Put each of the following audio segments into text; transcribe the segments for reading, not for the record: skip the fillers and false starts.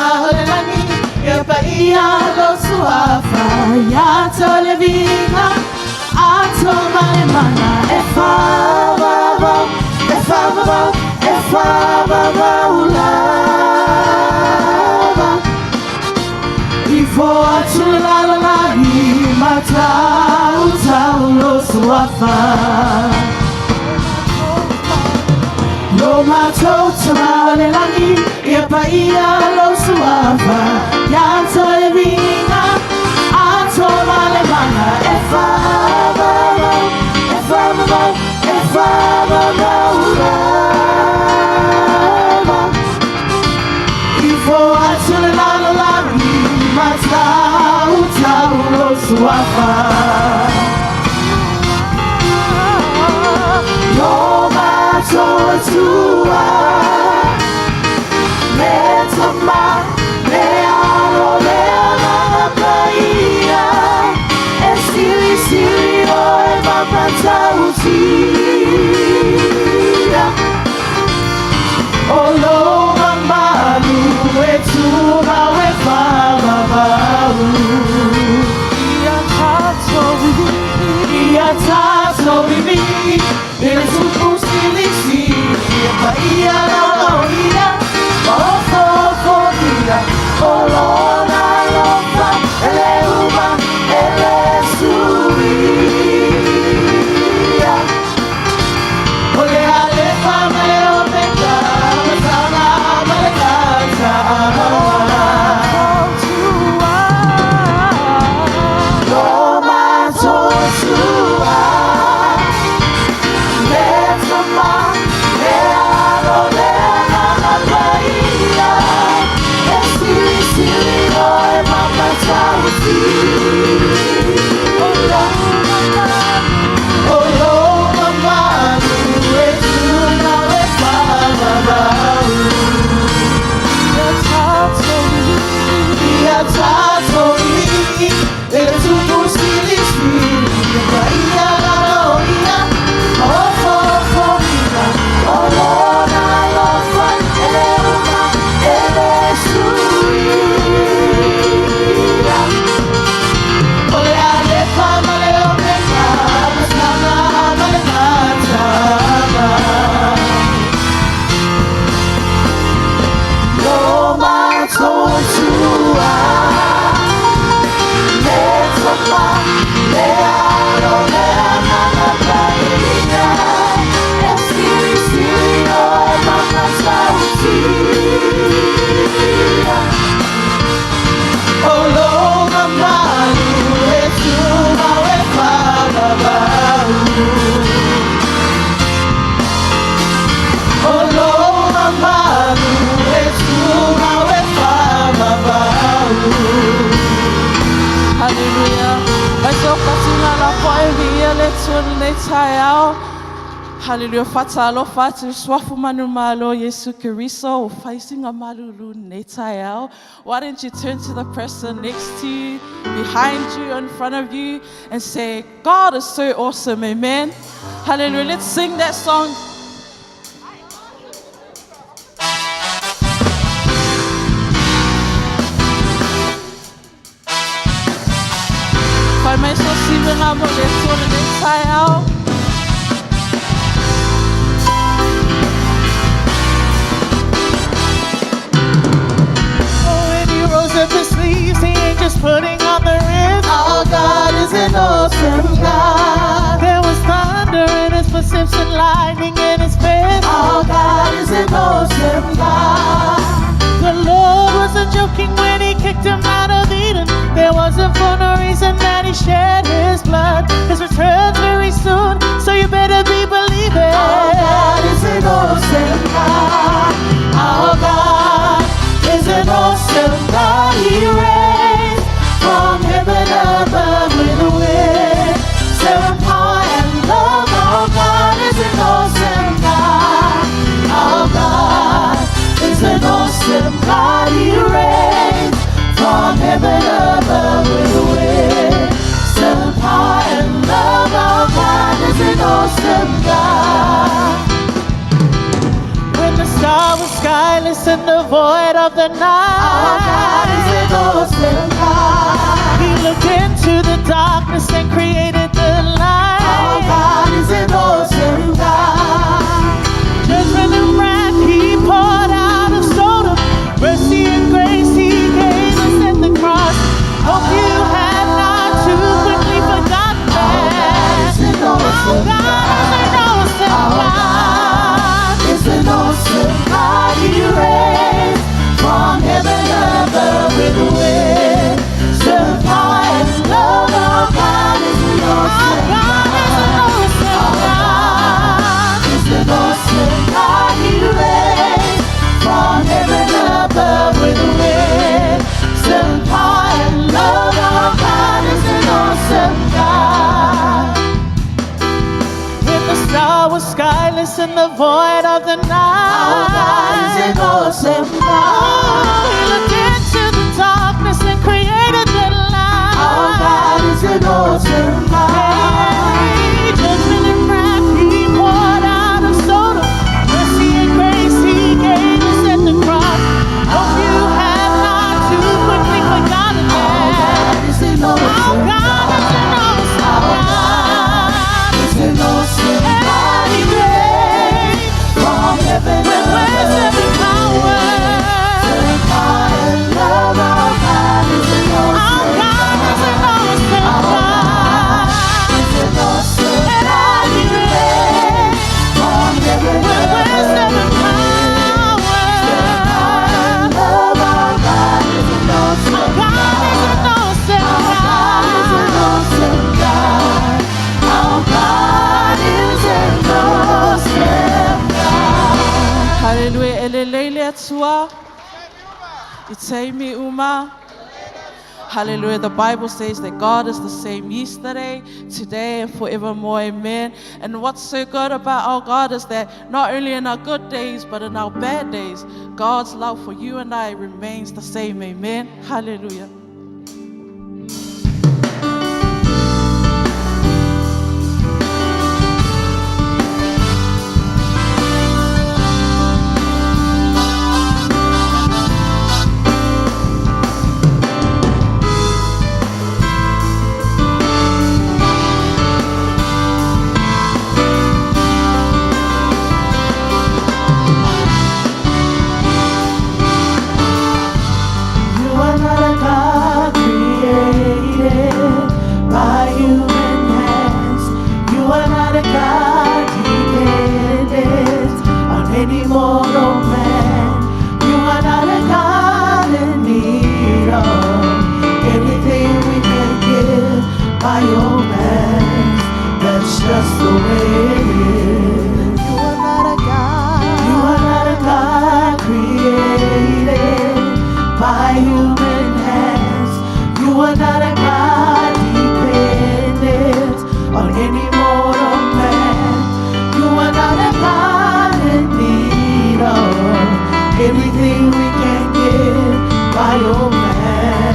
Maolelani, ia paia lo suafa, ia tole vinga, ato male mana, e whawawau, e whawawau, e whawawau lava. I fo atu le lalolagi, matau tau lo suafa. Lo matou tamaolelagi, ia paia lo suafa, ia tole vinga, ato male mana, e whawawau, e whawawau, e whawawau lava. I fo atu le lalolagi, matau tau lo suafa. Lo matou tua, le tama, le alo, le agaga paia, e sili sili o e mapatautia. O lo mamalu e tumau e whavavau. Ia tatou Ia tatou vivi, ele tupu sili sili, e paia laulauia, ma ofofogia, o lona alofa, e le uma, e le suia. O le alefa ma le omega, amataga ma le gataaga. Tua. Lo matou tua, le tama, le alo, le agaga paia, e sili sili o e mapatautia. O lo mamalu e tumau e whavavau. Ia tatou Ia tatou vivi, ele tupu sili sili, e paia laulauia, ma ofofogia, o lona alofa, e le uma, e le suia. O le alefa ma le omega, amataga ma le gataaga. Lo matou tua, le tama, le alo, le agaga paia, e sili sili o e mapatautia. O lo mamalu e tumau e whavavau. O lo mamalu e tumau e whavavau. Hallelujah. Mai se o katinga la po e via le tua nei taeao. Hallelujah. Fatalofa atu swafu manu malo Yesu Keriso o whaisinga malulu nei taeao. Why don't you turn to the person next to you, behind you, in front of you, and say, God is so awesome, amen. Hallelujah. Let's sing that song. Whai mai so siwenga mo le tua nei taeao. Oh, when he rolls up his sleeves, he ain't just putting on the rim. Our God is an awesome God. There was thunder in his footsteps and lightning in his fist. Our God is an awesome God. The Lord wasn't joking when he kicked him out of Eden. There wasn't for no reason that he shed his blood. His return's very soon, so you better be believing. Our God is an awesome God. Our God is an awesome God. He reigns from heaven above with wisdom, power, and love. Our God is an awesome God. Our God is an awesome God. He reigns from heaven above with wisdom, power, and love. Our God is an awesome God. When the star was skyless skyless in the void of the night. Our God is an awesome God. He looked into the darkness and created the light. Our God is an awesome God. Judgment and wrath he poured out of Sodom. Mercy and grace he gave us at the cross. Hope you have not too quickly forgotten that. Is an Our awesome God is an awesome God. Is an awesome God. He reigns from heaven above with wisdom, power, and love. Our God is an Our awesome God is an awesome God. Is an awesome God. He reigns from heaven above with wisdom, power, and love. Our God is an awesome God. When the star was skyless in the void of the night. Our God is an awesome God. Oh, he looked into the darkness and created the light. Our God is an awesome God. Hey, judgment and wrath he poured out of Sodom. Mercy and grace he gave us at the cross. Hope you have not too quickly forgotten that. Is an Our awesome God is an awesome God. Is an awesome God. And he reigns From heaven with wisdom and power. Power and love. Our God is an Our awesome God is an awesome God. Is an awesome And he reigns From heaven with wisdom and power. Love. Our God is an awesome Our God is an awesome God is an God. awesome God. Our God is an awesome God. Hallelujah. Elelei le Atua. I taimi uma. Hallelujah. The Bible says that God is the same yesterday, today, and forevermore. Amen. And what's so good about our God is that not only in our good days, but in our bad days, God's love for you and I remains the same. Amen. Hallelujah. You are not a God created by human hands. You are not a God dependent on any mortal man. You are not a God in need of anything we can give by your hands. That's just the way it is. You are not a God. You are not a God created by human hands. You are not a God dependent on any mortal man. You are not a God in need of anything we can give by your man.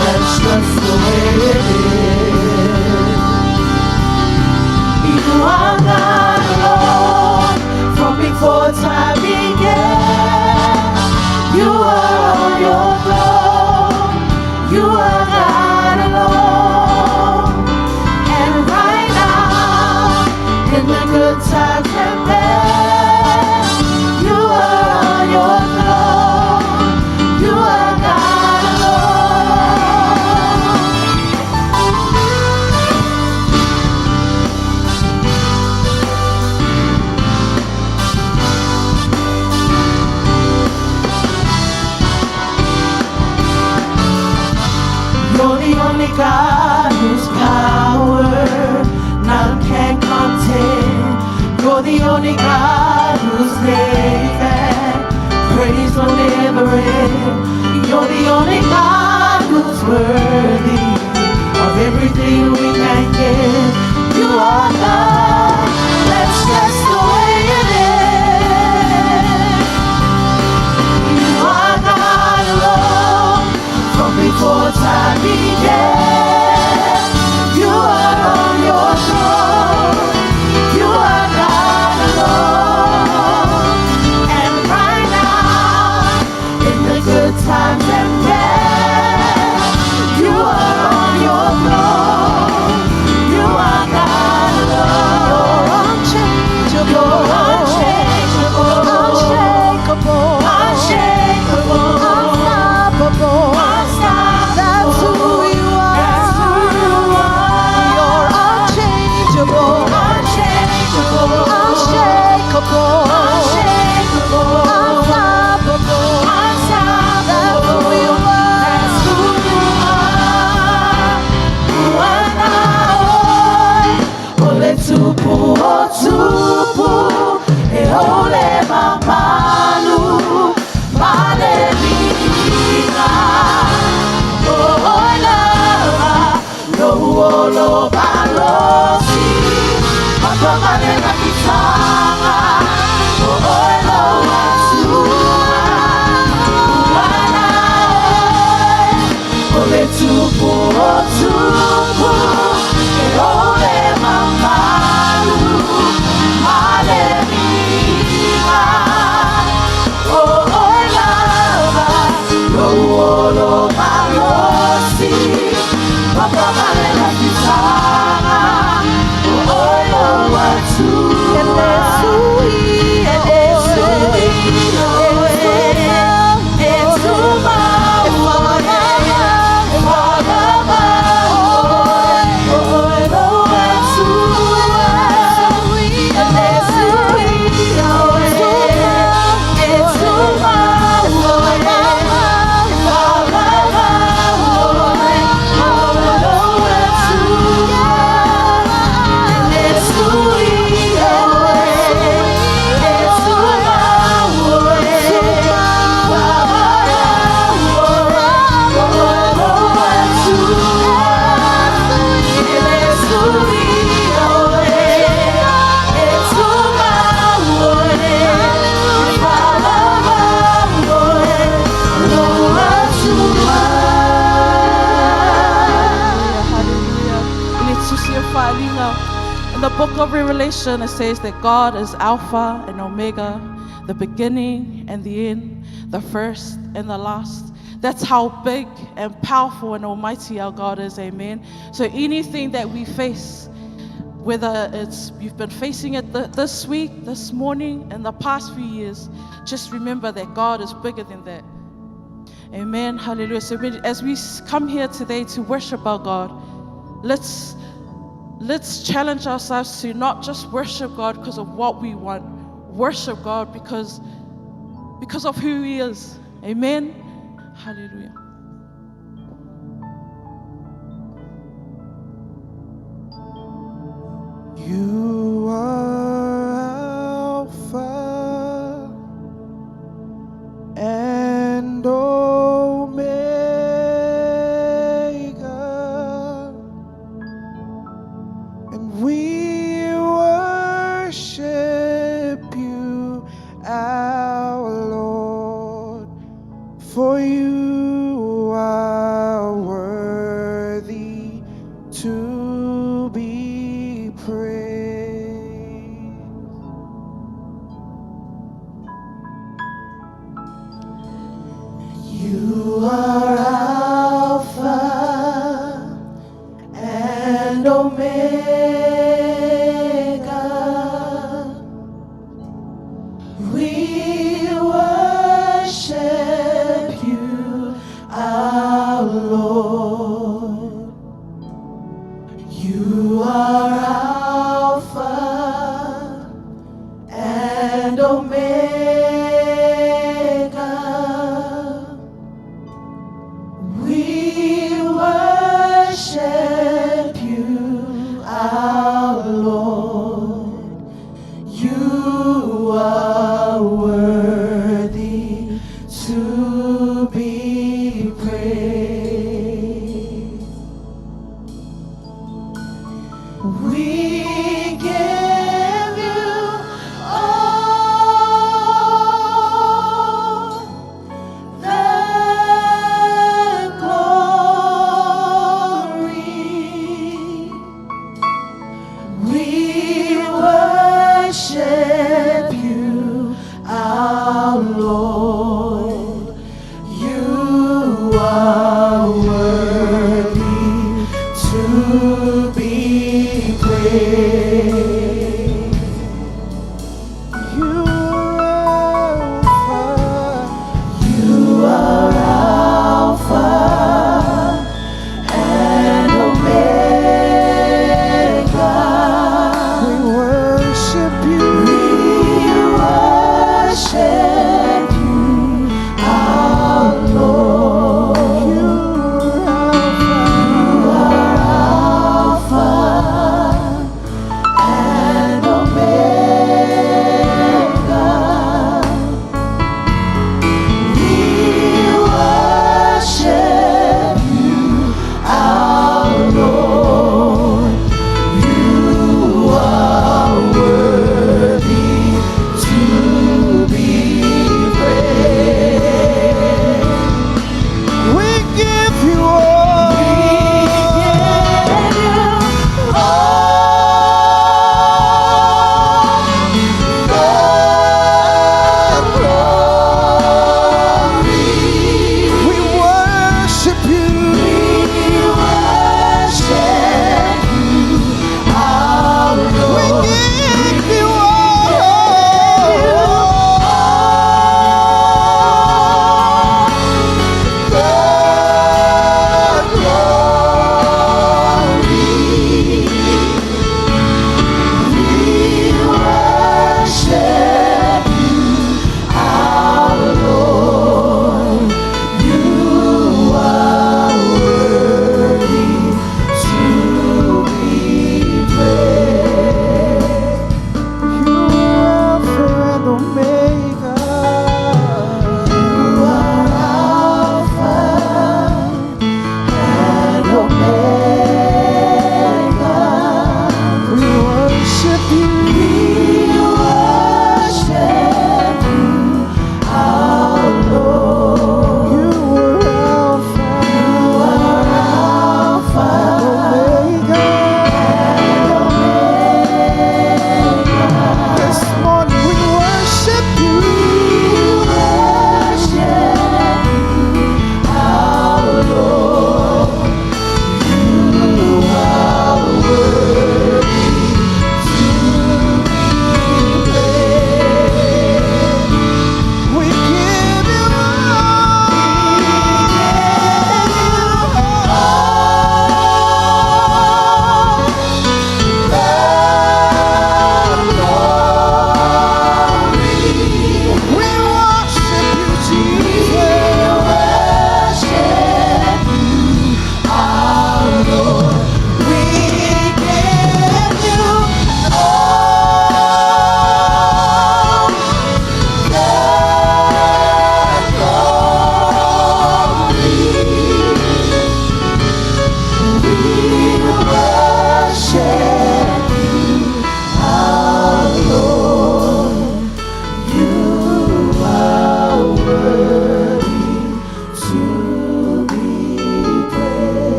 That's just the way it is. You are God alone from before time began. You are on your throne. You are God alone. And right now, in the good times and bad, you are on your throne. You are God alone. You're the only God whose power none can contend. You're the only God whose name and praise will never end. You're the only God who's worthy of everything we can give. You are God. That's just the way it is. You are God alone from before time began. You are on your throne. You are God alone. And right now, In the book of Revelation, it says that God is Alpha and Omega, the beginning and the end, the first and the last. That's how big and powerful and almighty our God is, amen. So anything that we face, whether it's you've been facing it this week, this morning, in the past few years, just remember that God is bigger than that. Amen. Hallelujah. So as we come here today to worship our God, let's challenge ourselves to not just worship God because of what we want, worship God because of who He is. Amen. Hallelujah. You are Alpha and Omega, and we worship you, our Lord, for you are worthy to be praised. You are Alpha and Omega. We worship you, our Lord. You are Alpha and Omega. We worship you, our Lord. You are worthy to be praised. We give you all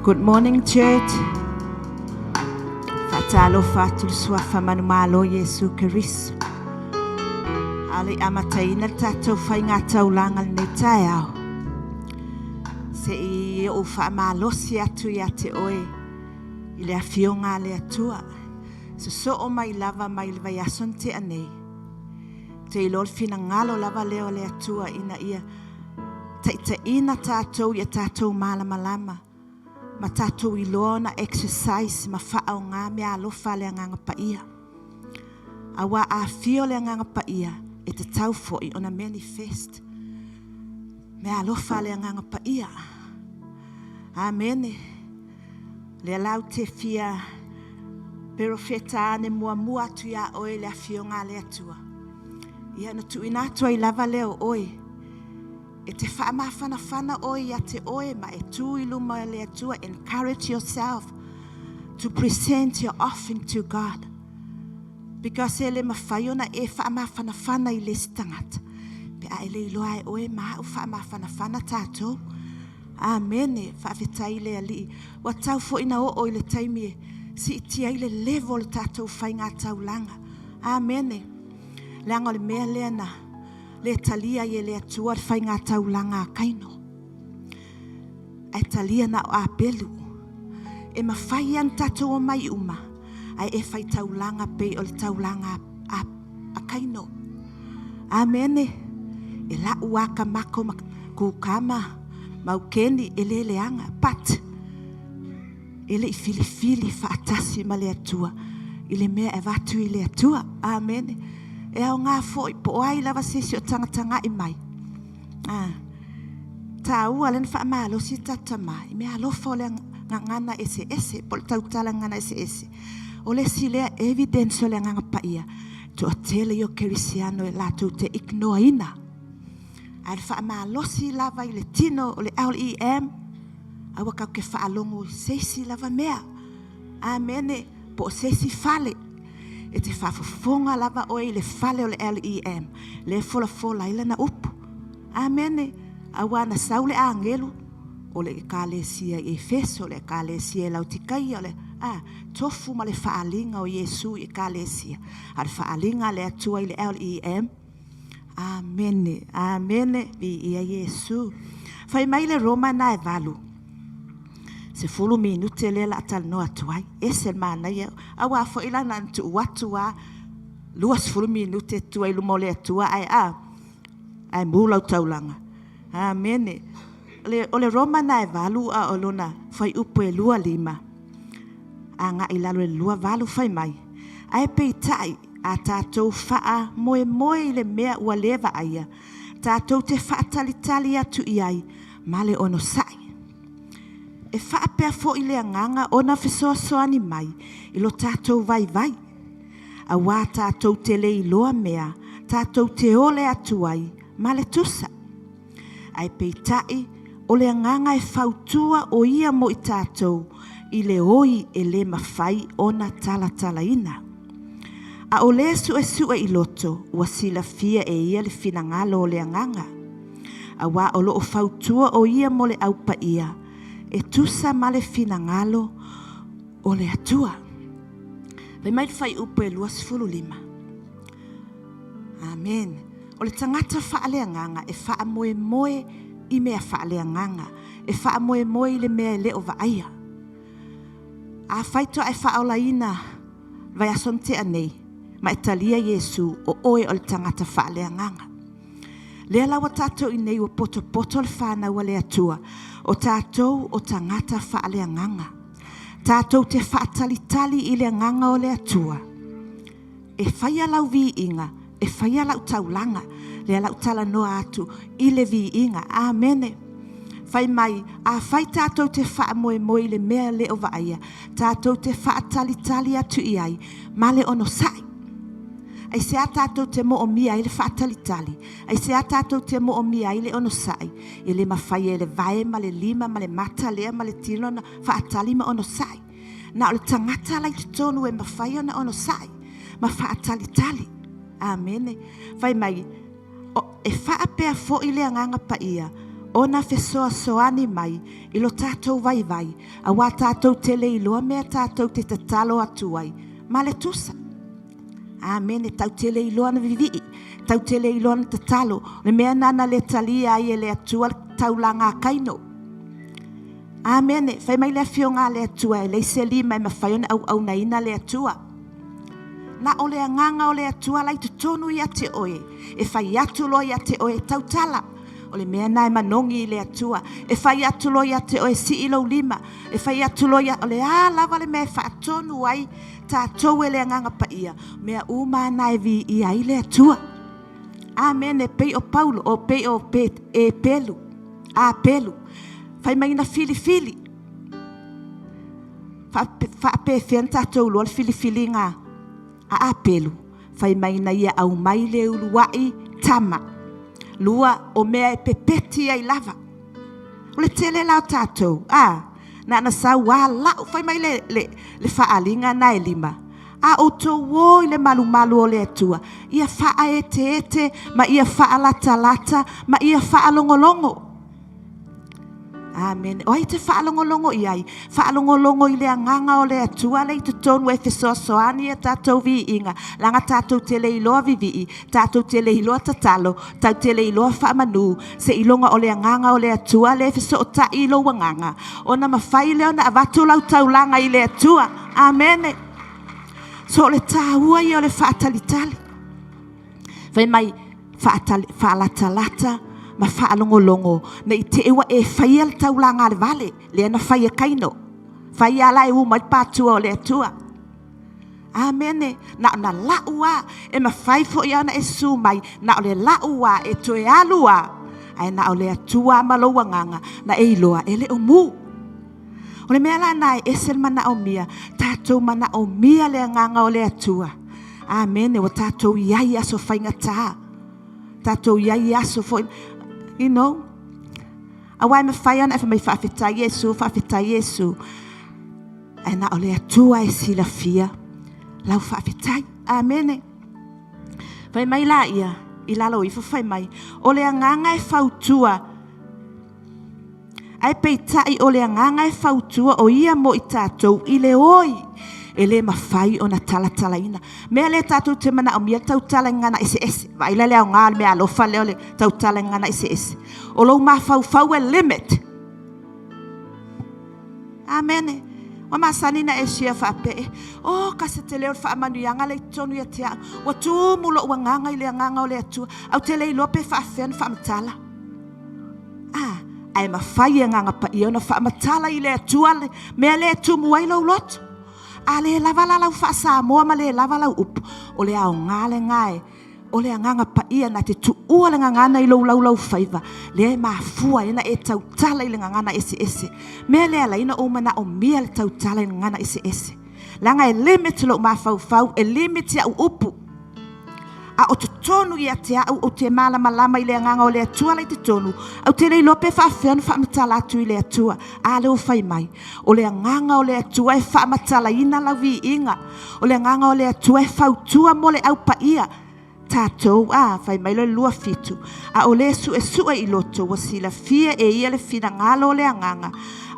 Good morning, church. Faatalofa atu le suafa manumalo Iesu Keriso. A o le i amataina le tatou faigataulaga i lenei taeao, se i ou faamalosi atu ia te oe i le afioga a le Atua. Sosoo mai lava mai le vaiaso na tea nei. Ou te iloa le finagalo lava lea o le Atua ina ia taitaiina tatou ia tatou malamalama ma tatou iloa ona exercise ma faaaoga meaalofa a le Agaga Paia. Aua a afio le Agaga Paia, e tatau foi ona manifest meaalofa a le Agaga Paia. Amene. Lea la ou te fia perofeta ane muamua atu iā oe le afioga a le Atua. Ia na tuuina atu ai lava lea o oe. E te faamafanafana oe ia te oe ma e tu i luma o le Atua. Encourage yourself to present your offering to God. Because e le mafai ona e faamafanafana i le isi tagata. Pe a e le iloa e oe ma au faamafanafana tatou. Amene. Faafetai i le Alii. Ua tau foi na oo i le taimi e siitia ai le level o le tatou faigataulaga. Amene. Leaga o le mea lea na le talia ai e le Atua le faigataulaga a Kaino. Ae talia na o Apelu. E mafai ona tatou omai uma, ae e faitaulaga pei o le taulaga a Kaino. Amene. E lau akamako ma kukama maukeni e le leaga. But e le i filifili faatasi ma le Atua i le mea e avatu i le Atua. Amene. E aoga foi po o ai lava se isi o tagatagai mai. Ah, taua lea na faamalosi tata mai. I mea alofa o le gagana eseese, po o le tautala gagana eseese. O le isi lea evidence o le Agaga Paia, toatele ia o kerisiano e latou te ignore-ina. Ae le faamalosi lava i le tino o le LEM, aua kau ke faalogo i se isi lava mea. Amene. Po o se isi fale. E te faafofoga lava oe i le fale o le LEM, lea e folafola ai lana upu. Amene. Aua na sau le agelu o le ekalesia i Efeso, o le ekalesia i Laotikaia, o le a, tofu ma le faaaliga o Iesu i ekalesia. A o le faaaliga a le Atua i le LEM. Amene. Amene. Viia Iesu. Fai mai le Roma na e 8. 10 minute lea la talanoa atu ai. Ese le manaia. Aua foi la na tuu atu a 20 minute tua i luma o le Atua ae a ae mu lau taulaga. Amene. O le Roma na e 8 a o lona fuaiupu e 25. Agai i lalo i le 28 fai mai. Ae peitai a tatou faamoemoe i le mea ua le vaaia, tatou te faatalitali atu i ai ma le onosai. E faapea foi le Agaga ona fesoasoani mai i lo tatou vaivai. Aua tatou te le iloa mea, tatou te ole atu ai ma le tusa. Ae peitai o le Agaga e fautua o ia mo i tatou i le oi e le mafai ona talatalaina. A o le suesue i loto, ua silafia e ia le finagalo o le Agaga. Aua o loo fautua o ia mo le aupaia, e tusa ma le finagalo o le Atua. Fai mai le fuaiupu e 25. Amen. O le tagata faaleagaga e faamoemoe i mea faaleagaga, e faamoemoe i le mea e le o vaaia. A faitoa e faaolaina vaiaso na tea nei, ma e talia Iesu o oe o le tagata faaleagaga. Lea la ua tatou i nei ua potopoto le whanau a le Atua, o tatou o tagata faaleagaga. Tatou te faatalitali i le agaga o le Atua. E whaia lau viiga, e whaia lau taulaga, lea lau talanoa atu i le viiga. Amene. Fai mai, a fai tatou te faamoemoe i le mea le o vaaia, tatou te faatalitali atu i ai, ma le onosai. Ai se a tatou te moomia ai le faatalitali, ai se a tatou te moomia ai le onosai, e le mafai e le vae ma le lima ma le mata lea ma le tino na faatali ma onosai. Na o le tagata la i totonu e mafai ona onosai ma faatalitali. Amene. Fai mai, e faapea foi le Agaga Paia ona fesoasoani mai i lo tatou vaivai, auā tatou te le iloa mea tatou te tatalo atu ai ma le tusa. Amene. Tatou te le iloa na vivii, tatou te le iloa na tatalo. O le mea lena na le talia ai e le Atua le taulaga a Kaino. Amene. Fai mai le Afioga a le Atua, e leai se lima e mafai ona auaunaina le Atua. Na o le agaga o le Atua la i totonu ia te oe, e fai atu loa ia te oe e tautala. O le mea lena e manogi i le Atua. E fai atu loa ia te oe e sii lou lima. E fai atu loa ia, o le a lava le mea e faatonu ai tatou e le Agaga Paia, mea uma lava na e viia ai le Atua. Amene. Pei o Paulo, o pei o pe, e Pelu, a Pelu, fai mai na filifili. Faapefea na tatou iloa le filifiliga a Apelu? Fai mai na ia aumai le uluai tama. Lua, o mea e pepeti ai lava. O le tele la o tatou, a, na ona sau lava lau, fai mai le, le, le faaaliga na e lima, a outou o i le malumalu o le Atua, ia faaeteete ma ia faalatalata ma ia faalogologo. Amene. O ai te faalogologo i ai? Faalogologo i le agaga o le Atua lea i totonu e fesoasoani a tatou viiga, leaga tatou te le iloa vivii, tatou te le iloa tatalo, tatou te le iloa faamanu, seiloga o le agaga o le Atua lea e fesootai i lou agaga, ona mafai lea ona avatu lau taulaga i le Atua. Amene. So o le taua ia o le faatalitali. Fai mai, faalatalata ma faalogologo, ne i te i ua e faia le taulaga a le vale, lea na fai e Kaino. Fai lava la e u mai le pātua o le Atua. Amene. Na ona lau lava. E mafai foi lava ona e susu mai, na o le lau lava e toe alu lava, ae na o le Atua lava ma lou agaga na e iloa e le o mu. O le mea la lena e ese le manaomia, tatou manaomia le agaga o le Atua. Amene. Ua tatou i ai i aso faigata. Tatou i ai i aso foi, you know, aua e mafai lava ona e fai mai, faafetai Iesu, faafetai Iesu. Ae na o le Atua e silafia lau faafetai. Amene. Fai mai la ia i lalo ifo fai mai, o le agaga e fautua, ae peitai o le agaga e fautua o ia mo i tatou i le oi e le mafai ona talatalaina. Mea lea tatou te manaomia tautala i gagana eseese. Vaai la le aoga o le meaalofa lea o le tautala i gagana eseese. O lou mafaufau e limit. Amene. Ua masani na e share faapea e, oh, ka se tele o le faamanuiaga lea i totonu ia te au. Ua tumu lou agaga i le agaga o le Atua. Au te le iloa pe faafefea ona faamatala. Ah, ae mafai e agaga paia ona faamatala i le Atua le mea lea e tumu ai lou loto. A le lava la lau faa-Samoa ma le lava lau upu, o le aoga lena e O le Agaga Paia na te tuua le gagana i lou laulaufaiva, lea e mafua ai ona e tautala i le gagana eseese. Mea lea ala ai ona ou manaomia le tautala i le gagana eseese. Leaga e limit lou mafaufau, e limit au upu. A o totonu ia te au, ou te malamalama i le Agaga o le Atua la i totonu, ou te le iloa pe faafefea ona faamatala atu i le Atua. A lea ua fai mai, o le Agaga o le Atua e faamatalaina lau viiga. O le Agaga o le Atua e fautua mo le Au Paia tatou, a, fai mai loa le 27, a o le suesue i loto, ua silafia e ia le finagalo o le Agaga,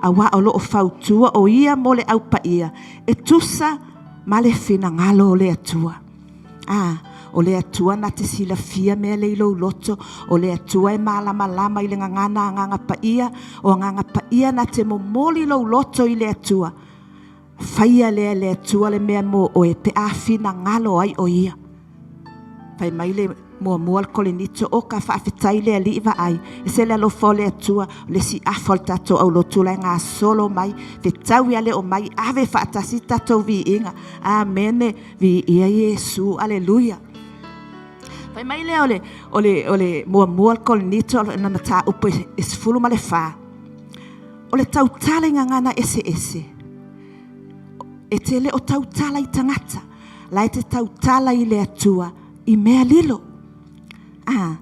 auā o lo o fautua o ia mo le Au Paia, e tusa ma le finagalo o le Atua. A, o le Atua na te silafia mea lea i lou loto, o le Atua e malamalama i le gagana Agaga Paia, o Agaga Paia na te momoli lou loto i le Atua. Faia lea e le Atua le mea mo oe pe a finagalo ai o Ia. Fai mai le muamua le Korinito, o ka faafetai le Alii vaai, ese le alofa o le Atua, o le isi afa o le tatou aulotu la e gasolo mai, fetaui a le omai, ave faatasi tatou viiga. Amene, viia Iesu, aleluia. Fai mai lea o le, o le, o le muamua le Korinito, na mataupu e 14. O le tautala i gagana eseese, e te le o tautala i tagata, la e te tautala i le Atua i mea lilo. Ah,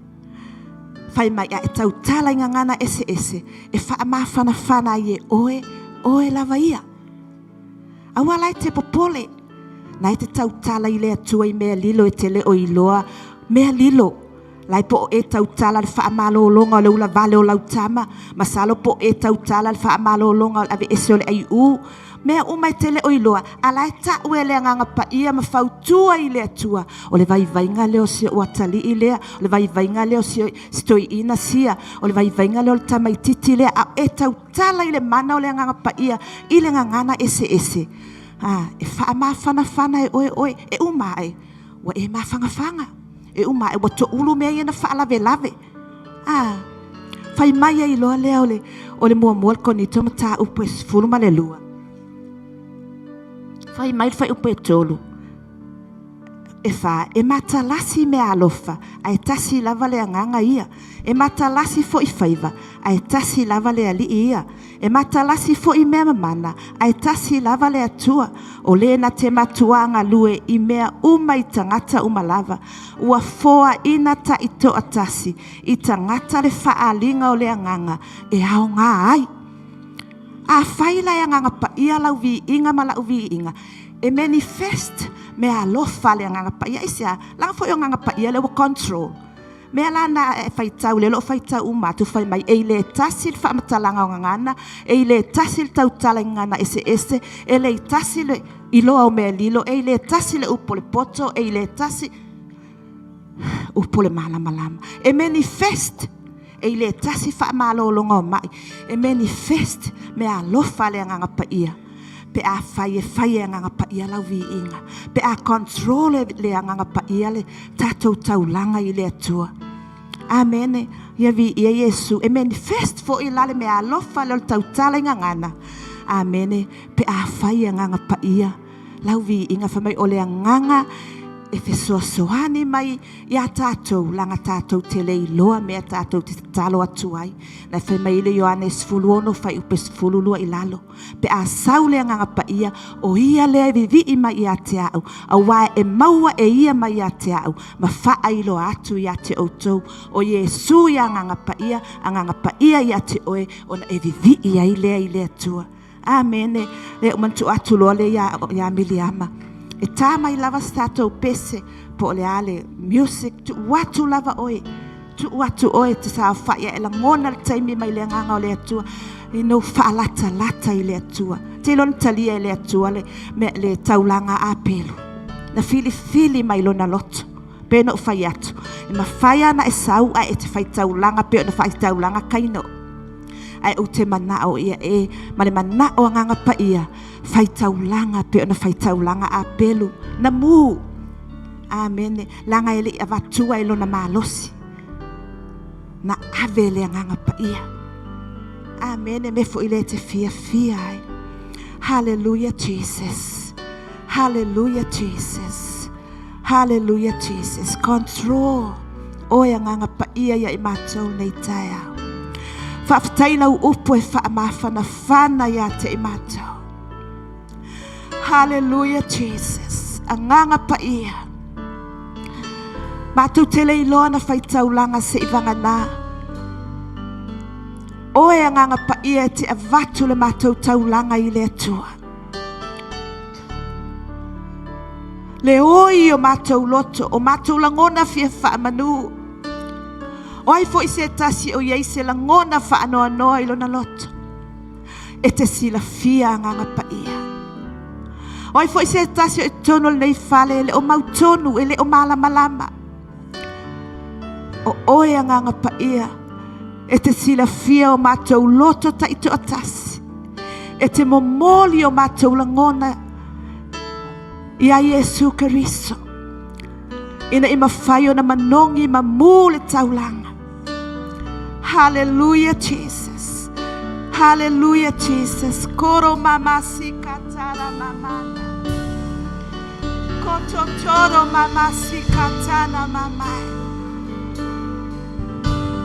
fai mai a e tautala i gagana eseese, e faamafanafana ai e oe, oe lava ia. Aua la e te popole, na e te tautala i le Atua i mea lilo e te le o iloa mea lilo. Lae po o e tautala le faamalologa o le ulavale o lau tama. Masalo po o e tautala le faamalologa o le aveese o le aiu. Mea uma e te le o iloa, a la e tau e le Agaga Paia ma fautua i le Atua. O le vaivaiga lea o si ou atalii lea, o le vaivaiga lea o si toeaina sia, o le vaivaiga lea o le tamaititi lea, a o e tautala i le mana o le Agaga Paia i le gagana eseese. A, e faamafanafana e oe oe, e uma ae, ua e mafanafana. E uma ae ua toulu mea ia na faalavelave. A, fai mai ai loa lea o le, o le muamua le Korinito mataupu e 12. Fai mai le fuaiupu e 3. E fa, e matalasi meaalofa, ae tasi lava le Agaga ia. E matalasi foi faiva, ae tasi lava le Alii ia. E matalasi foi mea mamana, ae tasi lava le Atua, o le na te matuā galue i mea uma i tagata uma lava. Ua foaina taitoatasi i tagata le faaaliga o le Agaga e aoga ai. Afai la e Agaga Paia lau viiga ma la'u viiga, e manifest meaalofa a le Agaga Paia. Aisea? Leaga foi o Agaga Paia lea ua control. Mea la na e faitau, lea o lo o faitau uma atu, fai mai, e le tasi le faamatalaga o gagana, e le tasi le tautala i gagana eseese, e le tasi le iloa o mea lilo, e le tasi le upu o le poto, e le tasi upu o le malamalama. E manifest, e le tasi faamalologa o mai, e manifest meaalofa a le Agaga Paia. Pe a fai e fai e Agaga Paia lau viiga. Pe a control e le Agaga Paia le tatou taulaga i le Atua. Amene. Ia viia Iesu. E manifest foi la le meaalofa lea o le tautala i gagana. Amene. Pe a fai e Agaga Paia lau viiga, fai mai o le Agaga e fesoasoani mai iā tatou, leaga tatou te le iloa mea tatou te tatalo atu ai. Na fai mai le Ioane 16 fuaiupu 12 i lalo. Pe a sau le Agaga Paia, o ia lea e vivii mai ia te au, auā e maua e ia mai ia te au, ma faailoa atu ia te outou. O Iesu ia Agaga Paia, Agaga Paia ia te oe, ona e vivii ai lea i le Atua. Amene. Lea ua manatu atu loa lea ia, ia Miliama. E tā mai lava se tatou pese, po o le a le music, tuu atu lava oe. Tuu atu oe e te saofai ae lagona le taimi mai le Agaga o le Atua ina ua faalatalata i le Atua. Te iloa na talia e le Atua le, me, le taulaga a Apelu. Na filifili mai lona loto. Pe na ou fai atu, e mafai lava ona e sau ae e te faitaulaga pei ona faitaulaga Kaino. Ae ou te manao ia e, ma le manao Agaga Paia, faitaulaga pei ona faitaulaga Apelu. Na mū. Amene. Leaga e le i avatua i lona malosi. Na ave le Agaga Paia. Amene. Mea foi lea e te fiafia ai. Hallelujah Jesus. Hallelujah Jesus. Hallelujah Jesus. Control. Oe Agaga Paia ia i matou nei taeao. Faafetai lau upu e faamafanafana ia te i matou. Hallelujah Jesus. Agaga Paia. Matou te le iloa na faitaulaga se i vagana. Oe Agaga Paia e te avatu le matou taulaga i le Atua. Le oi o matou loto, o matou lagona fia faamanu. O ai foi se tasi o i ai se lagona faanoanoa i lona loto. E te silafia Agaga Paia. O ai foi se tasi o i totonu o lenei fale e le o mautonu, e le o malamalama. O oe Agaga Paia, e te silafia o matou loto taitoatasi. E te momoli o matou lagona iā Iesu Keriso, ina i mafai ona manogi ma mū le taulaga. Hallelujah Jesus. Hallelujah Jesus. Koro mama sikatara mamana. Kototoro mama sikatana mama.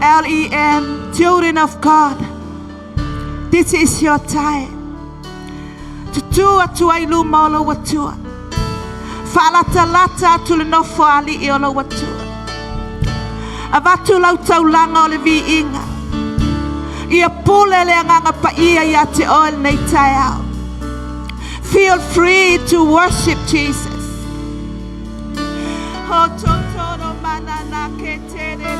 L-E-M, children of God. This is your time. Tutū atu ai luma o lou Atua. Faalatalata atu le nofo a alii o lou Atua. Avatu lau taulaga o le viiga. Ia pule le Agaga Paia ia te oe lenei taeao. Feel free to worship Jesus. Ho totoro manana ke te re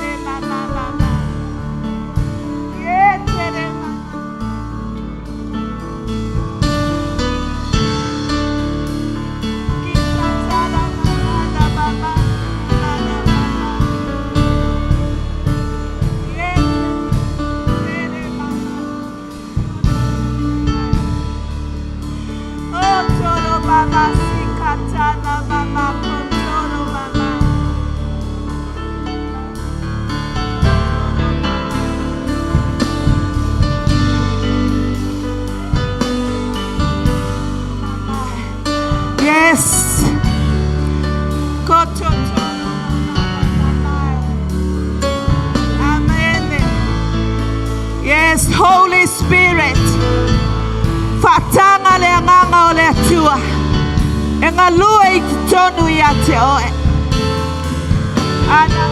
galue i totonu ia te oe. Ana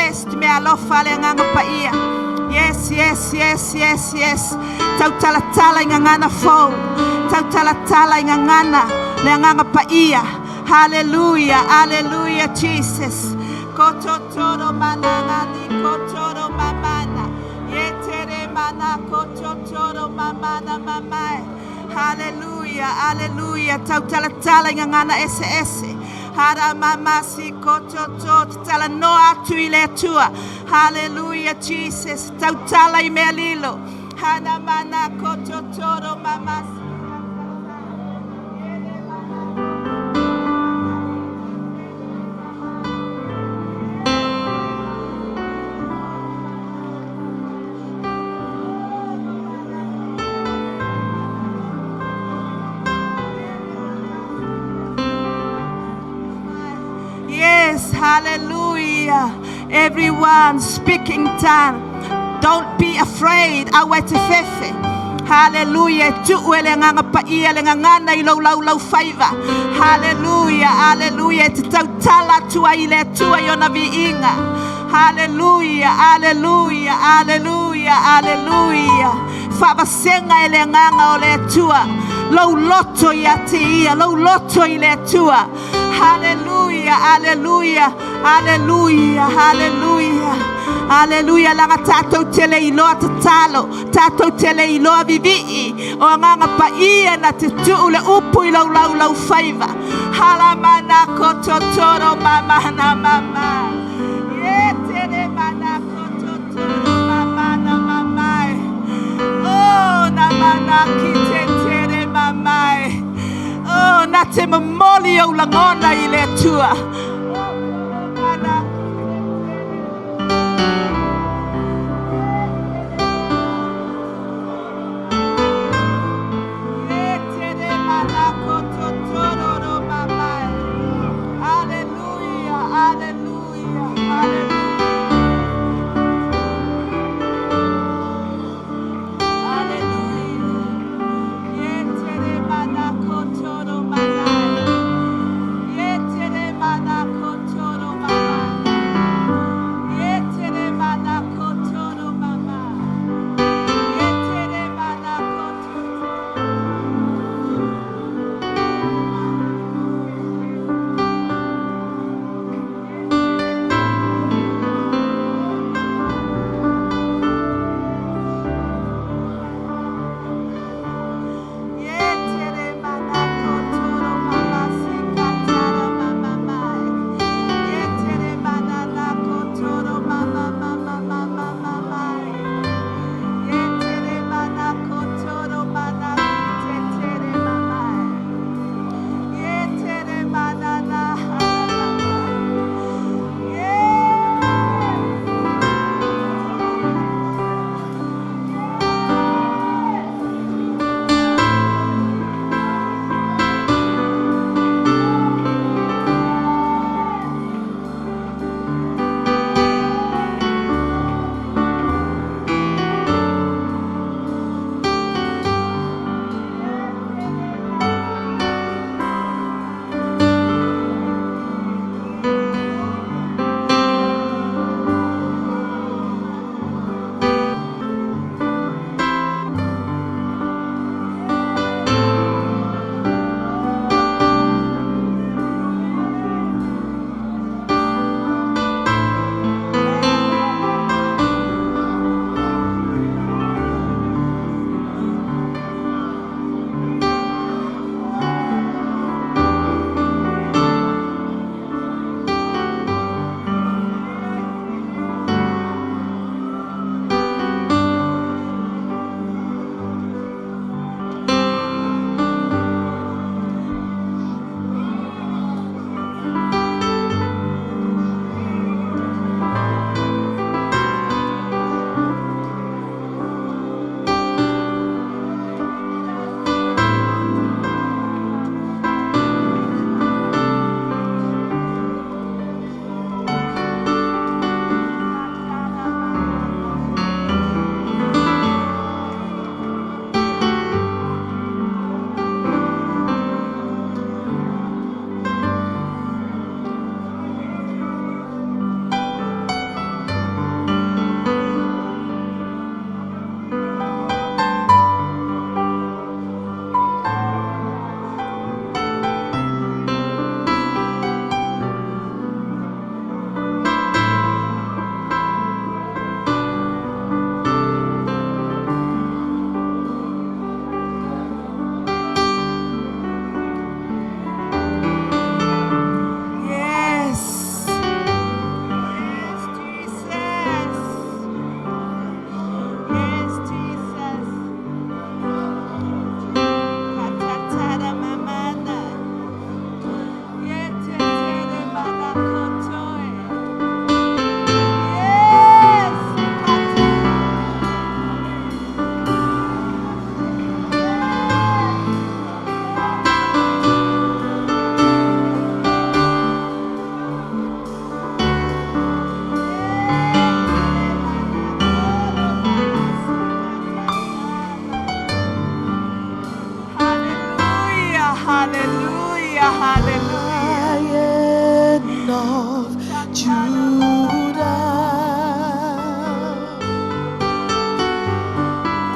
Yes, te mea alofa le agaga paia. Yes, yes, yes, yes, yes. Tautalatala i gagana fou. Tautalatala i gagana le agaga paia. Hallelujah, hallelujah, Jesus. Kototoro manangani, kotoro mamana. Yetere mana, kototoro mamana mamae. Hallelujah, hallelujah. Tautalatala i gagana ese ese. Hara mama si kototo, tatala noa atu i le Atua. Hallelujah, Jesus. Tautala i mea lilo. Hana mana kototoro mama si. Yes, hallelujah. Everyone speaking tongue. Don't be afraid. Aua e te fefe. Hallelujah. Tuu e le agaga paia le gagana i lou laulaufaiva. Hallelujah. Hallelujah. E te tautala atu ai i le Atua i ona viiga. Hallelujah. Hallelujah. Hallelujah. Hallelujah. Faavasega e le agaga o le Atua. Lou loto ia te ia. Lou loto i le Atua. Hallelujah. Hallelujah. Hallelujah. Hallelujah. Hallelujah. Laga tatou te le iloa tatalo. Tatou te le iloa vivii. O agaga paia na te tuu le upu i lou laulaufaiva. Halamana kototoro mamana mama. Ye tere mana kototoro mamana mamae. Oh, na mana ki te tere mamae. Oh, na te momoli ou lagona i le Atua. Oh, mana ki te tere. Ye tere mana kototoro ro mamae. Hallelujah, hallelujah, hallelujah. Hallelujah. Ye tere mana kotoro manae. Ye tere mana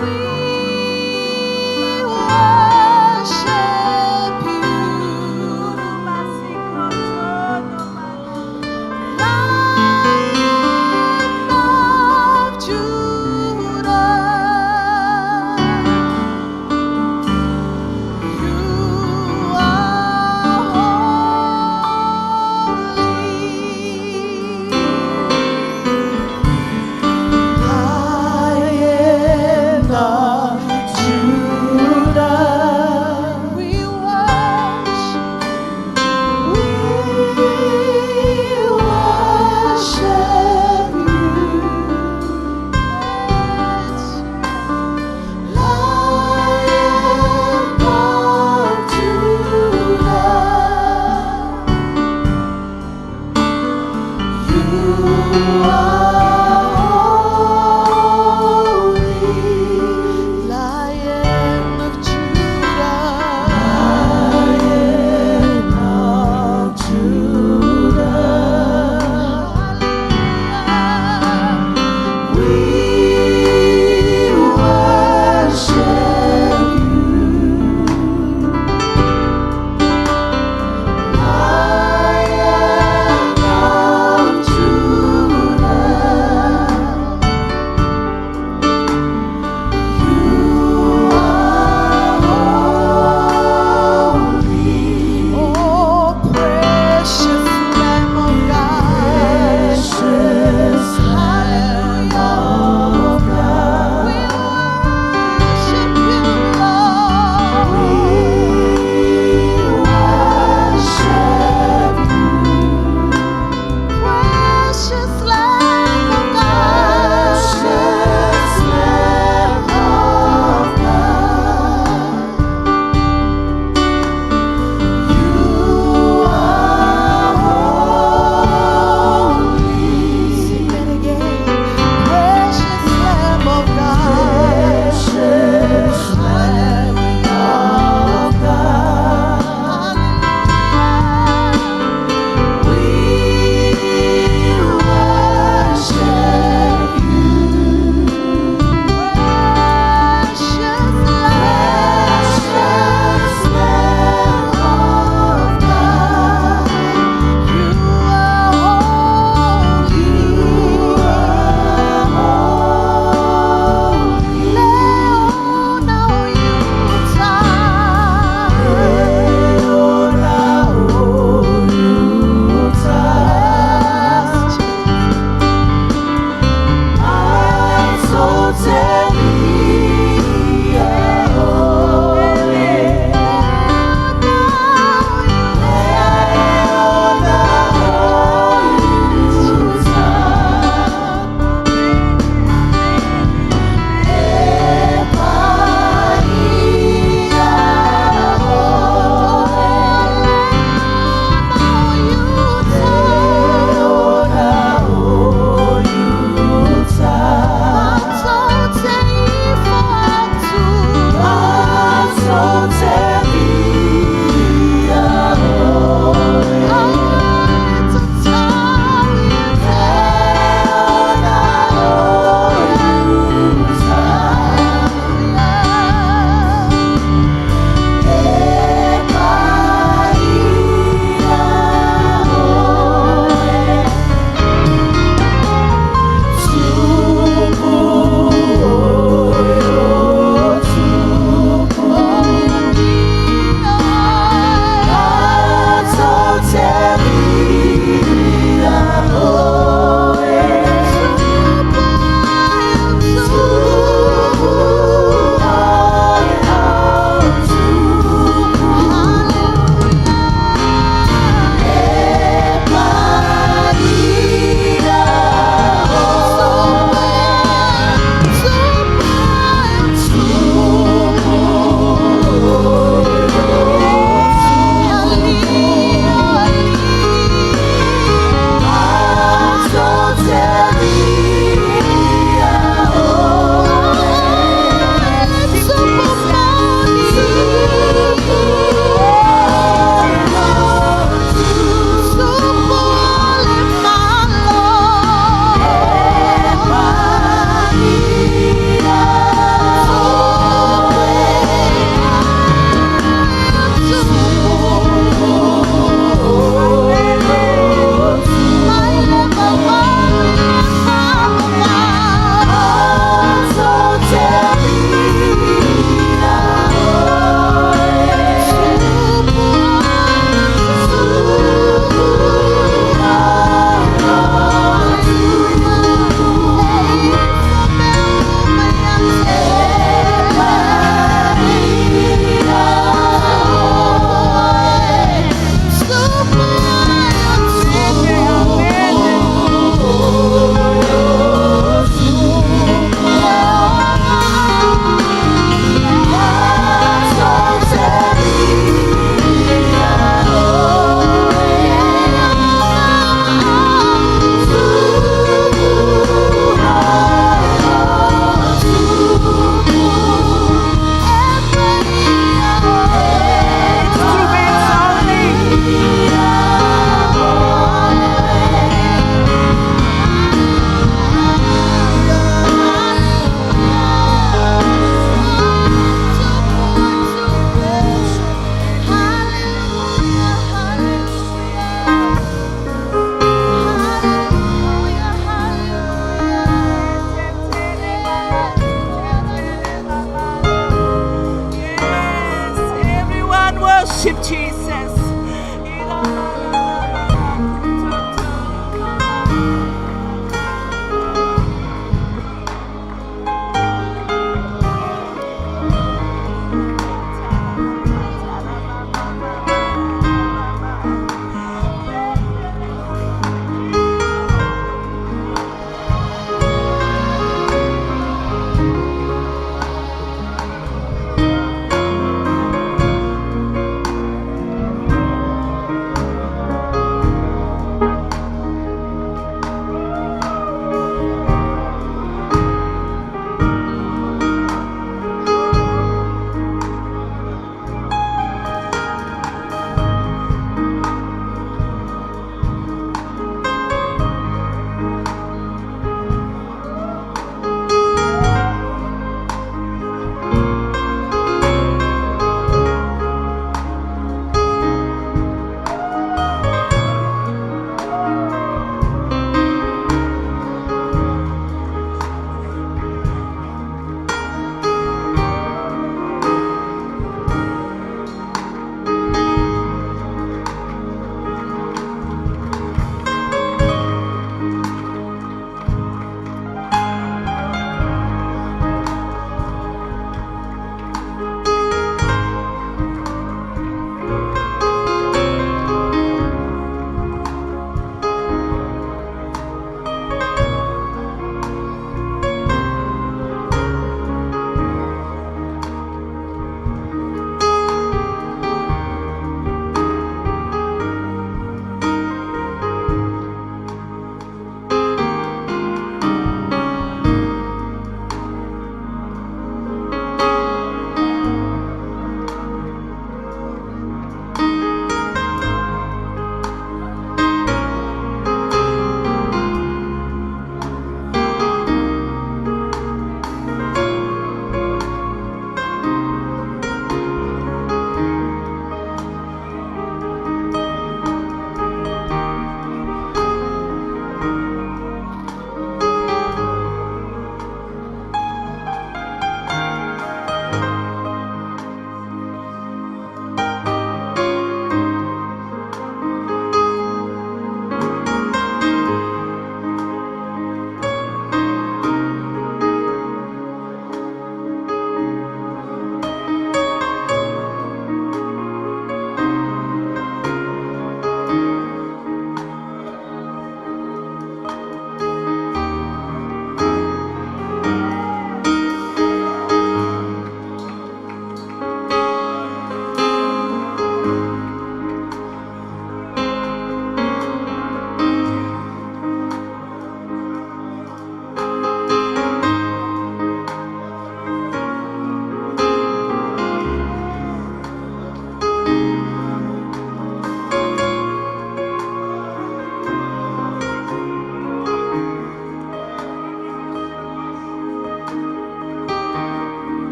We worship you. Lion of Judah. You are holy. Lion of Judah. We worship, we worship you. Lion of Judah. You are holy, Lion of Judah. Lion of Judah. We worship you, Lion of Judah.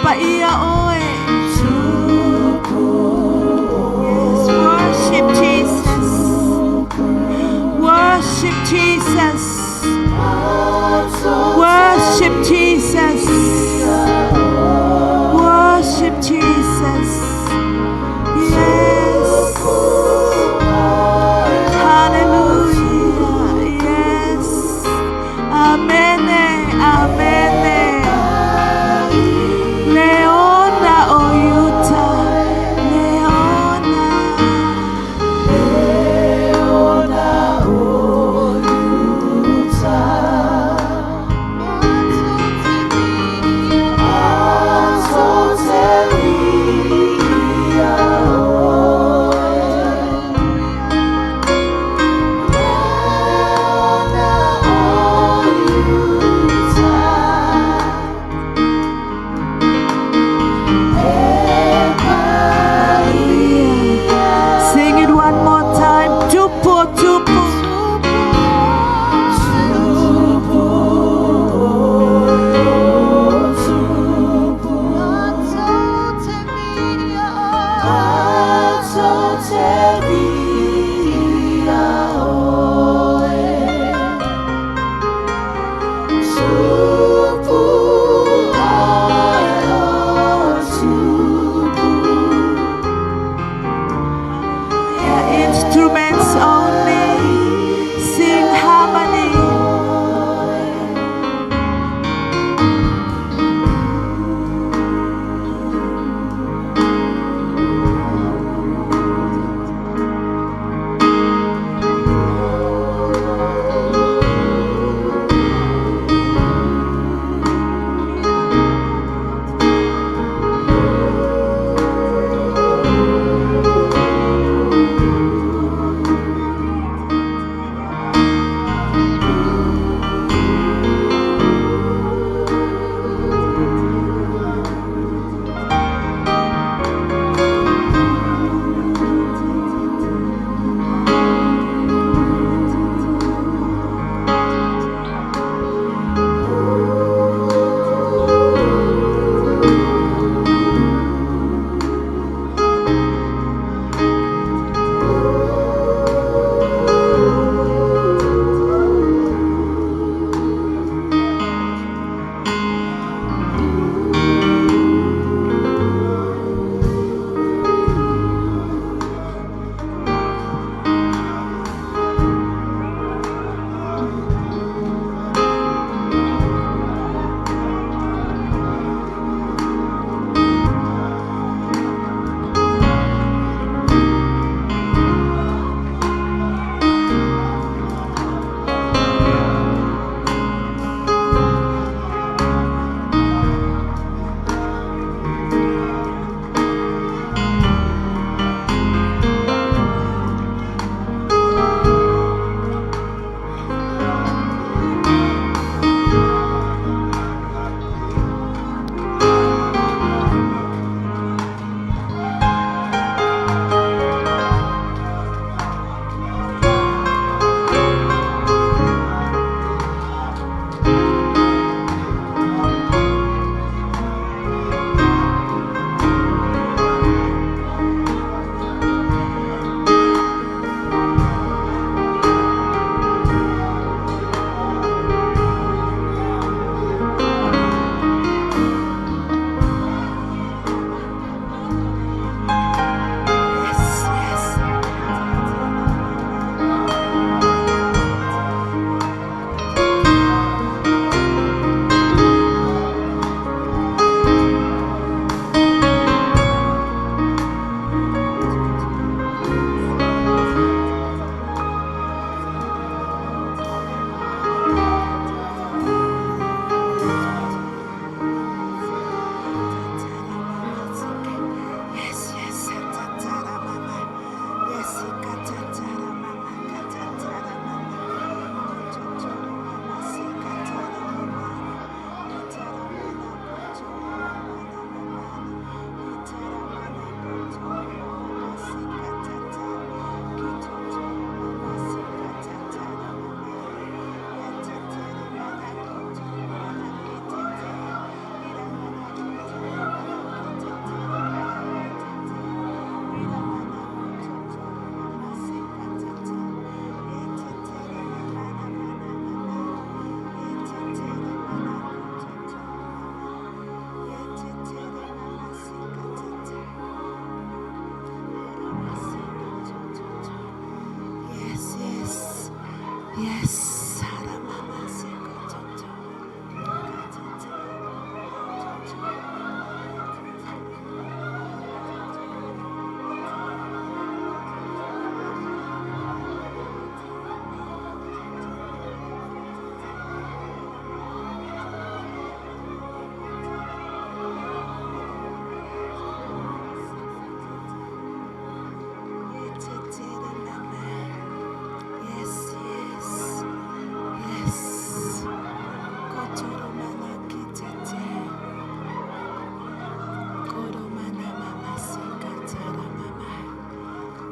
Paia oe. Yes, worship Jesus. Worship Jesus. Worship Jesus. Worship Jesus. Yes. Hallelujah. Yes. Amen. Amen. Leona.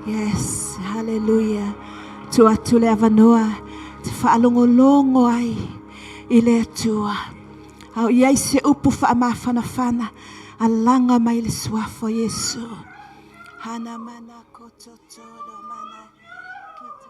Yes, hallelujah. Tuu atu le avanoa e te faalogologo ai i le Atua. A o i ai se upu faamafanafana, alaga mai le Suafa o Iesu. Hana mana kototo mana kita.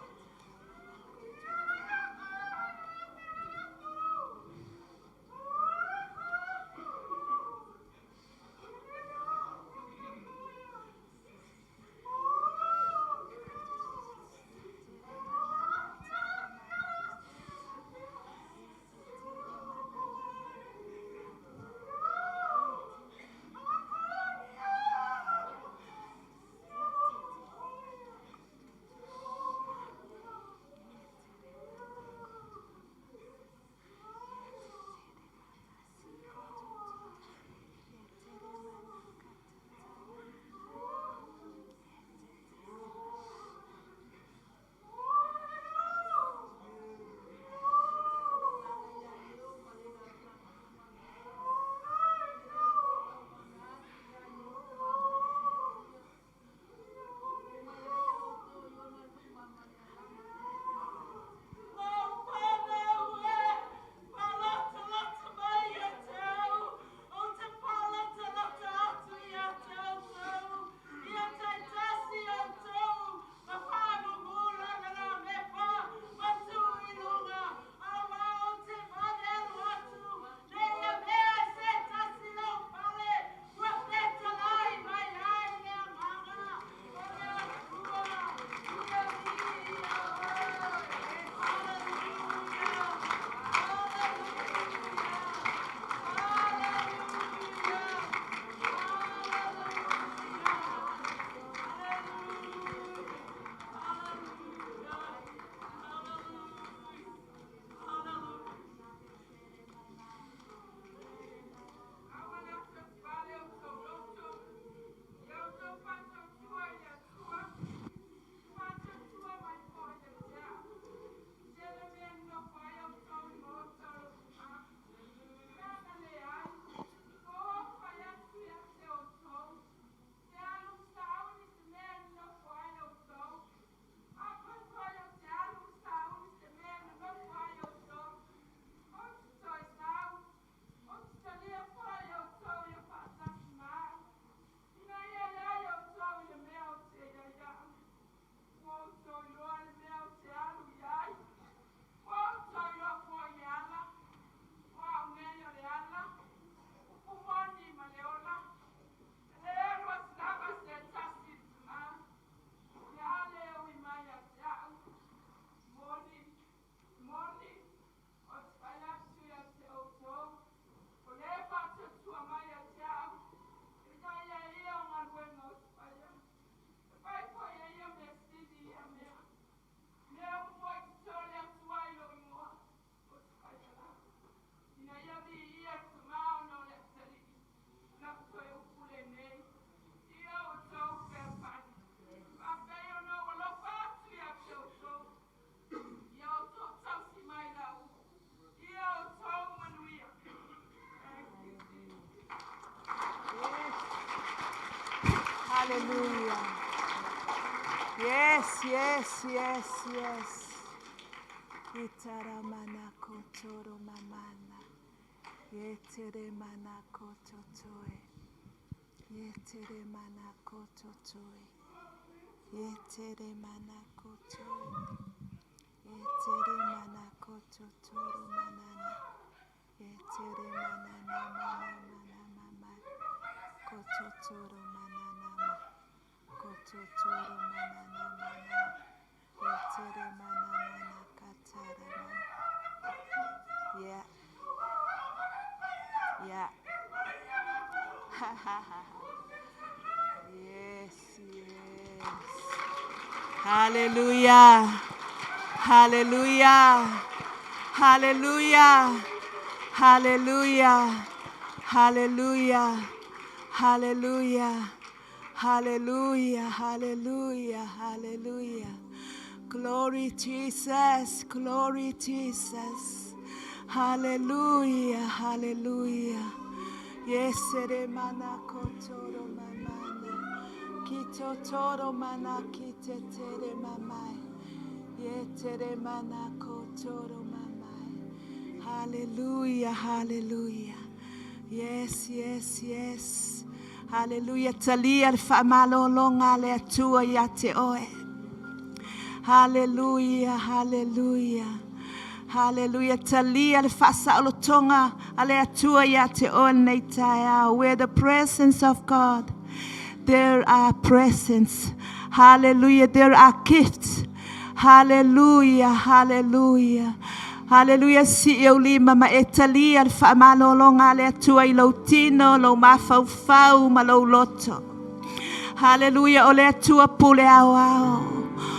Hallelujah. Yes, yes, yes, yes. Itaramana kotoro mamana. Yetere mana kototoe. Yetere mana kototoe. Yetere mana kotoe. Yetere mana kototoro manana. Yetere manana mana mana mama. Kototoro manana ma. Kototoro manana mana. Yetere manana katara mana. Yeah. Yeah. Ha ha ha. Yes, yes. Hallelujah. Hallelujah. Hallelujah. Hallelujah. Hallelujah. Hallelujah. Hallelujah. Hallelujah. Hallelujah. Glory Jesus. Glory Jesus. Hallelujah. Hallelujah. Yesere mana kotoro mamana. Ki totoro mana ki te tere mamai. Ye tere mana kotoro mamai. Hallelujah, hallelujah. Yes, yes, yes. Hallelujah. Talia le whaamalolonga le atua ia te oe. Hallelujah, hallelujah. Hallelujah. Talia le whaasaolotonga a le atua ia te oe nei taeao. Where the presence of God, there are presents. Hallelujah. There are gifts. Hallelujah, hallelujah. Hallelujah. Si e lima ma e talia le whaamalolonga a le atua i lau tino, lau mafaufau ma lau loto. Hallelujah. O le atua pule ao ao.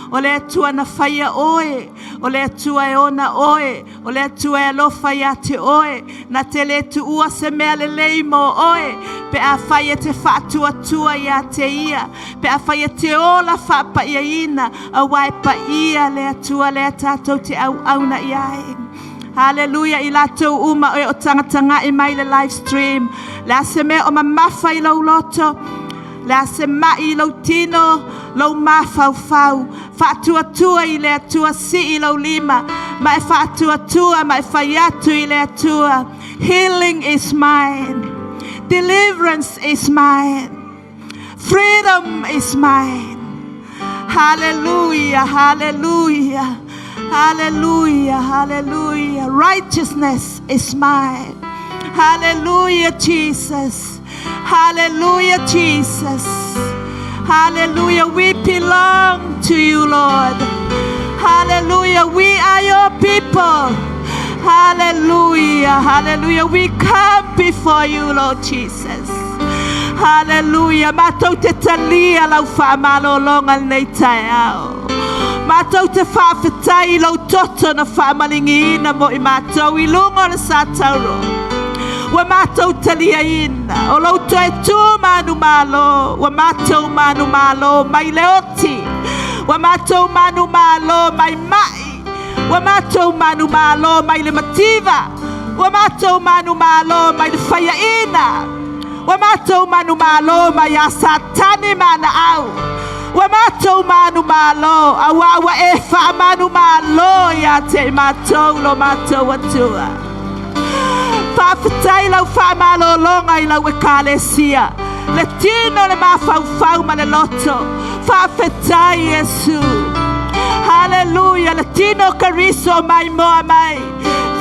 O le atua na whaia oe. O le atua e ona oe. O le atua e alofa ia te oe. Na te le tu ua se mea le leimo oe. Pe a whaia te whaatua tua ia te ia. Pe a whaia te ola whaapa ia ina. A wai pa ia le atua le tātou te au auna i ai. Hallelujah. I lātou uma oe o tangatanga i mai le live stream. Le a se mea o mamafa i lau loto. Le a se mai i lau tino, lau mafaufau. Faatuatua i le atua si i lau lima. Ma e faatuatua, ma e whaiatu i le atua. Healing is mine. Deliverance is mine. Freedom is mine. Hallelujah, hallelujah, hallelujah, hallelujah. Righteousness is mine. Hallelujah, Jesus. Hallelujah, Jesus. Hallelujah. We belong to you, Lord. Hallelujah. We are your people. Hallelujah. Hallelujah. We come before you, Lord Jesus. Hallelujah. Mātou te talia lau whaamalolonga nei taeao. Mātou te whaafetai lau toto na whaamalingi ina mo i mātou i lunga o le sa tauro. Ua mātou talia ina. O lau toe tū manu malo. Ua mātou manu malo mai le oti. Ua mātou manu malo mai mai. Ua mātou manu malo mai le mativa. Ua mātou manu malo mai le whaia ina. Ua mātou manu malo mai a satani mana au. Ua mātou manu malo. Aua ua e wha manu malo ia te mātou lo mātou atua. Whaafetai lau whaamalolonga i lau e kalesia. Le tino le mafaufau ma le loto. Whaafetai Yesu. Hallelujah. Le tino kariso mai moa mai.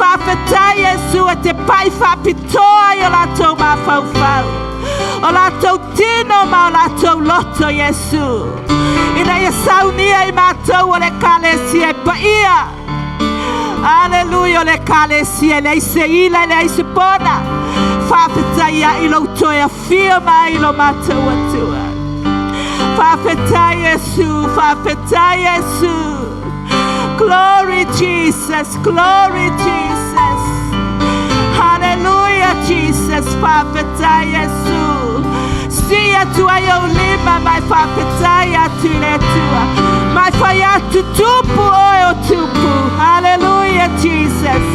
Whaafetai Yesu e te pai whaapitoa i o lātou mafaufau. O lātou tino ma o lātou loto Yesu. Ina ia saunia i mātou o le kalesia e paia. Hallelujah, o le kalesia le aise ila le aise pona. Whaafetai ia i lau toe a whia mai lo mātou atua. Whaafetai Yesu, whaafetai Yesu. Glory Jesus, glory Jesus. Hallelujah Jesus, whaafetai Yesu. Si atu ai au lima mai whaafetai atu i le atua. Mai whai atu tupu oe o tupu. Hallelujah Jesus.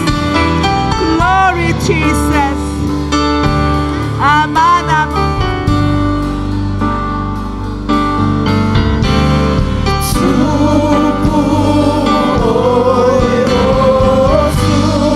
Glory Jesus. Amen. Amen. Tupu oe o tupu.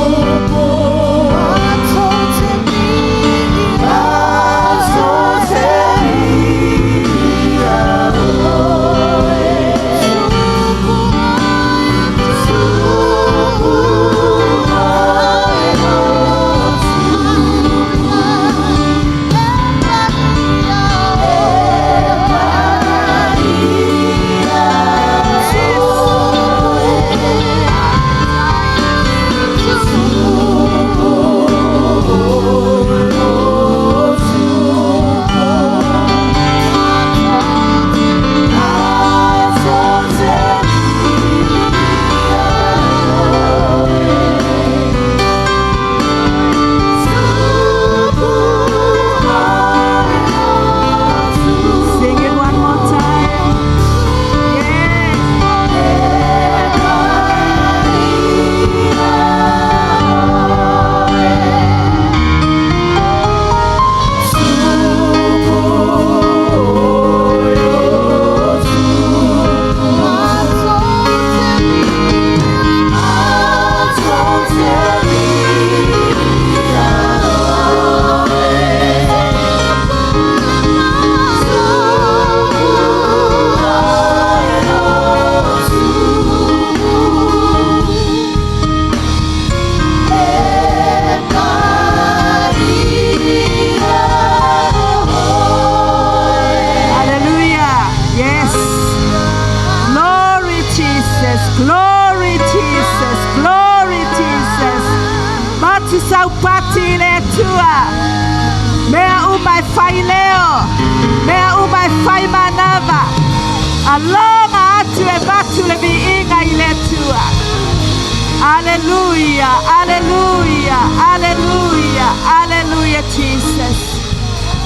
Hallelujah, hallelujah, hallelujah, hallelujah, Jesus.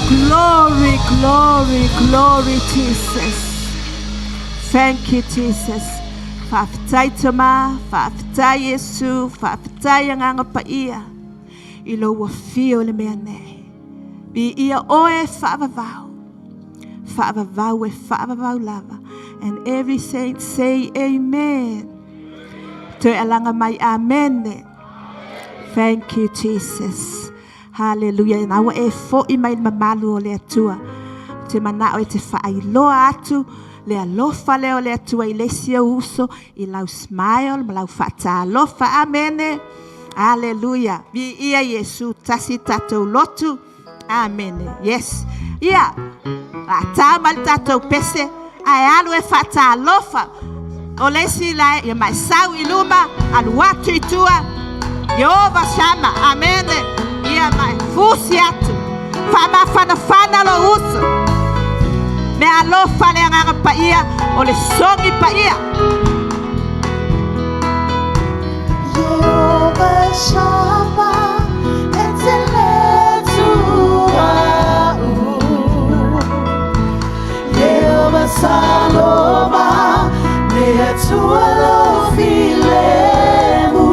Glory, glory, glory, Jesus. Thank you, Jesus. Faafetai Tama, faafetai Iesu, faafetai Agaga Paia. I lou afio le mea nei. Viia oe faavavau. Faavavau e faavavau lava. And every saint say amen. Toe alaga mai amen. Thank you, Jesus. Hallelujah. Na ua e fo'i mai le mamalu o le Atua. Te mana'o e te faailoa atu le alofa lea o le Atua i le isi ou uso i lau smile ma lau faatalofa. Amene. Hallelujah. Viia Iesu tasi tatou lotu. Amene. Yes. Ia. A tā mai le tatou pese ae alu e faatalofa. O le isi la ia mai sau i luma, alu atu i tua. Yehova Shama. Amene. Ia mai fusi atu. Faamafanafana lo uso. Me alofa le agaga paia o le sogi paia. Yehova Shama, e te le Atua u. Yehova Saloma, le Atua lou filemu.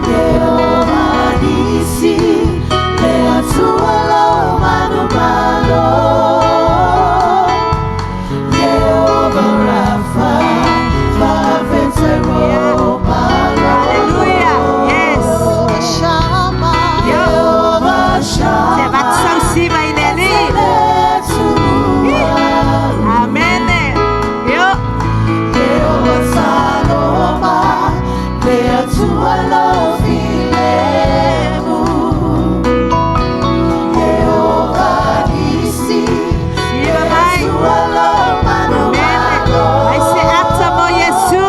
Yehova Nisi, le Atua lou manumalo. Yehova Rafa, faafetai mo malo. Hallelujah. Yes. Shama, Yehova Shama, Se vatu sausiva i le Alii. Amene. Io. Yehova Saloma, le Atua lou filemu. Yehova Nisi, Siva mai. Atua lou Amene. manumalo. Ai se ata mo Iesu.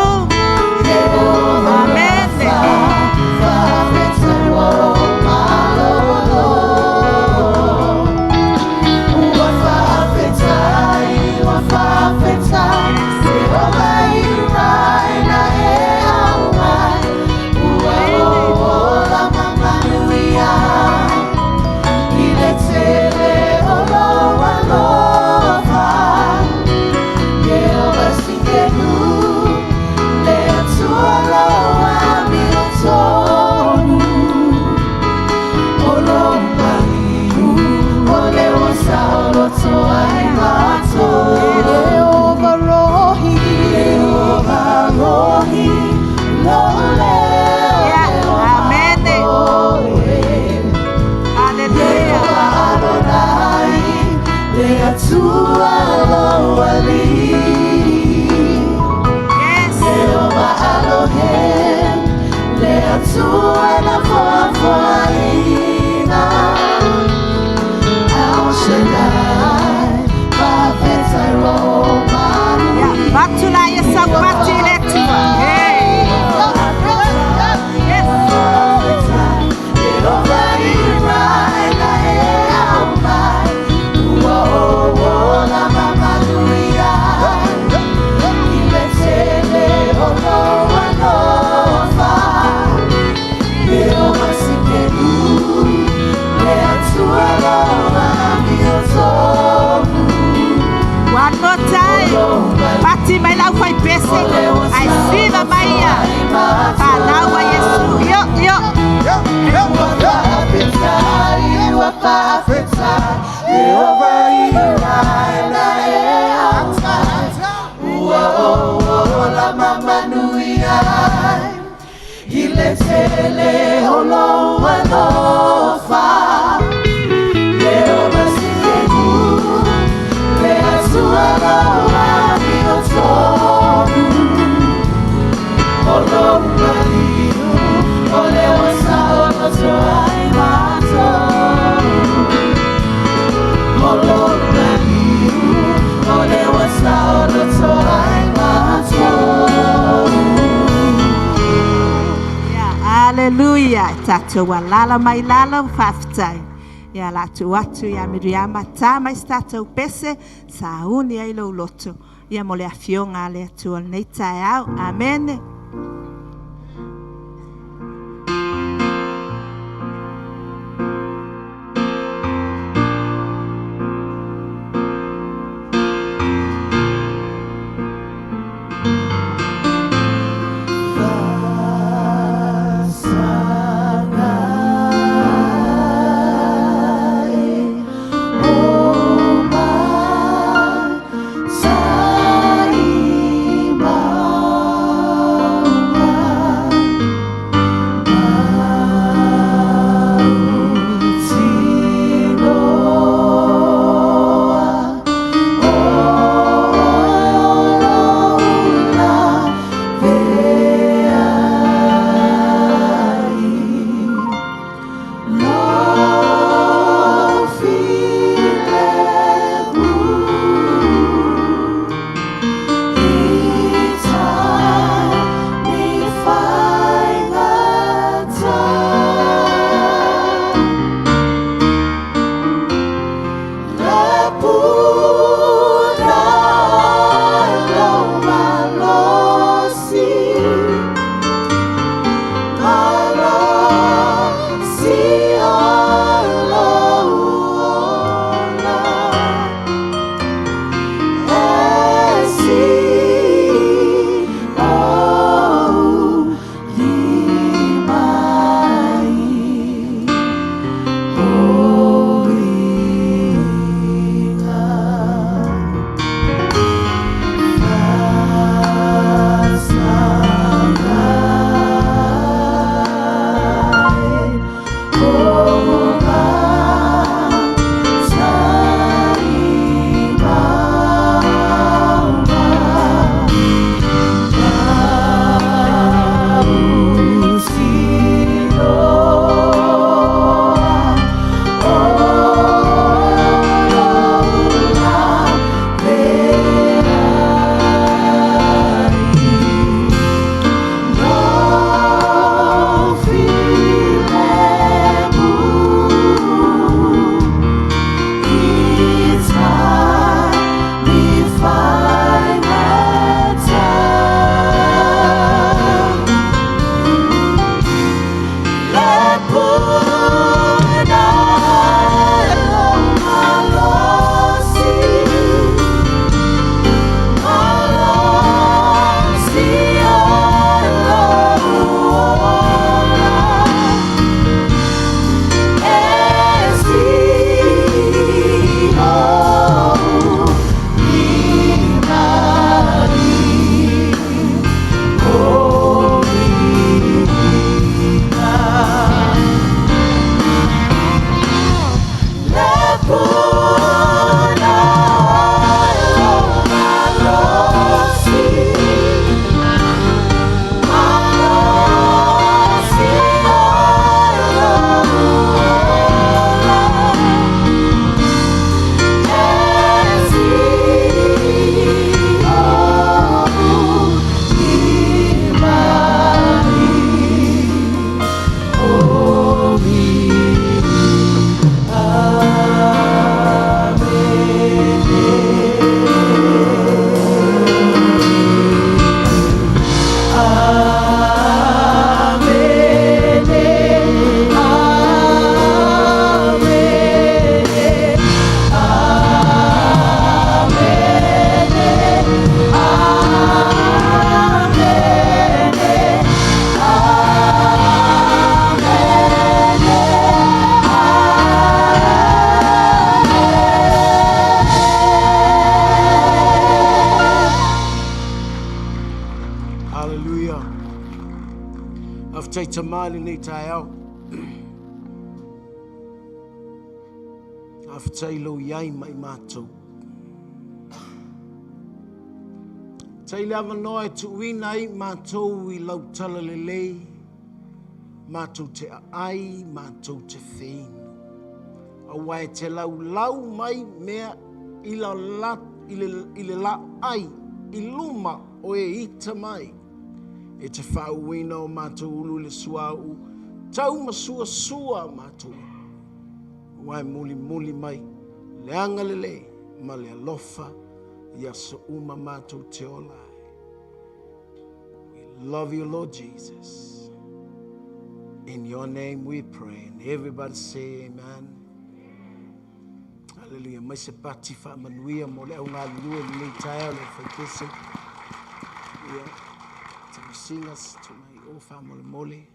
Amene. Faafetai mo malo. Ua faafetai, ua faafetai, Yehova i mai na e aumai. Ua ola mamanuia, i le tele o lou alofa. Yehova Tsidkenu, le Atua lou amiotonu. O lou maliu, o le ua saoloto ai matou. Yehova Rohi, Yehova Rohi, lou leo Yeah. Amene. Hallelujah. Yehova Adonai, le Atua lou Alii. Yes. Yehova Elohim, le Atua na foafoaina. El Shaddai, faafetai mo Yeah. Vatu la ia saupati i le Atua. Hey. Yes. Yehova i mai na e aumai, ua ola mamanuia. I le tele o lou alofa. Yehova Tsidkenu, le Atua lou amiotonu. One more time. Pati mai lau fai pese. Ai siva mai ia. Palau a Iesu. Io, io. Ua faafetai, ua faafetai, Yehova i mai na e aumai. Ua ola mamanuia, i le tele o lou alofa. Yehova Tsidkenu, le Atua lou amiotonu. O lou maliu, o le ua saoloto ai matou. O lou maliu, o le ua saoloto ai matou. Yeah. Hallelujah. Tatou alala mai lalo faafetai. Ia la tu atu ia Miriama tā mai se tatou pese sauni ai lou loto. Ia mo le afioga a le Atua lenei taeao. Amene. Faafetai Tama i lenei taeao. Faafetai lou iai ma i matou. Tai le avanoa e tuuina ai matou i lau tala lelei, matou te aai, matou te feinu. Aua e te laulau mai mea i la, la, i le, i le laai i luma o e ita mai. E te faauuina o matou ulu i le suauu, tau ma suasua matou. Aua e mulimuli mai le agalelei ma le alofa i aso uma matou te ola ai. We love you, Lord Jesus. In your name we pray. And everybody say amen. Hallelujah. Mai se pati faamanuia mo le au galulue lenei taeao le faikese. Ia, tamusinga tumai o faamolemole.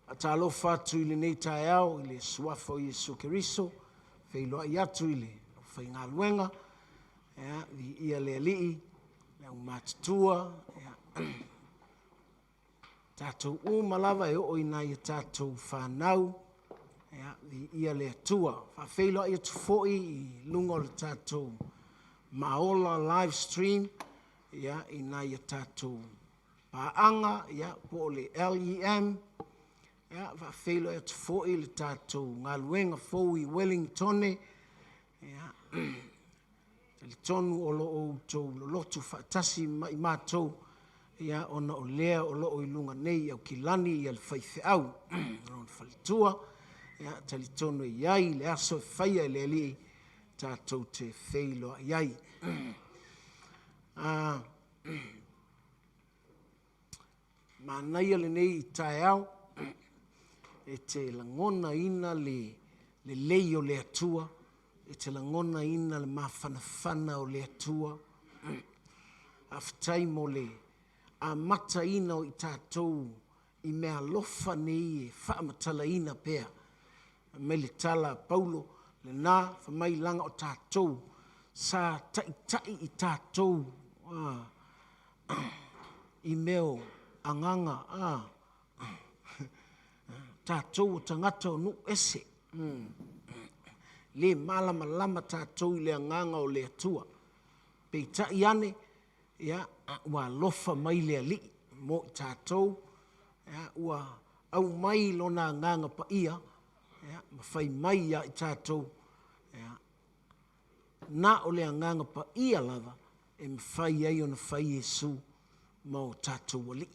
Faatalofa atu i lenei taeao i le suafa o Iesu Keriso, feiloai atu i le aufaigaluega, ia, viia le Alii, le aumatutua, ia, tatou uma lava e oo i nai a tatou fanau, ia, viia le Atua. Faafeiloai atu foi i luga o le tatou Maola live stream, ia, i nai a tatou paaga, ia, po o le LEM, ia, faafeiloai atu foi le tatou galuega fou i Wellingtone, ia, talitonu o lo o outou lolotu faatasi ma i matou, ia, ona o lea o lo o i luga nei i Aukilani ia le faifeau, lona faletua, ia, talitonu e i ai le aso e faia e le Alii tatou te feiloai ai. Ah, manaia lenei taeao e te lagonaina le lelei o le Atua, e te lagonaina le mafanafana o le Atua. Faafetai mo le amataina o i tatou i meaalofa nei e faamatalaina pea. Fai mai le tala a Paulo lena, fai mai leaga o tatou sa taitai i tatou i mea o agaga tatou o tagata o nuu ese. Le malamalama tatou i le agaga o le Atua. Peitai ane, ia, ua alofa mai le Alii mo i tatou, ia, ua aumai Lona Agaga Paia, ia, ma fai mai ia i tatou, ia, na o le Agaga Paia lava e mafai ai ona fai Iesu ma o tatou Alii.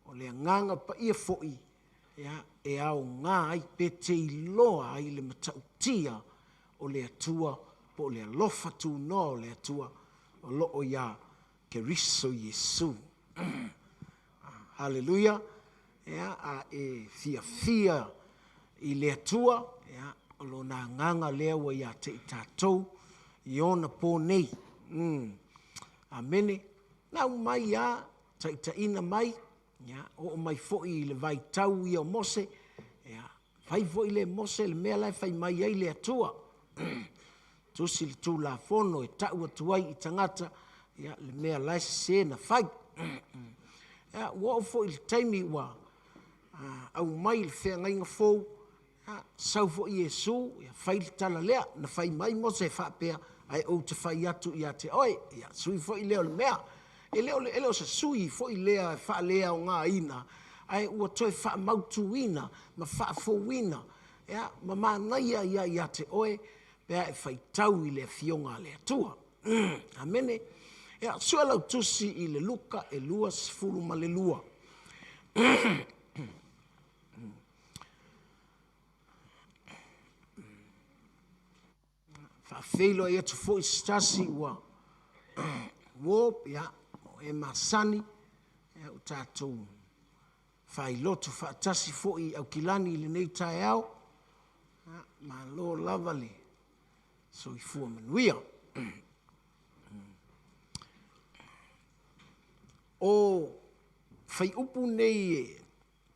O le Agaga Paia foi, ia, e aoga ai pe te iloa ai le matautia o le Atua po o le alofa tunoa o le Atua o lo o iā Keriso Iesu. Haleluia! Ia, a e fiafia i le Atua, ia, o Lona Agaga lea ua ia te i tatou i ona pō nei. Amene. Lau mai a, taitaiina mai, ia, oo mai foi i le vaitau ia o Mose, ia, fai foi le Mose le mea la e fai mai ai le Atua. Tusi le Tulafono e tau atu ai i tagata, ia, le mea la e sese na fai. Ia, ua oo foi i le taimi ua aumai le feagaiga fou, ia, sau foi Iesu, ia, fai le tala lea, na fai mai Mose e faapea, ae ou te fai atu ia te oe. Ia, sui foi lea o le mea. E le o, e le o se sui foi lea e faaleaogaina, ae ua toe faamautuina ma faafouina, ia, ma manaia ia ia te oe pe a e faitau i le Afioga a le Atua. Amene. Ia, sue lau tusi i le Luka e 22. Faafeiloai atu foi se tasi ua uo, ia, o e masani, ia, ua tatou failotu faatasi foi i Aukilani i lenei taeao. Ia, malo lava le soifua manuia. O faiupu nei e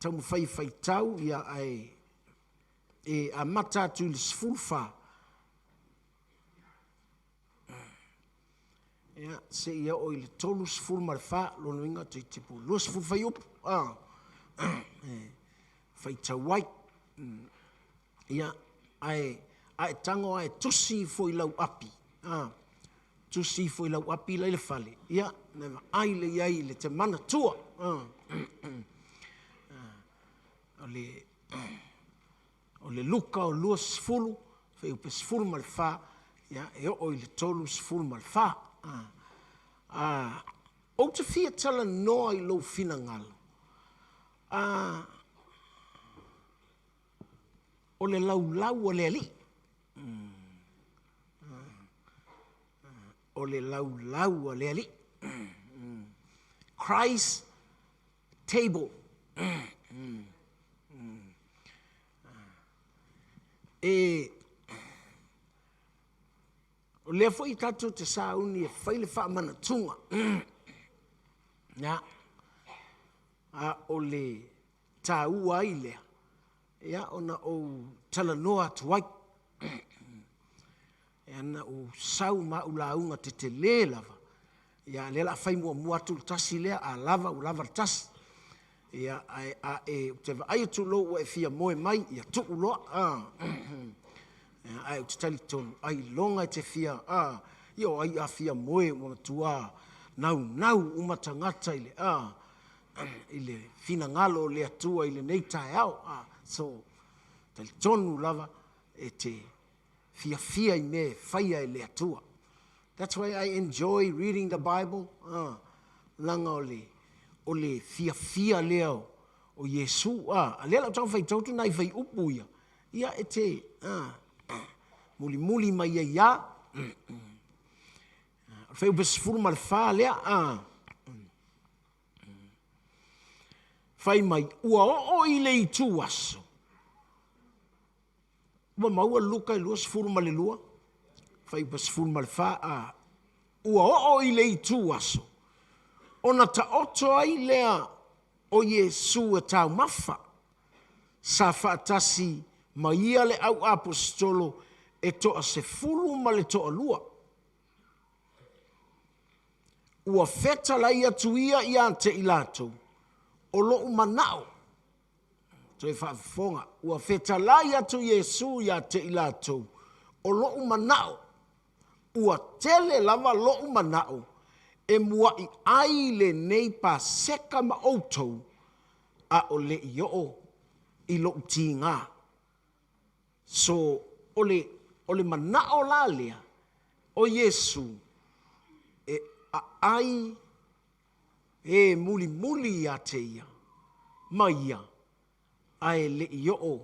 taumafai e faitau, ia, ae e amata atu i le 14. Ia, seia oo i le 34, lona uiga toeitiiti po o 20 fuaiupu, a, e faitau ai. Ia, ae a e tago lava e tusi ifo i lau api, a, tusi ifo i lau api la i le fale, ia, ona e vaai lea i ai i le te manatua. A, o le, o le Luka o 20, fuaiupu 14, ia, e oo i le 34. A, ou te fia talanoa i lou finagalo, a, o le laulau a le Alii. O le laulau a le Alii. Christ table. E, o lea foi tatou te sauni e fai le faamanatuga. Ia, a o le taua ai lea, ia ona ou talanoa atu ai. Ia na ou sau ma au lauga tetele lava, ia lea o le a fai muamua atu le tasi lea, a lava ua lava le tasi. Ia ae a e, ou te vaai atu loa ua e fia moe mai, ia tuu loa. Ia, ae ou te talitonu, ailoga e te fia, a, ia o ai a fia moe ua matua naunau uma tagata i le, a, i le finagalo o le Atua i lenei taeao. A, so, talitonu lava e te fiafia i mea e faia e le Atua. That's why I enjoy reading the Bible. Leaga o le, o le fiafia lea o, o Iesu. A lea la ou tago faitau atu nai fuaiupu ia, ia e te mulimuli mai ai lava. O le fuaiupu 14 lea. Fai mai, ua oo i le ituaso, Ua maua Luka 22, fuaiupu 14 a, ua oo i le ituaso, ona taoto ai lea o Iesu e taumafa, sa faatasi ma ia le au aposetolo e toasefulu ma le toalua. Ua fetalai atu ia ia te i latou, o lou manao, Toe faafofoga, ua fetalai atu Iesu ia te i latou, O loʻu manaʻo, ua tele lava loʻu manaʻo e muaʻi ai lenei Paseka ma ʻoutou, a ʻole i oʻo i loʻu tigā. So, o le, o le manaʻo la lea o Iesu e aʻai e mulimuli ia te ia ma ia, a e le i oo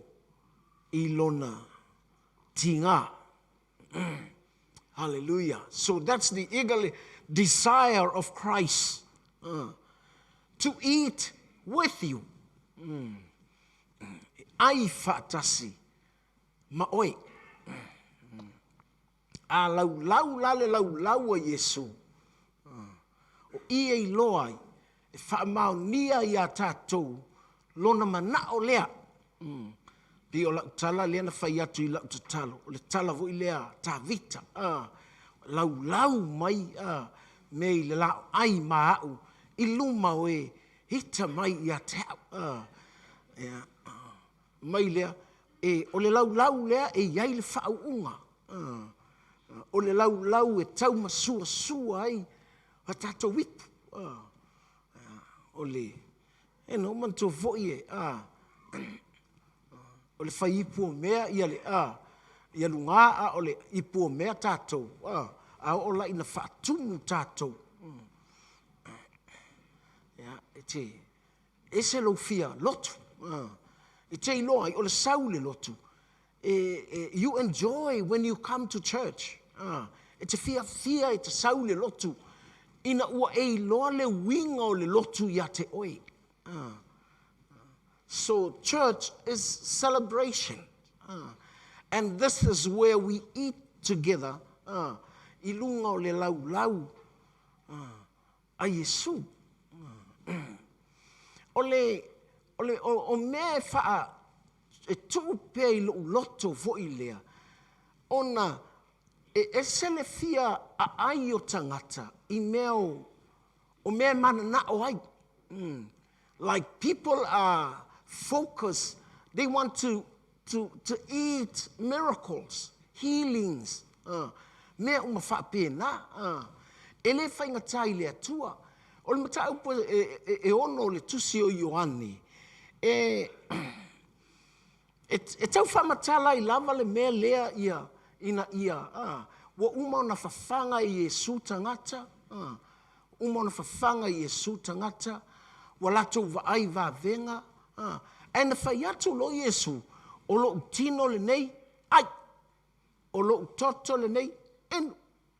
i lona tigā. Hallelujah. So that's the eagerly desire of Christ to eat with you. E ai faatasi ma oe. A laulau la le laulau a Iesū, o i e iloa ai, e faamaonia iā tatou lona manaʻo lea. Pei o lau tala lea na fai atu i lau tatalo, o le tala foi lea a Tavita, laulau mai mea i le laoai ma au i luma o e ita mai ia te au. Mai lea, e, o le laulau lea e i ai le faauuga. O le laulau e taumasuasua ai a tatou ipu. O le, e no manatua foi e, a, o le fai ipu o mea ia le, a, ia luga a o le ipu o mea tatou, a, a oo la ina faatumu tatou. Ia, e te, Ese lou fia lotu. E te iloa ai, o le sau i le lotu, e, you enjoy when you come to church. E te fiafia e te sau i le lotu, ina ua e iloa le uiga o le lotu ia te oe. So church is celebration. And this is where we eat together i luga o le laulau a Iesū. O le, o le, o, o mea e faa, e tuu pea i lou loto foi lea, ona e ese le fia aai o tagata i mea o, o mea e mananao ai. Like people are focused, they want to, to, to eat miracles, healings, mea uma faapena. E le faigata i le Atua. O le mataupu e, e, e ono o le tusi o Ioane, e, e, e tau faamatala ai lava le mea lea ia, ina ia, ua uma ona fafaga e Iesu tagata, uma ona fafaga e Iesu tagata, ua latou vaai i vavega, ae na fai atu loa Iesu, o lou tino lenei, ai, o lou toto lenei, inu,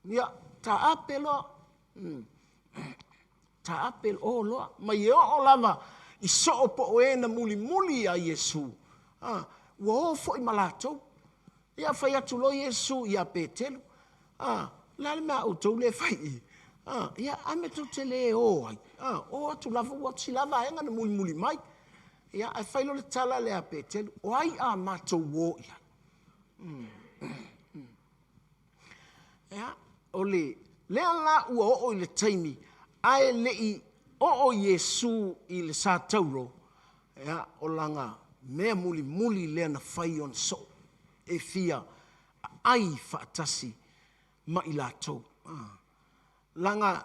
ia, taape loa, taape o loa, mai e oo lava i soo po o e na mulimuli iā Iesu, ua o foi ma latou. Ia fai atu loa Iesu iā Petelu, a, o le a le mea a outou lea e fai i i? A, ia, a mea tou te le o ai? A, o atu lava, ua si la vaega na mulimuli mai. Ia, ae fai loa le tala lea a Petelu, o ai a matou o i ai? Ia, o le, lea la ua oo i le taimi, ae le i oo Iesu i le satauro, ia, o lana mea mulimuli lea na fai ona soo, e fia aai faatasi ma i latou. Leaga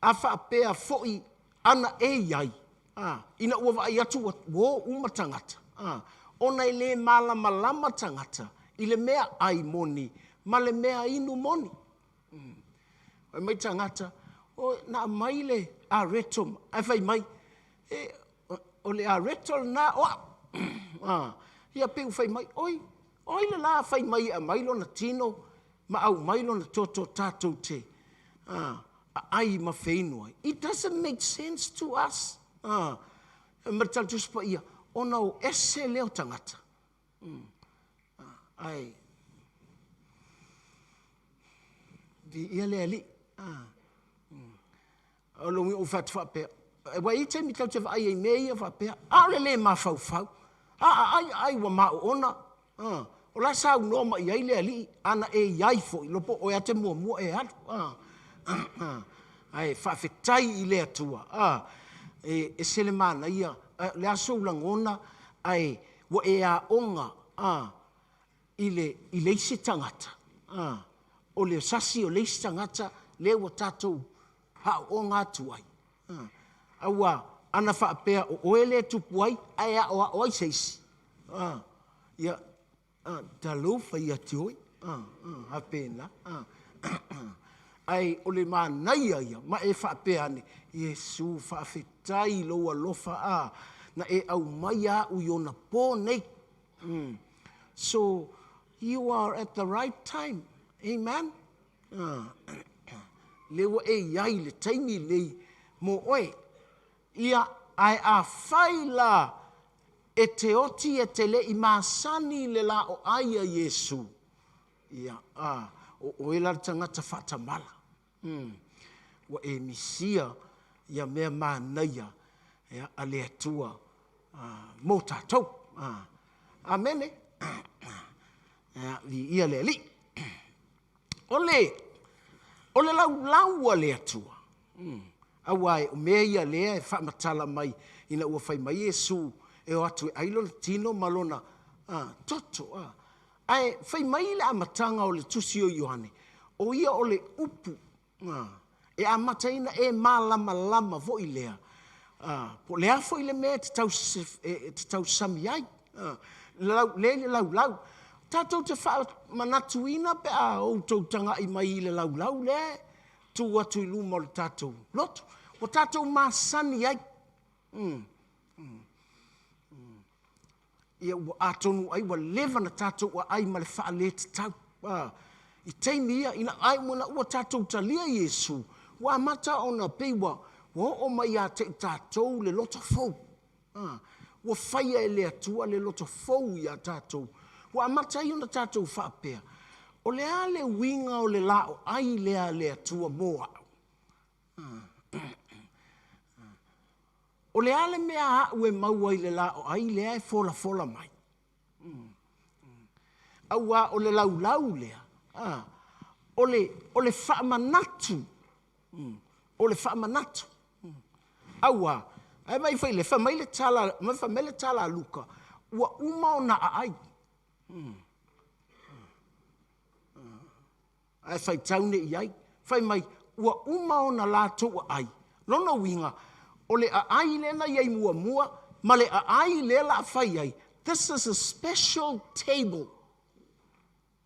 a faapea foi ana e i ai, ina ua vaai atu ua o uma tagata, ona e le malamalama tagata i le mea ai moni ma le mea inu moni. Fai mai tagata, o, na aumai le areto, ae fai mai, e, o le areto lena o au. Ia pei ua fai mai, oi, o ai le la fai mai e aumai lona tino ma aumai lona toto tatou te aai ma feinu ai? It doesn't make sense to us. Ma le tala Tusi Paia, ona o ese lea o tagata. Ae, viia le Alii. O lou uiga ua fai atu faapea, aua e i ai taimi tatou te vaai ai i mea ia faapea, a o le le mafaufau, a aai aai ua maoona, o la e saunoa mai i ai le Alii, ana e i ai foi, iloa po o oe lava e te muamua e alu. Ae faafetai i le Atua, e ese le manaia, o le a sou lagona, ae ua e aoga i le, i le isi tagata, o le sasi o le isi tagata lea ua tatou aooga atu ai. Aua ana faapea o oe lea e tupu ai ae aoao ai se isi, ia, talofa ia te oe, faapena. Ae o le manaia ia, ma e faapea ane, Iesu faafetai i lou alofa, na e aumaia au i ona po nei. So, you are at the right time. Amen? Lea ua e i ai i le taimi lenei mo oe. Ia, ae afai la e te oti e te le i masani i le laoai a Iesu, ia, a, o oe la le tagata faatamala. Ua e misia ia mea manaia ia, a le Atua mo tatou. Amene. Ia, viia le Alii. O le, o le laulau a le Atua, aua o mea ia lea e faamatala mai ina ua fai mai Iesu e o atu e ai lona tino ma lona toto. Ae fai mai le amataga o le tusi o Ioane, o ia o le upu e amataina e malamalama foi lea, po o le a foi le mea e te e te tausami ai, lea i le laulau. Tatou te faamanatuina pe a outou tagai mai i le laulau lea e tu atu i luma o le tatou lotu. Ua tatou masani ai. Ia ua atonu ai ua leva na tatou aai ma le faaletatau. I taimi ia, ina ai ina ua tatou talia Iesu, ua amata ona pei ua oo mai ia te i tatou le loto fou. Ua faia e le Atua le loto fou ia tatou. Ua amata ai ona tatou faapea, o le a le uiga o le laoai lea a le Atua mo au? O le a le mea aʻu e maua i le laoai lea e folafola mai? Auā o le laulau lea, o le, o le faamanatu. O le faamanatu. Auā, ae vaai foi le, fai mai le tala, fai mai le tala a Luka, ua uma ona aai. Ae faitau nei i ai. Fai mai, ua uma ona latou aai. Lona uiga, o le aai lea na i ai muamua, ma le aai lea o le a fai ai, this is a special table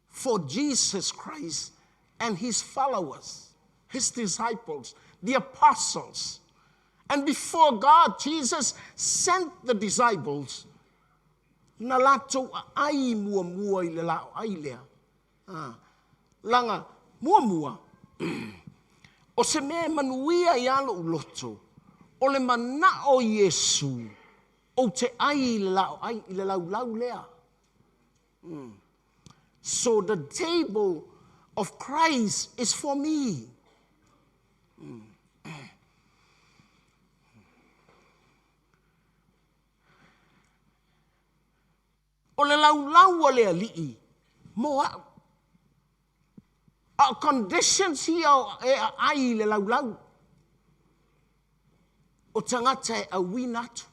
for Jesus Christ and his followers, his disciples, the apostles. And before God, Jesus sent the disciples na latou aai muamua i le laoai lea. Ah, laga muamua, o se mea e manuia ai lou loto, o le manao o Iesu, ou te ai i le laoai, i le laulau lea. So the table of Christ is for me. O le laulau a le alii mo au. A o conditions ia e aai i le laulau. O tagata e auina atu.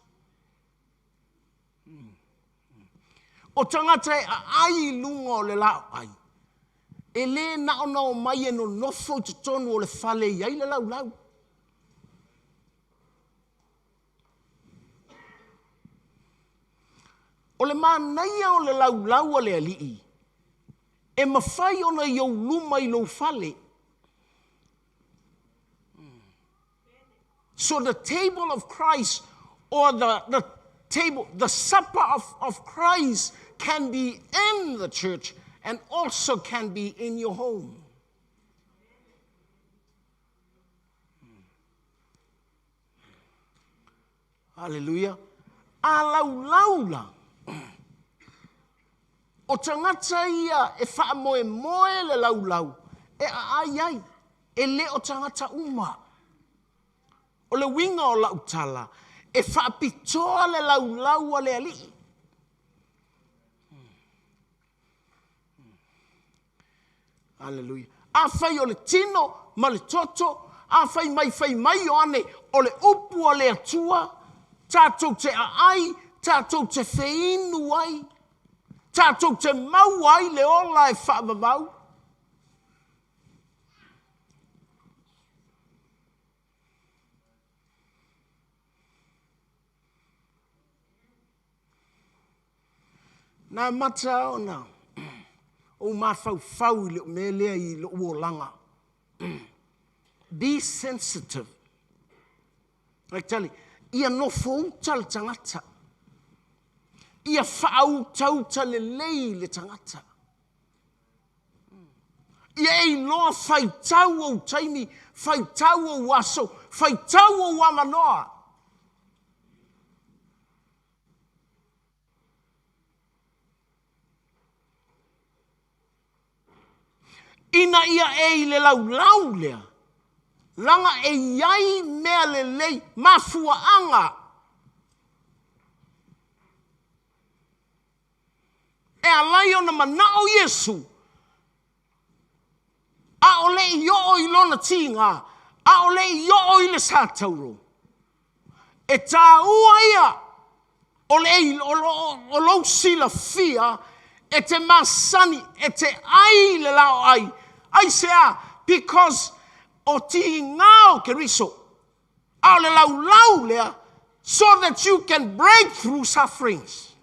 O tagata e aai i luga o le laoai, e lē na ona omai e nonofo i totonu o le fale i ai le laulau. O le manaia o le laulau a le alii, e mafai ona i ou luma i lou fale. So the table of Christ or the table, the supper of Christ can be in the church and also can be in your home. Hallelujah. A laulau la, o tagata ia e faamoemoe le laulau e aai ai, e le o tagata uma. O le uiga o lau tala, e faapitoa le laulau a le alii. Hallelujah. Afai o le tino ma le toto, afai mai fai mai Ioane, o le upu a le Atua, tatou te aai, tatou te feinu ai, tatou te maua ai le ola e faavavau. Na amata ona ou mafaufau i le mea lea i lou olaga. Be sensitive. Tali, ia nofouta le tagata. Ia faautauta lelei le tagata. Ia e iloa faitau ou taimi, faitau ou aso, faitau ou avanoa. Ina ia e i le laulau lea, laga e iai mea lelei, mafuaaga. E alai ona manao Iesu, a o le i oo i lona tiga, a o le i oo i le satauro. E tāua ia o le o lou silafia e te masani, e te ai le laoai. Aisea? Because o tiga o Keriso, a o le laulau lea, so that you can break through sufferings.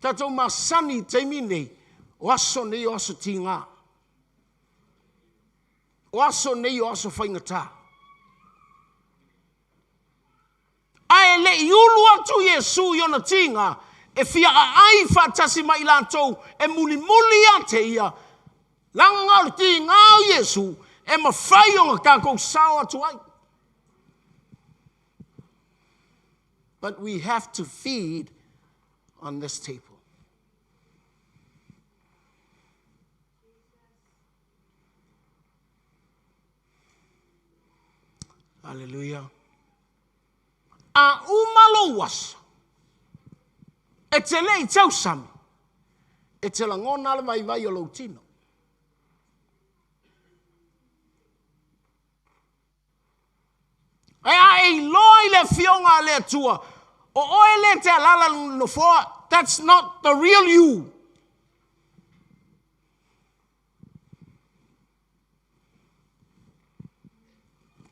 Tatou masani i taimi nei, o aso nei o aso tiga. O aso nei o aso faigata. Ae le i ulu atu Iesu i ona tiga, e fia aai faatasi mai latou e mulimuli ia te ia, laga nga o le tiga o Iesu, e mafai ona tatou sao atu ai. But we have to feed on this table. Hallelujah. A uma lou aso, e te le i tausami, E te lagona le vaivai o lou tino. Ae a e iloa i le Afioga a le Atua, o oe lea e te alaala i le nofoa, that's not the real you.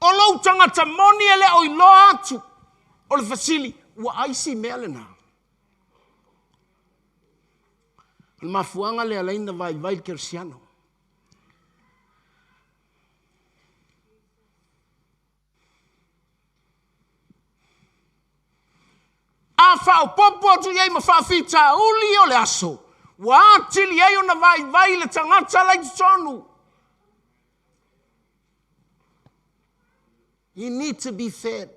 O lou tagata moni e le o iloa atu. O le fesili, ua ai si mea lena? O le mafuaaga lea e ala ai ona vaivai le kerisiano. A faaopoopo atu i ai ma faafitauli o le aso, ua atili ai ona vaivai le tagata la i totonu. You need to be fed.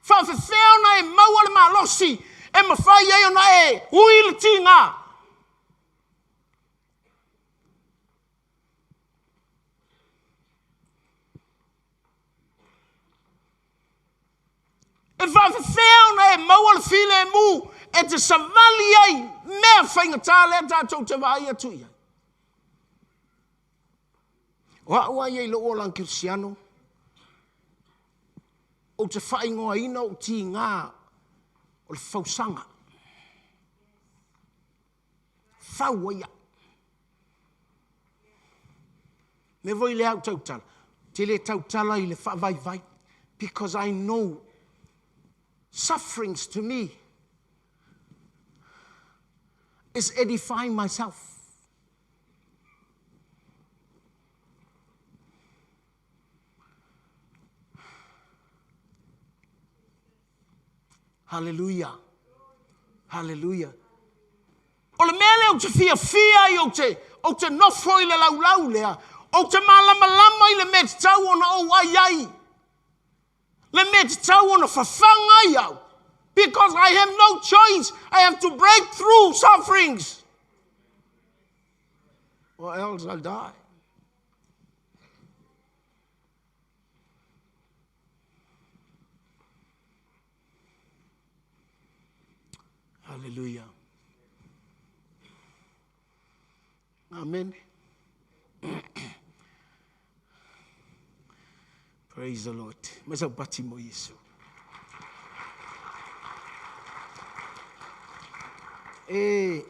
Faafefea ona e maua le malosi e mafai ai ona e ui le tiga? E faafefea ona e maua le filemu e te savali ai mea faigata lea tatou te vaai atu i ai? O au lava ia i lou olaga kerisiano, ou te faaigoaina ou tiga o le fausaga. Fau ai au. Mea foi lea au tautala, te le tautala i le faavaivai because I know sufferings to me is edifying myself. Hallelujah. Hallelujah. O le mea lea ou te fiafia ai ou te, ou te nofo i le laulau lea, ou te malamalama i le mea tatau ona ou ai ai. Le mea tatau ona fafaga ai au. Because I have no choice. I have to break through sufferings. Or else I'll die. Hallelujah. Amen. Praise the Lord. Mai sau pati mo Iesu. E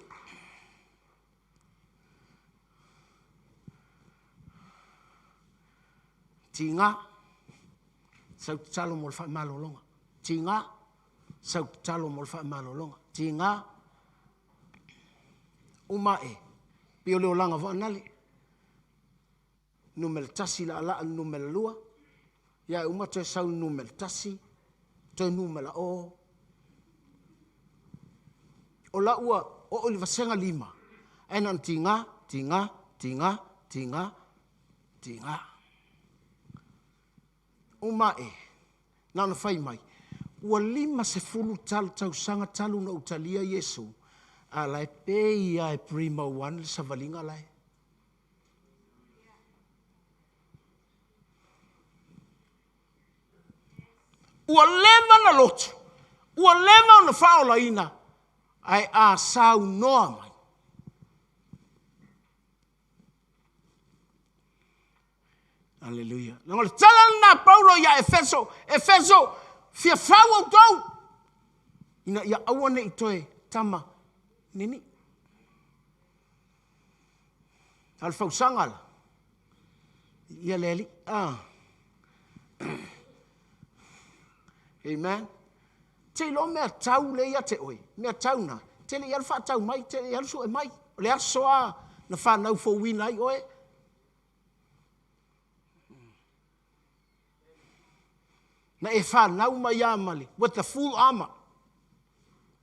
tiga sau tatalo mo le faamalologa. Tiga sau tatalo mo le faamalologa. Tiga uma e pei o le olaga vaanale. Numera 1 laalaa le numera 2, ia e uma toe sau le numera 1, toe numera o. O la ua oo i le vasega 5, ae na ona tiga, tiga, tiga, tiga, tiga. Uma ae, na ona fai mai, ua 50 tausaga talu ona ou talia Iesu, a la e pei lava e prima one le savaliga la e. Ua leva na lotu, ua leva ona faaolaina, ae a saunoa mai, Aleluia. Leaga o le tala lena a Paulo ia Efeso, Efeso, fia fau outou, ina ia aua ne i toe tama nini. A o le fausaga la, ia le alii. Ah. Amen. Te iloa mea tau lea ia te oe, mea tau na, te le i alu faatau mai, te le i alu sue mai. O le aso a na whanau fouina ai oe. Na e whanau mai a male, with the full armor.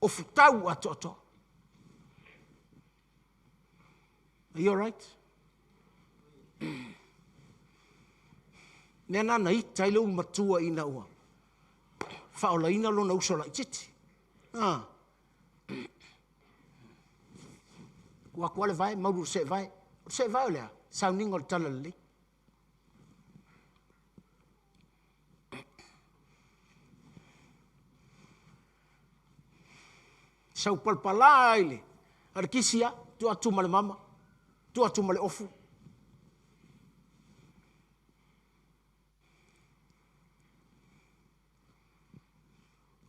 O futau atoatoa. Are you alright? Mea na na ita ai le ulu matua ina ua faaolaina lona uso laitiiti. Ah. Ua atu le vae, maulu se vae. O se vae o lea, sauniga o le tala lelei. Saupalapalā ai le alikisi a, tuu atu ma le mama, tuu atu ma le ofu.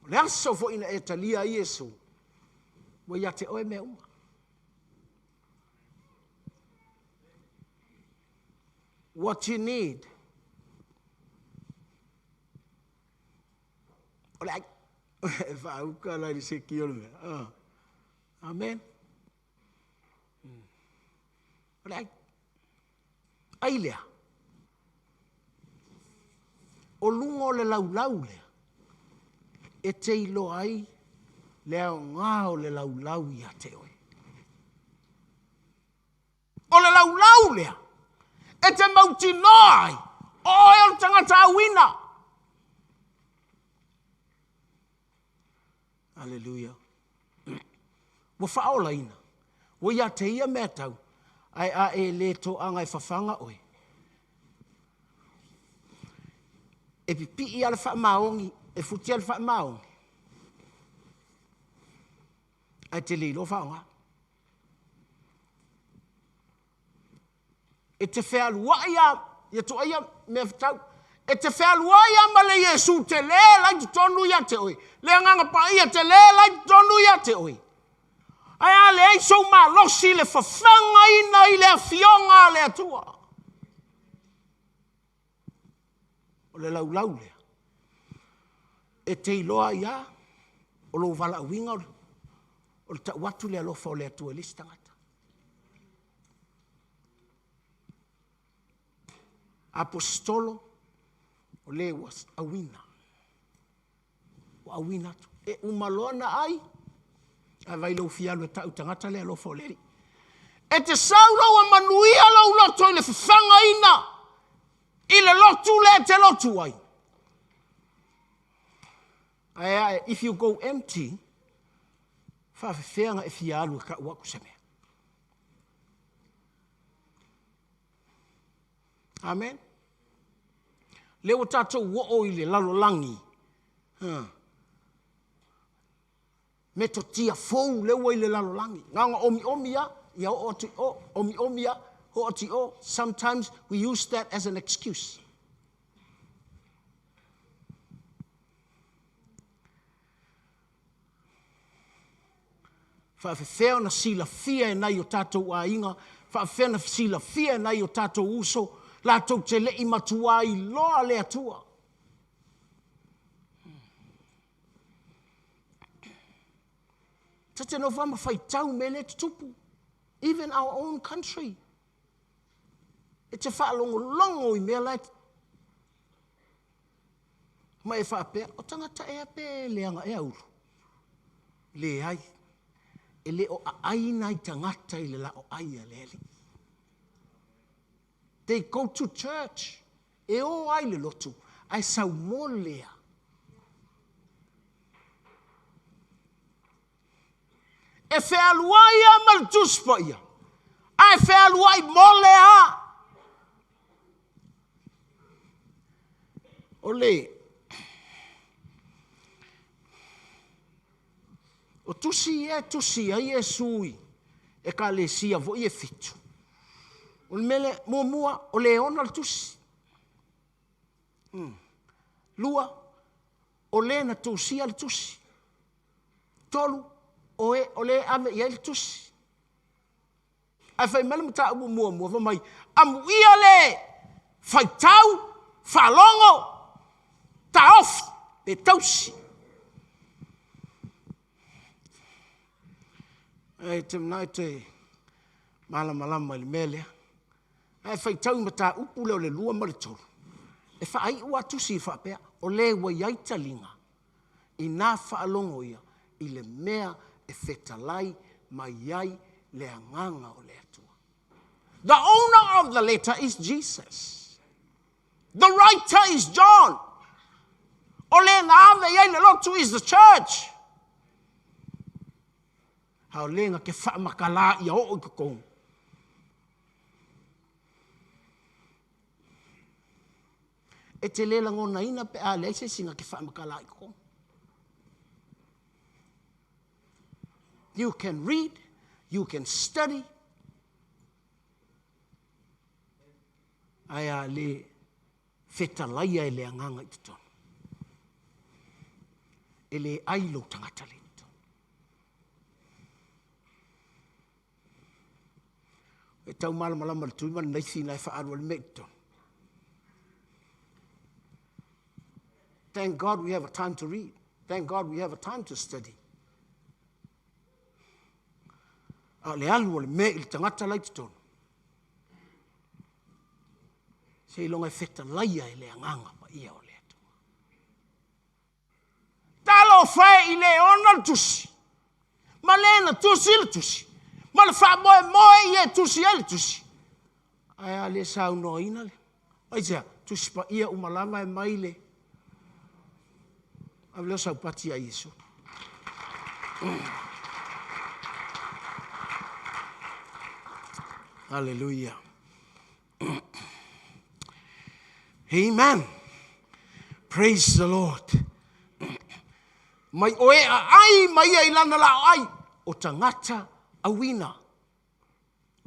O le aso foi na e talia ai Iesu, ua ia te oe mea uma. What you need O le ai. E faauka la i le seki o le mea. Ah. Amen. Hmm. O le ai. Ai lea. O luga o le laulau lea, e te iloa ai le aoga o le laulau ia te oe. O le laulau lea e te mautinoa ai o oe o le tagata auina. Aleluia. Ua faaolaina, ua ia te ia mea tau, ae a e le toaga e fafaga oe, e pipii lava le faamaoni, e futia le faamaoni, ae te le iloa faaaoga. E te fealuai a, ia tuaia mea tau, e te fealuai a ma le Iesu tele la i totonu ia te oe, le Agaga Paia tele la i totonu ia te oe. Ae a leai sou malosi i le fafagaina i le afioga a le Atua. O le laulau lea, e te iloa ai a o lou valaauina o le tau atu le alofa o le Atua i le isi tagata. Aposetolo, o le ua auina. Ua auina atu. E uma loa na ai, ae vai lou fia alu e tau tagata le alofa o le Alii. E te sau lou manuia lou loto i le fafagaina i le lotu lea e te lotu ai. Ae ae, if you go empty, faafefea na e fia alu e tau atu se mea. Amen. Lea ua tatou oo i le lalolagi. Ha. Metotia fou lea ua i le lalolagi. Na ona omiomi a, ia oo atu i o, omiomi a, oo atu i o. Sometimes we use that as an excuse. Faafefea ona silafia e nai o tatou aiga, faafefea ona silafia e nai o tatou uso, latou te le i matuā iloa le Atua. Ta te nofo lava ma faitau mea lea e tutupu. Even our own country. E te faalogologo i mea la e Ma e faapea, o tagata ea pe leaga ea ulu? Leai, e le o aai nai tagata i le laoai a le Alii. They go to church, e o ai le lotu, ae saumole a. E fealuai a ma le Tusi Paia, ae fealuai mole a. O le O tusi ia e tusi ai Iesu i ekalesia foi e fitu, o le mea lea, muamua, o le ona le tusi. Lua, o le na tusia le tusi. Tolu, o e, o le ave i ai le tusi. Ae fai mai le mataupu muamua, fai mai, amuia le faitau, faalogo, taofi, pe tausi. Ae te manao e te malamalama i le mea lea. Ae faitau i mataupu lea o le 2 ma le 3, e faaiu lava tusi faapea, o le ua i ai taliga, ina faalogo ia i le mea e fetalai mai ai le Agaga o le Atua. The owner of the letter is Jesus. The writer is John. O le na ave i ai le lotu is the church. A o le na te whaamakala ia oo i totonu. E te le lagonaina pe a leai se isi na te faamatala i totonu. You can read, you can study. Ae a le fetalaia e le agaga i totonu. E le ai lou tagata le totonu. E tau malamalama le tui ma le naifi na e faalu le mea i totonu. Thank God we have a time to read. Thank God we have a time to study. A o le alu o le mea i le tagata la i totonu. Seiloga e fetalaia e le agaga paia o le Atua. Talofa e i le ona le tusi, ma le na tusi le tusi, ma le faamoemoe i e tusi ai le tusi. Ae a le saunoaina le. Aisea, tusi paia uma lava e mai le. Ave lea o saupati ia Iesu. Hallelujah. Amen. Praise the Lord. Mai oe a ai mai ia i lana lao ai o tagata auina.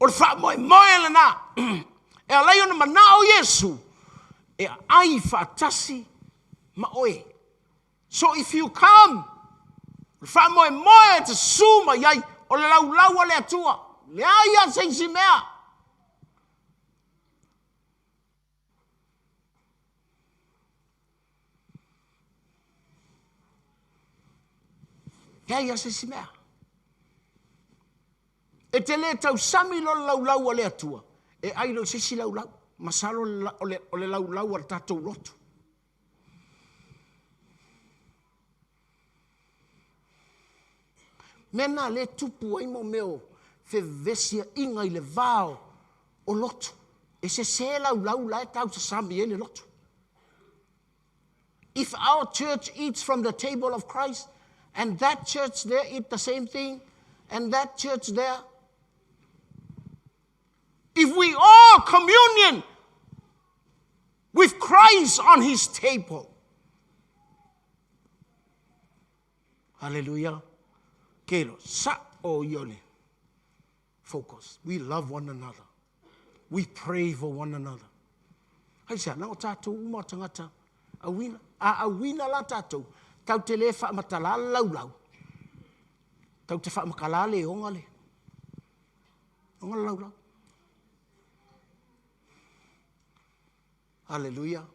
O le faamoemoe lena. E alai ona manao Iesu e ai faatasi ma oe. So if you come, o le faamoemoe e te susu mai ai, o le laulau a le Atua. Leai a se isi mea. Leai a se isi mea. E te le tausami loa le laulau a le Atua, e ai loa i se isi laulau. Masalo o le laulau a le tatou lotu. Mea na lea e tupu ai mo mea o fevesiaiga i le va o lotu. E sese laulau la e tausasami ai le lotu. If our church eats from the table of Christ, and that church there eat the same thing, and that church there, if we all communion with Christ on his table, Hallelujah. Kelo, sa o iole. Focus. We love one another. We pray for one another. Hai sea, na o tātou uma tangata auina. A auina la tātou, tau te le whaamatala laulau. Tau te whaamakala le onga le. Onga le laulau. Hallelujah.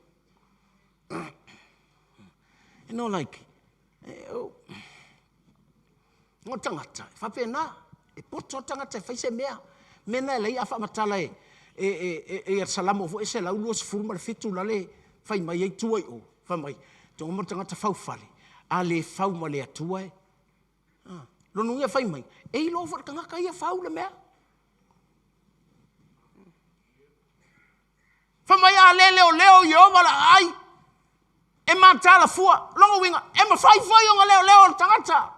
You know, like, oh, o tangata, e whapena, e poto tangata e whaise mea. Mena e lei a whaamatala e, e, e, e, e, e salamo fo e se lau lua sefulu ma le fitu la le whai mai ei tua i o. Whai mai, tonga mo tangata whaufale. A le whau ma le atua e. Ah, lona uiga fai mai, e iloa foi le tagata ia fau le mea. Fai mai a le leoleo Ieova la ai, e matala fua. Lona uiga, e mafai foi ona leoleo le tagata.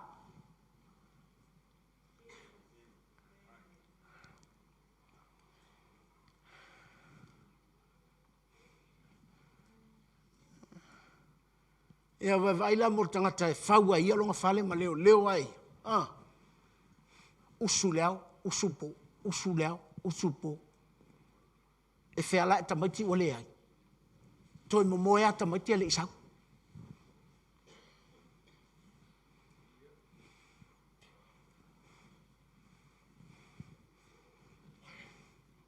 Ia vaavaai la mo le tagata e fau ai ia lona fale ma leoleo ai. Ah. Usu le ao, usu le po, usu le ao, usu le po. E fea la e tamaiti ua leai. Toe momoe a tamaiti e le i sau.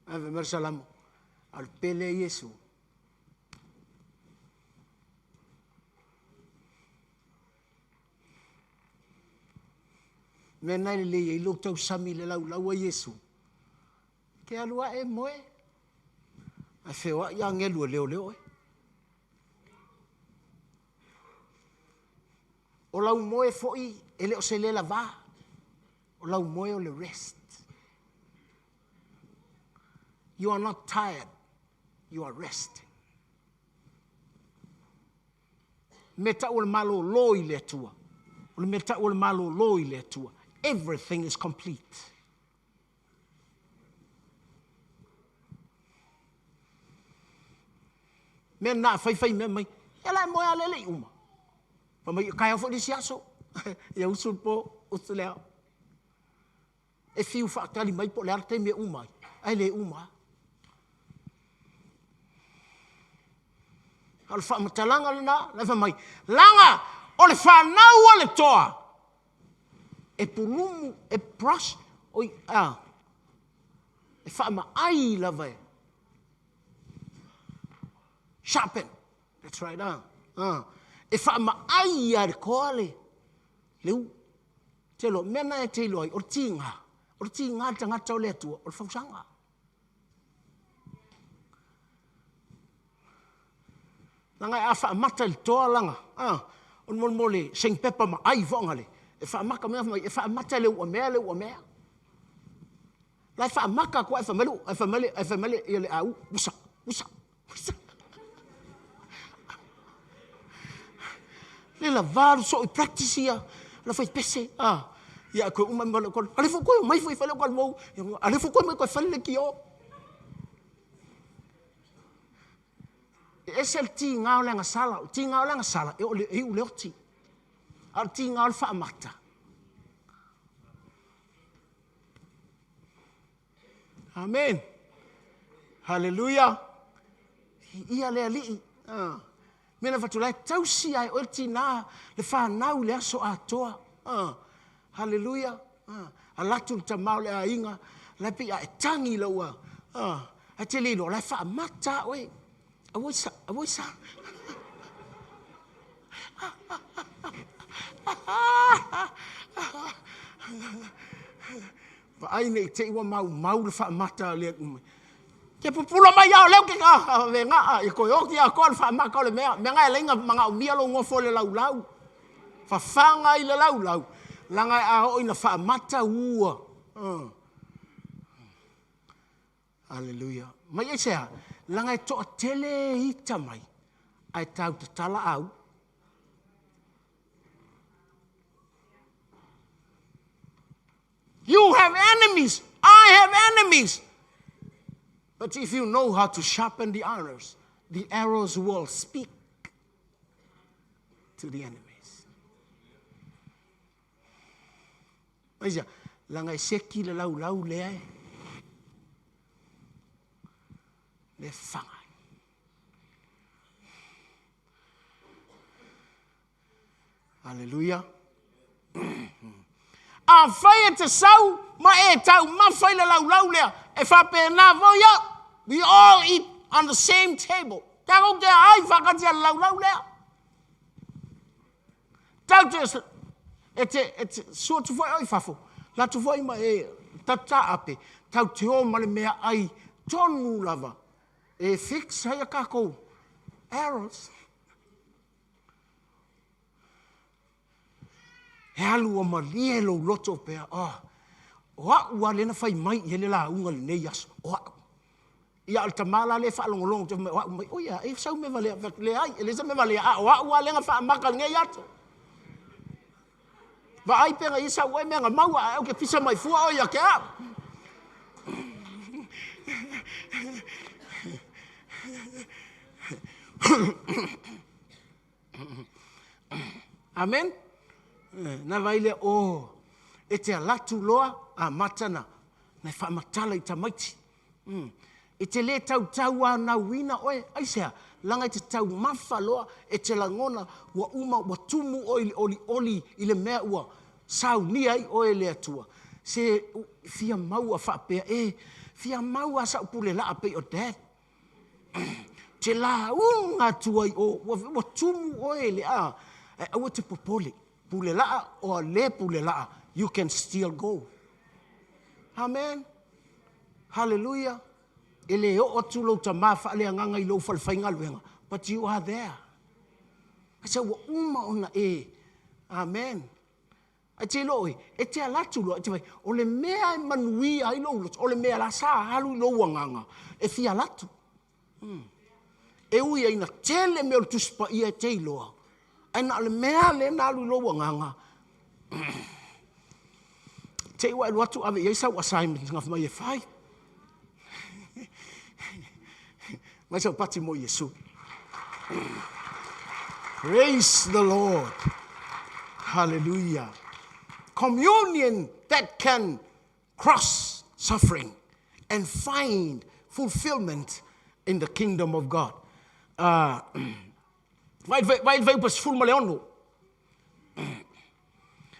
Ave mai le salamo, a o le pele Iesu. Mea na e lelei ai lou tausami i le laulau a Iesu. Ke alu ae moe, ae feoai agelu e leoleo oe. O lau moe foi e le o se lela vā. O lau moe o le rest. You are not tired, you are resting. Mea tau o le malōlō i le Atua. O le mea tau o le malōlō i le Atua. Everything is complete. Mea na faifai mea mai. E la e moe a lele i uma. Fai mai, taeao foi le isi aso. Ia usu le po, usu le ao. E fiu faatali mai po o le a le taimi e uma ai, ae le uma lava. A o le faamatalaga lena, la e fai mai, leaga o le fanau a le toa, e pulumu, e brush, oi, a, e faamaai lava e sharpen. That's right, a, a, e faamaai ia le toa le, le u. Te loa, mea na e te iloa ai, o le tiga, o le tiga le tagata o le Atua, o le fausaga. Leaga a faamata i le toa laga, a, o le mo le sengpepa ma ai foagale, e faamata mea mai, e faamata le uamea le uamea. La e faamata atu ai fai mai le, fai mai le, fai mai le, ia le au, usa, usa, usa. Le la valu so i practice ia, la fai pese, a, ia koe uma ma le koe, ale fo koe mai foi fale o kalmou, ale fo koe mai koe fale le kio. E ese le tiga o le agasala, o le tiga o le agasala, e oo e iu i le oti. A o le tiga o le faamata. Amen. Haleluia. Ia le Alii. Ah. Mea na fatu la e tausi ai oe le tina le fanau i le aso atoa. Ah. Haleluia. Ah. Alatu le tama o le aiga, la e pei a e tagi lau a. Ah. Ae te le iloa, la e faamata oe. Aua sa, aua sa. Vaai nei te i ua maumau le faamata a le alii mai. Ke pupula mai a o lea ou te vegaa i koe oti atoa le faamata o le mea. Mea na e ala ai ona manaomia lou nofo i le laulau. Fafaga i le laulau, leaga a oo ina faamata ua. Aleluia. Mai aisea? Leaga e toatele ita mai, ae tau tatala au. You have enemies. I have enemies. But if you know how to sharpen the arrows, the arrows will speak to the enemies. Aisea? Leaga e seki le laulau lea e le faga ai. Aleluia. Afai e te sau ma e taumafa i le laulau lea, e faapena foi au. We all eat on the same table. Tatou te aai faatasi a le laulau lea. Tau te, e te, e te sua atu foi oe i fafo, la atu foi ma e tau taape, tau te o ma le meaai tonu lava e fix ai a tatou arrows. E alu ua malie lou loto pea, oh, o au lava lea na fai mai i ai le lauga i lenei aso, o au. Ia, a o le tama la lea e faalogologo atu, fai mai, o au mai, oi a, e sau mea valea, fai atu, leai, e leai se mea valea, a o au lava lea na faamaka i lenei aso. Vaai pe na ia sau ai mea na maua, ae ou te pisa mai fua oe ia te au. Amen. Na vai lea, oh, e te alatu loa, amata na, na e faamatala i tamaiti. Mm. E te lē tautauanauina oe, aisea? Leaga e te taumafa loa, e te lagona ua uma, ua tumu oe i le olioli i le mea ua saunia ai oe e le Atua. Se fia maua faapea, e fia mau a sau pule laa pei o dad. Te lauga atu ai o, ua, ua tumu oe i le a, ae aua te popole. Pule laa o le pule laa, you can still go. Amen. Hallelujah. E le oo atu lou tama faaleagaga i lou falefaigaluega, but you are there. Aisea ua uma ona e, amen. Ae te iloa oe, e te ala atu loa, e te fai, o le mea e manuia ai lou loto, o le mea la sa alu i lou agaga, e fia ala atu. Hmm. E ui ai na tele mea o le Tusi Paia e te iloa, ae na o le mea lea na alu i lou agaga, te i ua e alu atu ave i ai sau assignment na mai e fai. Mai sau pati mo Iesu. Praise the Lord. Hallelujah. Communion that can Cross suffering and find fulfillment in the kingdom of God. Vai vai vai upa sefulu ma le ono.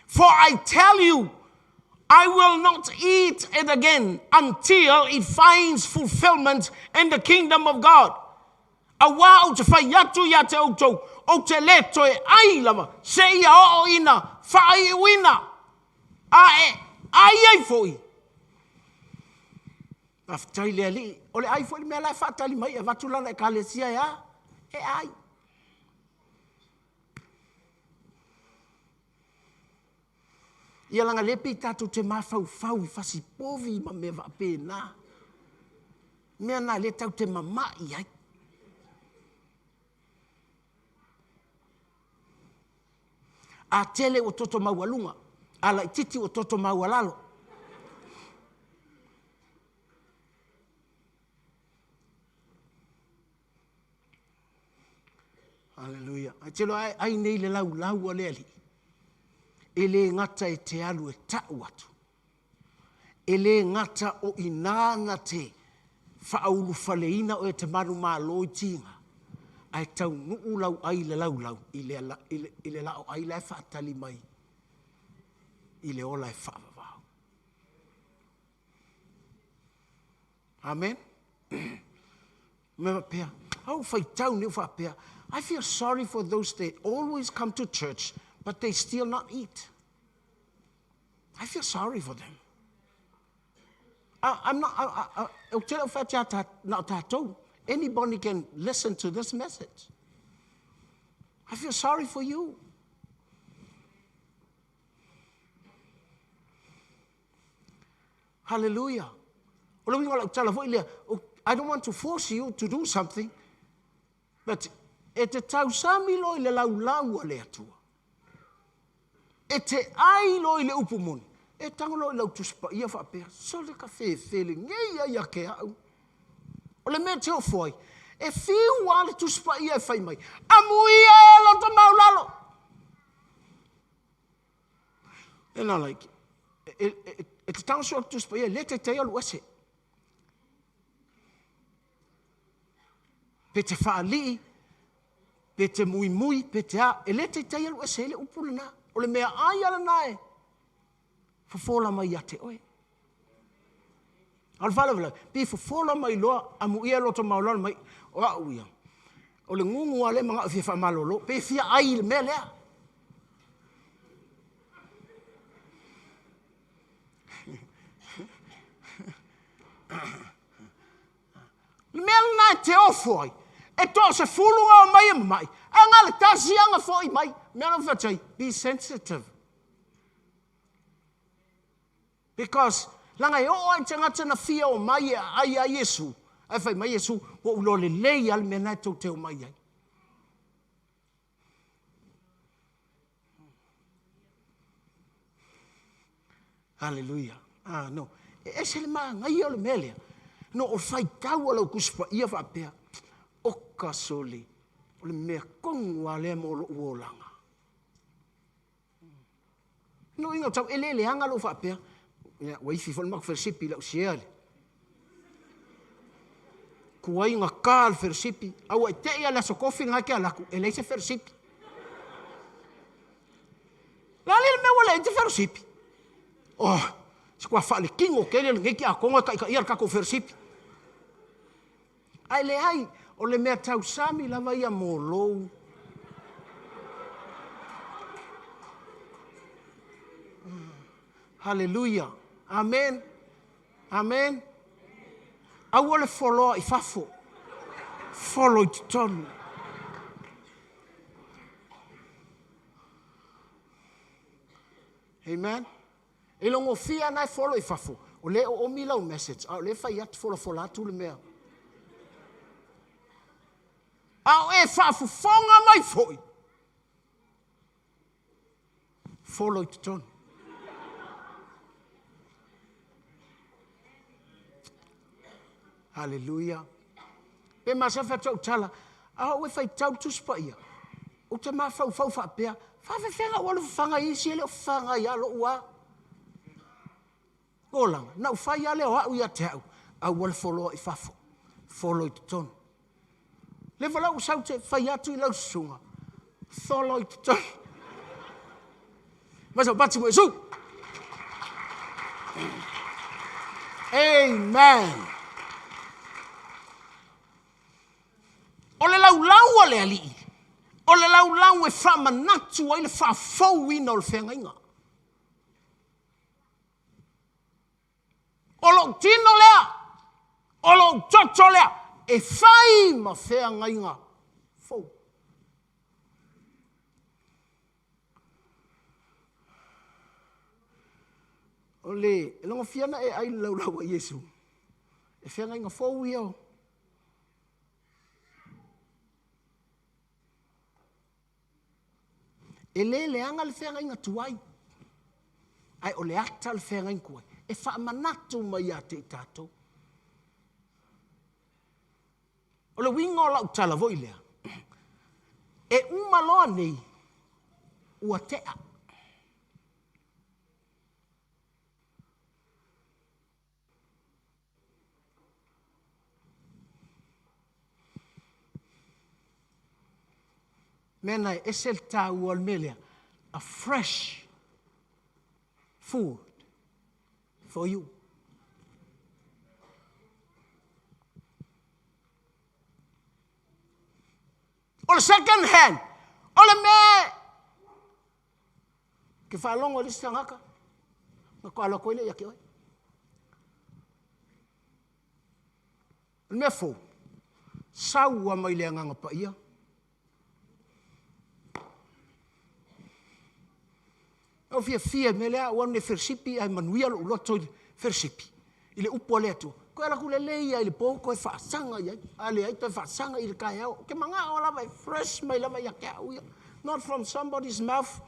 For I tell you, I will not eat it again until it finds fulfillment in the kingdom of God. Auā ou te fai atu iā te outou, ou te lē toe ai lava, seia oo ina faaiuina, a e ai ai foi. Faafetai le Alii, o le ai foi le mea la e faatali mai e avatu lana Ekalesia e a? E ai. Ia laga lea pei tatou te mafaufau i fasipovi ma mea faapena. Mea na lea tatou te mamai ai. A tele ua toto maualuga, a laititi ua toto maualalo. Aleluia. Ae te loa ai nei le laulau a le Alii, e le gata e te alu e ta'u atu, e le gata o inā na te faaulufaleina oe e te manumalo i tiga, ae taunuu lau ai i le laulau i le, i le, i le la'o ai la e faatali mai i le ola e faavavau. Amen. Me faapea, au faitau nei faapea, I feel sorry for those that always come to church but they still not eat. I feel sorry for them. I, I'm not, I, I, ou te le o fai atu na o tatou. Anybody can listen to this message. I feel sorry for you. Hallelujah. O le uiga o lau tala foi lea, I don't want to force you to do something, but e te tausami loa i le laulau a le Atua. E te ai loa i le upu moni. E tago loa i lau Tusi Paia faapea, sole ka fefele ngei ai a ke au. O le mea te ofo ai, e fiu a le Tusi Paia e fai mai, amuia e loto maulalo. And I'm like, e, e, e te tago sua Tusi Paia, le taitai alu ese. Pe te faalii, pe te muimui, pe te a, e le taitai alu ese ai le upu lena. O le mea ai a lena e fofola mai ia te oe. A o le faalavelave, pe fofola mai loa, amuia loto maulalo mai, o au ia. O le gugu lava lea manao e fia faamalolo, pe fia ai i le mea lea. Le mea lena e te ofo ai, e toasefulu nga omai e mamai, ae na o le tasi lava na foi mai. Mea na ou fai atu ai, be sensitive. Because, leaga e oo lava i tagata na fia omai e aai ia Iesu, ae fai mai Iesu, ua ou iloa lelei lava le mea lena e tou te omai ai. Haleluia. Ah, no. E ese le manaia o le mea lea. No, o le faitau a lau Tusi Paia faapea, oka sole, o le mea tonu lava lea mo lou olaga. No inga tau, e le leaga lou faapea, ia, ua ifi foi le matou felesipi i lau siea le. Tuai na ka le felesipi, a ua i te i a le aso kofi lena e te alu atu, e leai se felesipi. Le a le mea ua leai te felosipi? Oh, se kua faaletino tele lenei tiakono e taitaia le tatou felosipi. Ae leai, o le mea tausami lava ia mo lou. Haleluia. Amen. Amen. Aua le foloa i fafo. Folo i totonu. Amen. E logofia na e folo i fafo, o lea e oomi lau message, a o lea e fai atu, folafola atu le mea. A o e faafofoga mai foi, folo i totonu. Haleluia. Pe masani fai atu au tala, a ou e faitau le Tusi Paia, ou te mafaufau faapea, faafefea ona ou alu fafaga i isi e le o fafaga ia lou a. Olaga, na ou fai lava lea o au ia te au, aua le foloa i fafo, folo i totonu. Le foi la ua sau te fai atu i lau susuga, solo i totonu. Mas eu bati mo Iesu. Amen. O le laulau a le alii, o le laulau e faamanatu ai le faafouina o le feagaiga. O lou tino lea, o lou toto lea, e fai ma feagaiga fou. O le logofia na e ai le laulau a Iesu, e feagaiga fou ia E le leaga le feagaiga tuai, ae o le ata o le feagaiga tuai, e faamanatu mai ia te i tatou. O le uiga o lau tala foi lea, e uma loa nei, ua tea. Mea na e ese le taua o le mea lea, a fresh food for you. O le second hand, o le mea ke faalogo i le isi tagata, na faatoa alu atu ai lea ia te oe. O le mea fou, sau lava mai le Agaga Paia, Na ou fiafia i le mea lea, a ou alu nei e felosipi ae manuia lou loto i le felosipi i le upu a le Atua, toe alu atu lelei lava i le po toe faasaga i ai, a leai toe faasaga i le taeao. Ou te manao lava e fresh mai lava ia te au ia, not from somebody's mouth.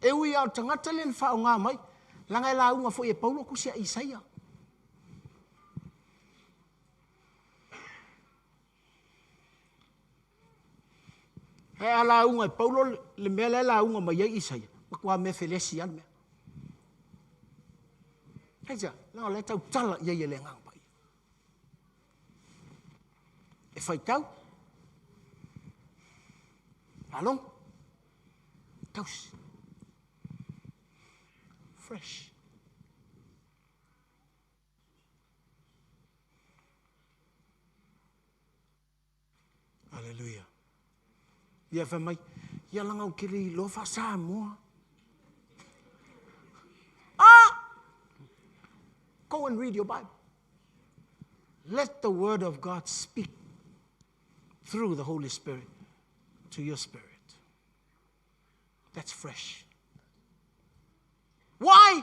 E ui lava o le tagata lea na faaaoga mai, leaga e lauga foi e Paulo tusi a Isaia. Ae a lauga e Paulo le mea la e lauga mai ai Isaia, matua mea felesi lava le mea. Aisea? Leaga o la e tautala i ai e le Agaga Paia. E faitau, faalogo, tausi. Fresh. Aleluia. Ia fai mai, ia laga ou te le iloa faa-Samoa. Ah! Go and read your Bible. Let the word of God speak through the Holy Spirit to your spirit. That's fresh. Why?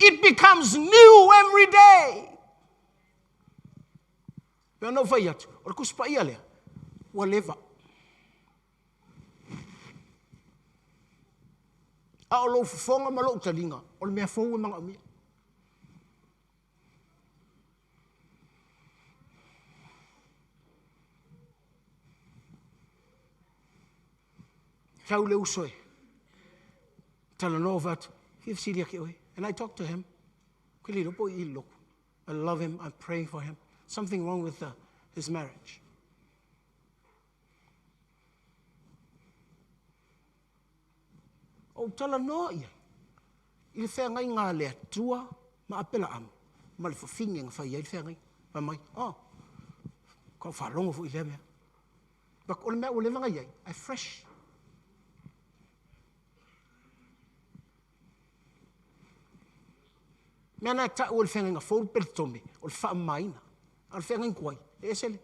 It becomes new every day. Pei ona ou fai atu, o le Tusi Paia lea, ua leva. A o lou fofoga ma lou taliga, o le mea fou e manaomia. Sau le uso e talanoa fai atu, fia fesili ia te oe. And I talk to him. Ou te le iloa po o i i le lotu. I love him, I'm praying for him. Something wrong with the, his marriage. Ou talanoa i ai i le feagaiga a le Atua ma Apelaamo ma le fafine na fai ai le feagaiga. Fai mai, oh, ka faalogo foi i lea mea. But o le mea ua leva na i ai, ae fresh. Mea na e tau o le feagaiga fou le peletome, o le faamamaina. A o le feagaiga tuai, e ese le.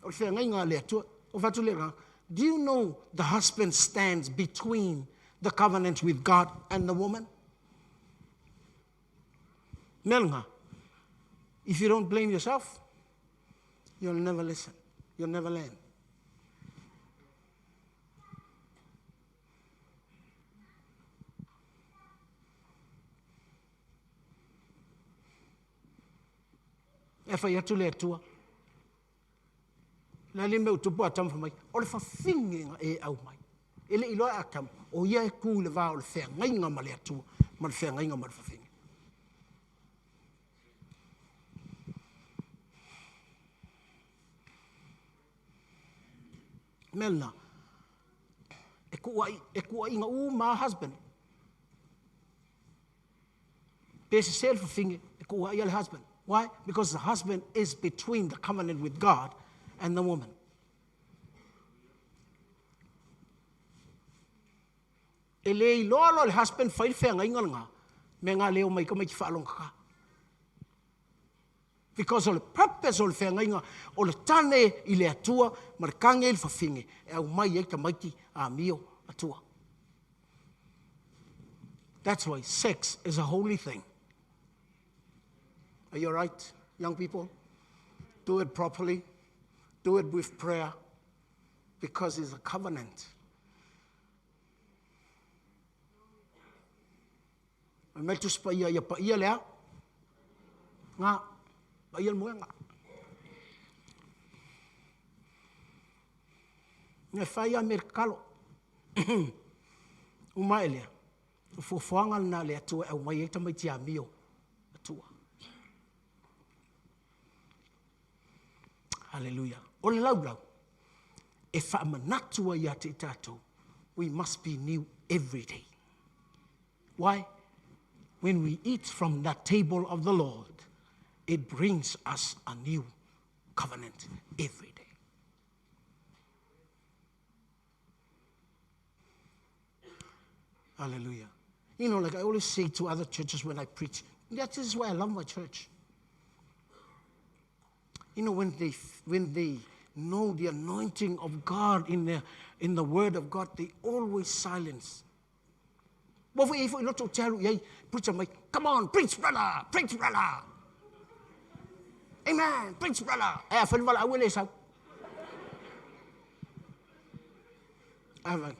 O le feagaiga a le Atua. O fai atu le agaga, do you know the husband stands between the covenant with God and the woman? Mea lena, if you don't blame yourself, you'll never listen. You'll never learn. E fai atu le Atua. Le a le mea ua tupu Atamu fai mai, o le fafine na e aumai. E le i iloa e Atamu, o ia e tu i le va o le feagaiga ma le Atua ma le feagaiga ma le fafine. Mea lena, e kuai, e kuaiga uma lava husband. Pe sese le fafine, e kuai lava le husband. Why? Because the husband is between the covenant with God and the woman. E le iloa loa le husband fai le feagaiga lena, mea na leo mai tamaiti faalogogata. Because o le purpose o le feagaiga o le tane i le Atua ma le tane i le fafine e aumai ai tamaiti amio Atua. That's why sex is a holy thing. Are you right, young people? Do it properly. Do it with prayer. Because it's a covenant. Fai mai le Tusi Paia, ia paia le a? Ngā. Paia le moega. Ngai whai a me le kalo. Uma e lea. O fuafuaga lena a le Atua e aumai ai tamaiti amio Atua. Hallelujah. O le laulau, e faamanatu ai ia te i tatou, we must be new every day. Why? When we eat from that table of the Lord, it brings us a new covenant every day. Hallelujah. You know, like I always say to other churches when I preach, that is why I love my church. You know, when they, when they know the anointing of God in the, in the Word of God, they always silence. Ua foi foi loto te alu i ai, preacher mai, come on, preach brother, preach brother. Amen, preach brother. Ai a whai wala au e le sau. Ai,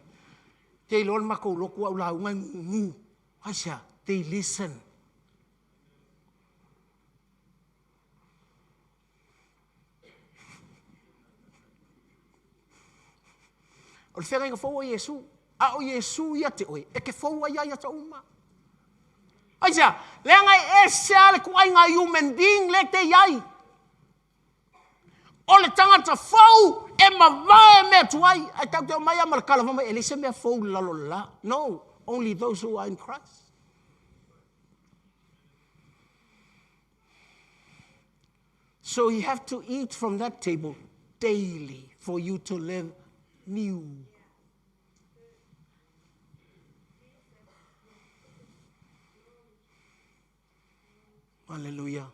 te iloa le makou lotu au lauga e gugu. Aisea? They listen. O le feagaiga fou o Iesu, a o Iesu ia te oe, e te fou ai ia ia uma. Aisea? Leaga e ese lava le tuaiga human being le te i ai. O le tagata fou e mavae mea tuai. Ae tatou te omai lava ma le tala fai mai, e leai se mea fou i lalo o le la. No, only those who are in Christ. So you have to eat from that table daily for you to live new. Hallelujah.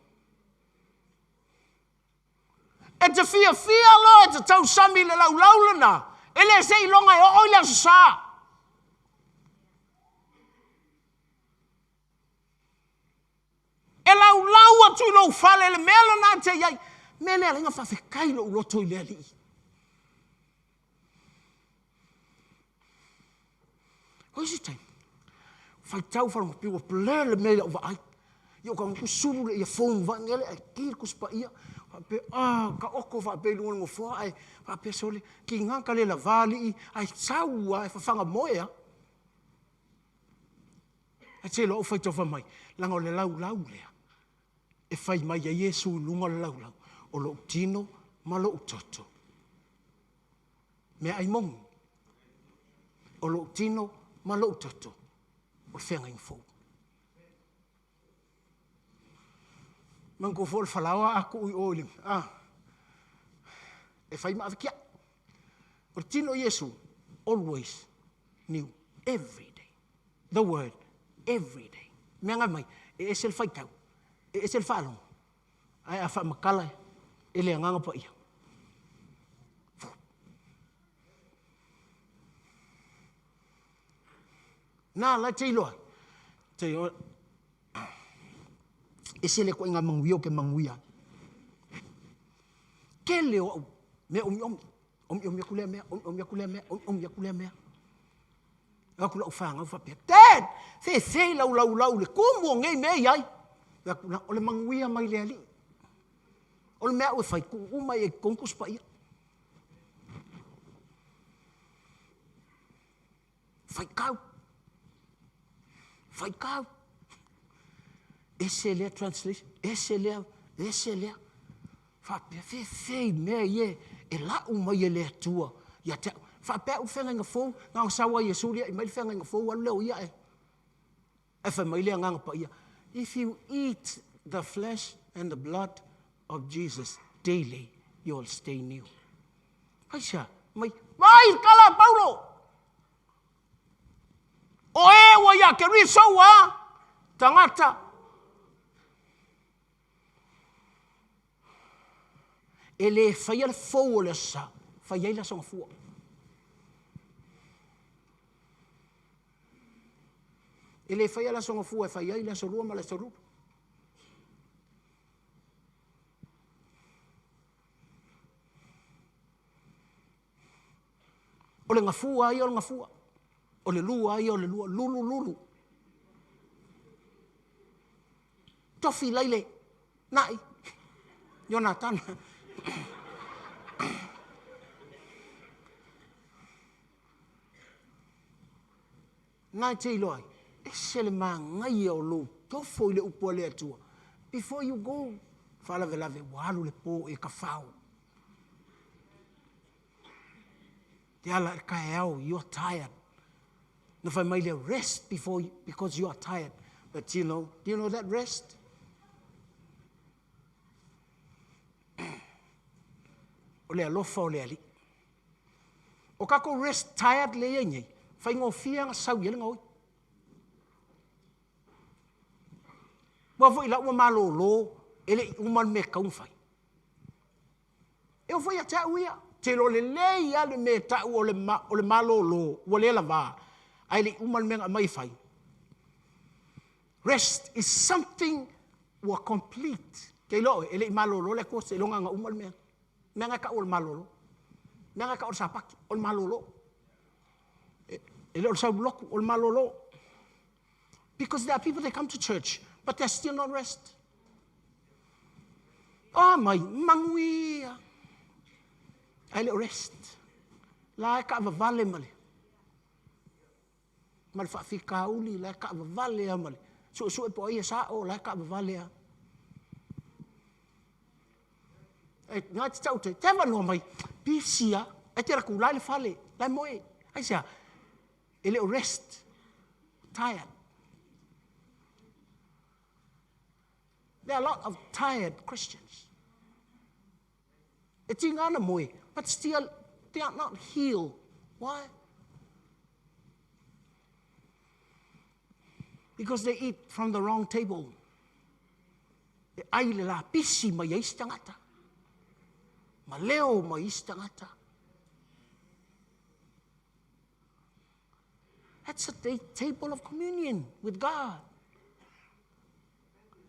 E te fiafia loa e te tausami i le laulau lena, e le seiloga e oo i le Aso Sa. E laulau atu i lou fale le mea lena e te i ai. Mea lea ala ai ona faafetai lou loto i le Alii. O isi taimi, faitau faalogo pei ua blur le mea i lau vaai. Ia o ka sulu le earphone vai ngele ai ki le Tusi Paia. Faapea, ah, taoto faapea i luga o le nofoa ae faapea sole, tiga ta le lava alii ae sau lava e fafaga moe lava. Ae te iloa ou faitau fai mai, leaga o le laulau lea e fai mai ai Iesu i luga o le laulau, o lou tino ma lou toto. Meaai moni, o lou tino ma lou toto, o le feagaiga fou. Manatua foi o le falaoa a tuu i o i le, a, e fai ma ave tiai. O le tino o Iesu, always new, every day. The word, every day. Mea ngai mai, e ese le faitau, e ese le faalogo, ae a faamatala e le Agaga Paia. Na la te iloa. Te iloa. Ese le koʻi ngā manuia o ke manuia. Kele o au mea omiomi. Omiomi aku lea mea, omiomi aku lea mea, omiomi aku lea mea. O atu lau fanau faapea, Dad, fefe lau laulau i le tumu o nei mea i ai. Fai atu, o le manuia mai le Alii. O le mea au e fai, tuu uma i ai i totonu Tusi Paia. Faitau. Faitau. Ese lea translation, ese lea, ese lea. Faapea, fefe i mea ia e lau mai e le Atua ia te au. Faapea au feagaiga fou, na ona sau lava Iesu liai mai le feagaiga fou, alu lea o ia ae. Ae fai mai le Agaga Paia, If you eat the flesh and the blood of Jesus daily, you will stay new. Aisea? Mai, vai le tala a Paulo! O e ua ia Keriso ua tagata. E le faia le fou o le Aso Sa, fai ai le Aso Gafua. E le faia le Aso Gafua e fai ai le Aso Lua ma le Aso Lulu. O le gafua ia o le gafua. O le lua ia o le lua. Lulu, lulu. Tofi laile. Nai. Ionatana. Na e te iloa ai, ese le manaia o lou tofo i le upu a le Atua. Before you go, faalavelave ua alu le po e tafao. Te ala i le taeao, you are tired. Na fai mai lea, rest before you, because you are tired. But you know, do you know that rest? O le alofa o le Alii. O tatou rest tired lea i ai nei, faigofie ona sau i ai le gaoi. Aua foi la ua malolo, e le i uma le mea e tatau ona fai. E oo foi ia te au ia, ou te iloa lelei lava le mea e tau o le malolo ua le lava, ae le i uma le mea na aumai e fai. Rest is something ua complete. Te iloa oe, e le i malolo le Atua seiloga na uma le mea. Mea na e tau o le malolo. Mea na e tau o le Sapati, o le malolo. E le o le sau lotu, o le malolo. Because there are people they come to church, but they're still not rest. Ah mai, manuia. Ae le o rest. La e taavavale ma le ma le faafitauli, la e taavavale lava ma le suesue po o ai e sao, la e taavavale lava. E, na te tau te, te avanoa mai, busy lava, e te alu atu la e le fale, la e moe. Aisea? E le o rest, tired. There are a lot of tired Christians. E tiga ana moe, but still they are not healed. Why? Because they eat from the wrong table. E ai le lapisi mai ai isi tagata. Ma leo mai isi tagata. That's a table of communion with God.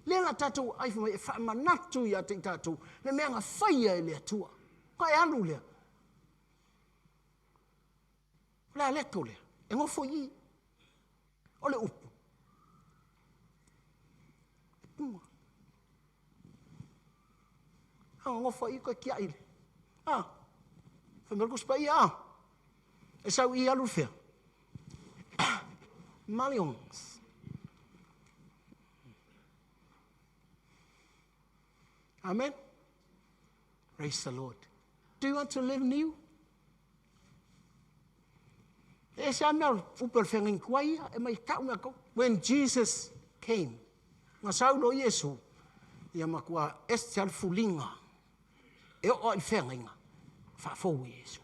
Lea la tatou ai fai mai e faamanatu ia te i tatou le mea na faia e le Atua. Ka e alu lea. O le aleto lea, e nofo i i. O le upu. E punga. A nofo i koe kia i le. A, fai mai le Tusi Paia, a. E sau i alu fea. Malions. Amen. Praise the Lord. Do you want to live new? E se a mea upe o le whengain kua ia, e mai tau mea kou. When Jesus came, nga saulo Iesu, ia makua ese al fulinga, e oo i le feagaiga, faafou e Iesu.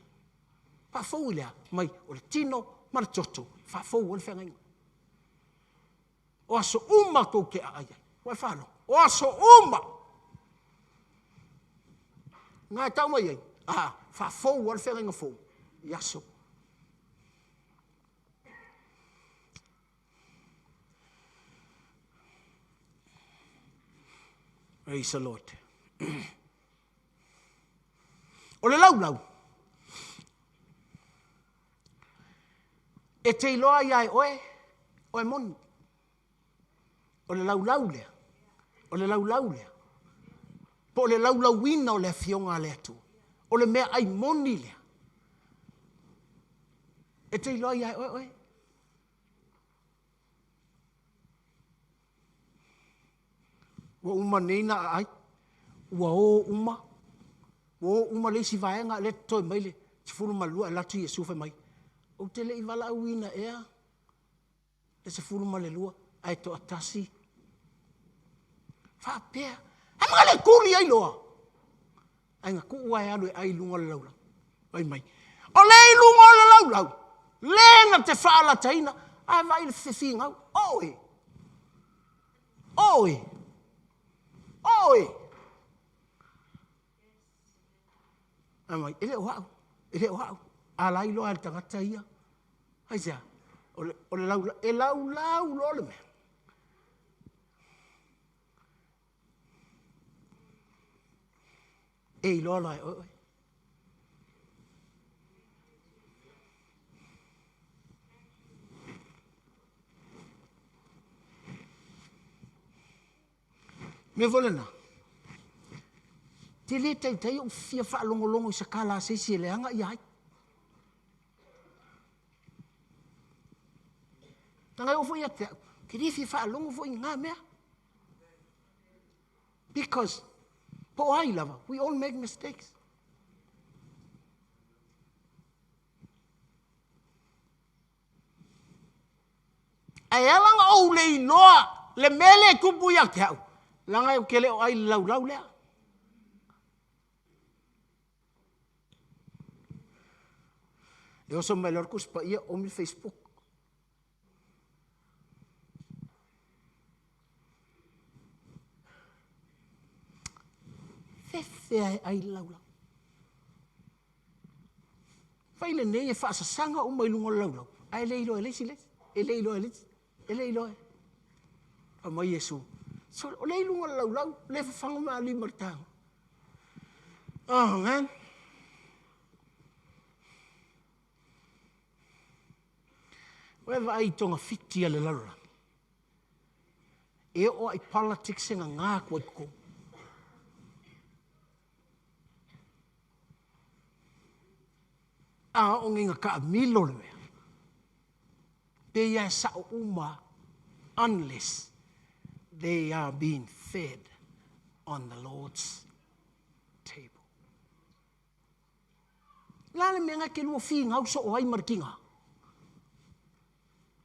Faafou i le a? Mai o le tino ma le toto, faafou ai le feagaiga. O aso uma tou te aai ai. Ua e faalogo? O aso uma! Nga e tau mai ai, a, faafou ai le feagaiga fou i aso. Praise the Lord. O le laulau, e te iloa ia e oe, oe moni. O le laulau lea, o le laulau lea, po o le laulauina o le afioga a le Atua, o le mea ai moni lea. E te iloa ia e oe oe. Ua uma nei na aai, ua o uma, ua o uma le isi vaega a o lea e totoe mai le 12 ae alu atu Iesu fai mai, ou te le i valaauina ea le 12 ae toatasi? Faapea, a mea na le tuli ai loa? Ae na tuu lava e alu e ai i luga o le laulau. Fai mai, o lea e i luga o le laulau, le na te faalataina, ae vaai i le fefinau, oe, oe, oe. Fai mai, e le o au, e le o au. A la e iloa lava e le tagata ia. Aisea? O le laulau, e laulau loa le mea. E iloa loa e oe oe. Mea foi lena, te le taitai ou fia faalogologo i se tala a se isi e leaga ia ai. Leaga e oo foi ia te au, ou te le fia faalogo foi i na mea. Because, po o ai lava, we all make mistakes. Ae ala ona ou le iloa le mea lea e tupu ia te au, leaga ou te le o ai i le laulau lea. E oso mai loa le Tusi Paia omi le Facebook. Fefe lava e ai le laulau. Fai lenei e faasasaga uma i luga o le laulau, ae le iloa e le isi le isi, e le iloa e le isi, e le iloa e. Fai mai Iesu, sole, o lea e i luga o le laulau, o lea e fafaga mealima i le tago. Oh man. Ua e vaai i togafiti a le lalolagi? E oo lava i politics e gaga atu ai i totonu. A oo nei ina taamilo le mea, pei lava e sao uma unless they are being fed on the Lord's table. O le a le mea na e te lua finau soo ai ma le tiga?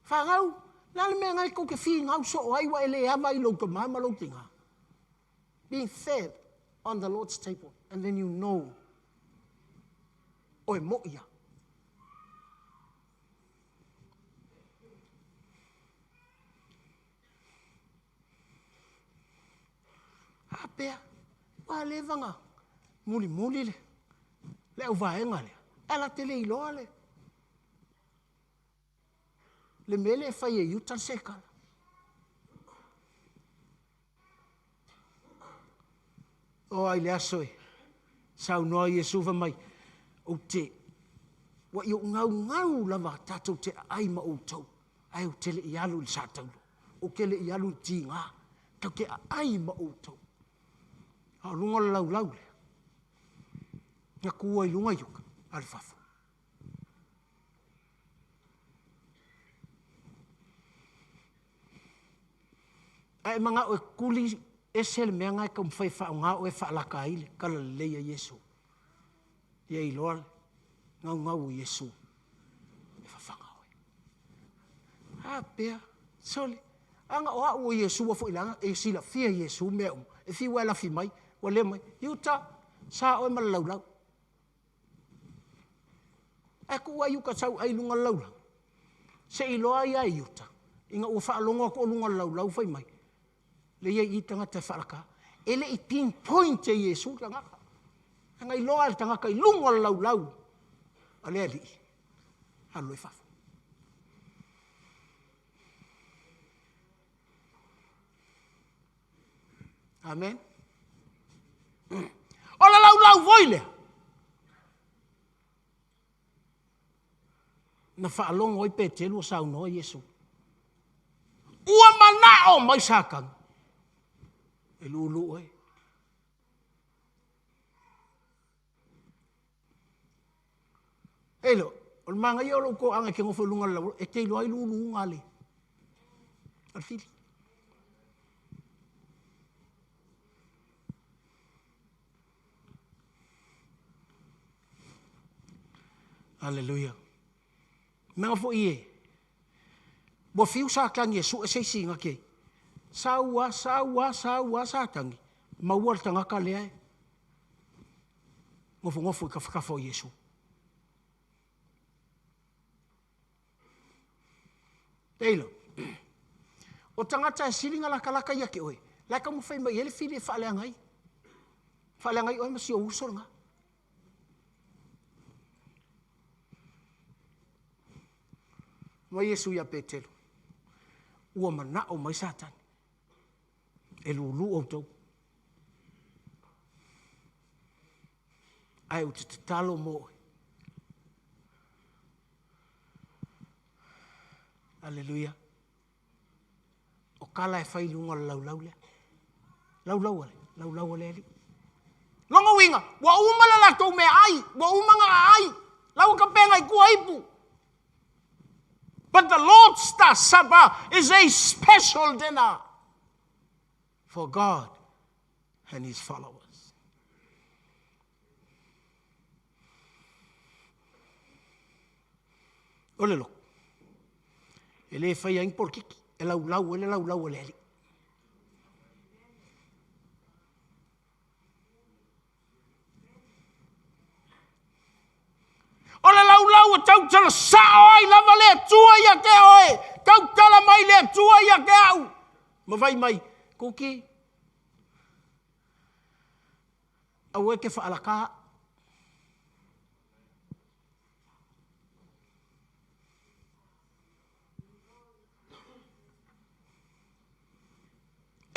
Fanau, o le a le mea na e tou te finau soo ai ua e le ava i lou tama ma lou tina? Being fed on the Lord's table and then you know oe mo'i ia. A pea, ua leva na mulimuli le, le auvaega lea, ae la te le iloa le, le mea lea e fai e Iuta le sekala. Oo lava i le aso e saunoa ai Iesu fai mai, ou te, ua i ou naunau lava tatou te aai ma outou, ae ou te le i alu i le satauro, ou te le i alu i le tiga, tatou te aai ma outou. A o luga o le laulau lea, na tu ai i luga Iuta, alu i fafo. A e manao e tuli ese le mea lena e taumafai e faaaoga oe e faalata ai le talalelei a Iesu, ia iloa le naunau o Iesu e fafaga oe. A pea, sole, ana o au o Iesu ua foi laga, e silafia e Iesu mea uma, e fiu lava e lafi mai, ua le mai, Iuta, sa oe ma le laulau. Ae tuu lava Iuta sau ai i luga o le laulau, se i iloa ai lava e Iuta, ina ua faalogo atu o luga o le laulau fai mai, lea e i ai i i tagata e faalata. E le i pinpoint e Iesu le tagata. Leaga e iloa lava e le tagata i luga o le laulau a le Alii, alu loa i fafo. Amen. O le laulau foi lea, na faalogo ai Peteru o saunoa Iesu. Ua manao mai Satani e lulu oe. E iloa, o le manaia o lou toaga e te nofo i luga o le laulau, e te iloa ai luluga a le fili. Aleluia. Mea foi e, ua fiu Satani e sue se isi na te, sau a, sau a, sau a Satani, maua le tagata lea e nofonofo i tafatafa o Iesu. Taylor, o tagata e sili na latalata ia te oe, la e taumafai mai i ai le fili e faaleaga ai. Faaleaga ai oe ma si ou uso lena. Mai Iesu ia Petelo, ua manao mai Satani e lulu outou. Ae ou te tatalo mo oe. Aleluia. O tala e fai i luga o le laulau lea. Laulau a le, laulau a le Alii. Lona uiga, ua uma le latou meaai, ua uma ona aai, la ua tapena i tua ipu. But the Lord's Supper is a special dinner for God and his followers. O le loto, e le faia ai ni polokiki, e laulau ai le laulau a le Alii. O le laulau e tautala sao ai lava le Atua ia te oe, tautala mai le Atua ia te au. Ma vai mai, Kuki, aua e te faalata.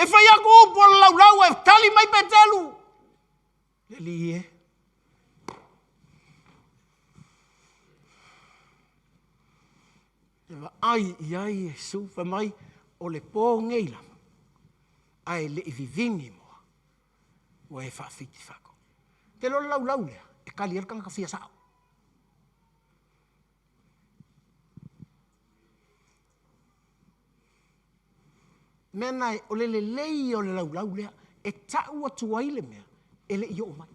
E fai atu upu o le laulau e tali mai Petelu. Le alii e. E vaai i ai Iesu, fai mai, o le po nei lava, ae le i vivini moa, ua e faafiti faatolu. Te iloa le laulau lea, e tali ai le tagata fia sao. Mea na, o le lelei o le laulau lea, e tau atu ai le mea, e le i oo mai.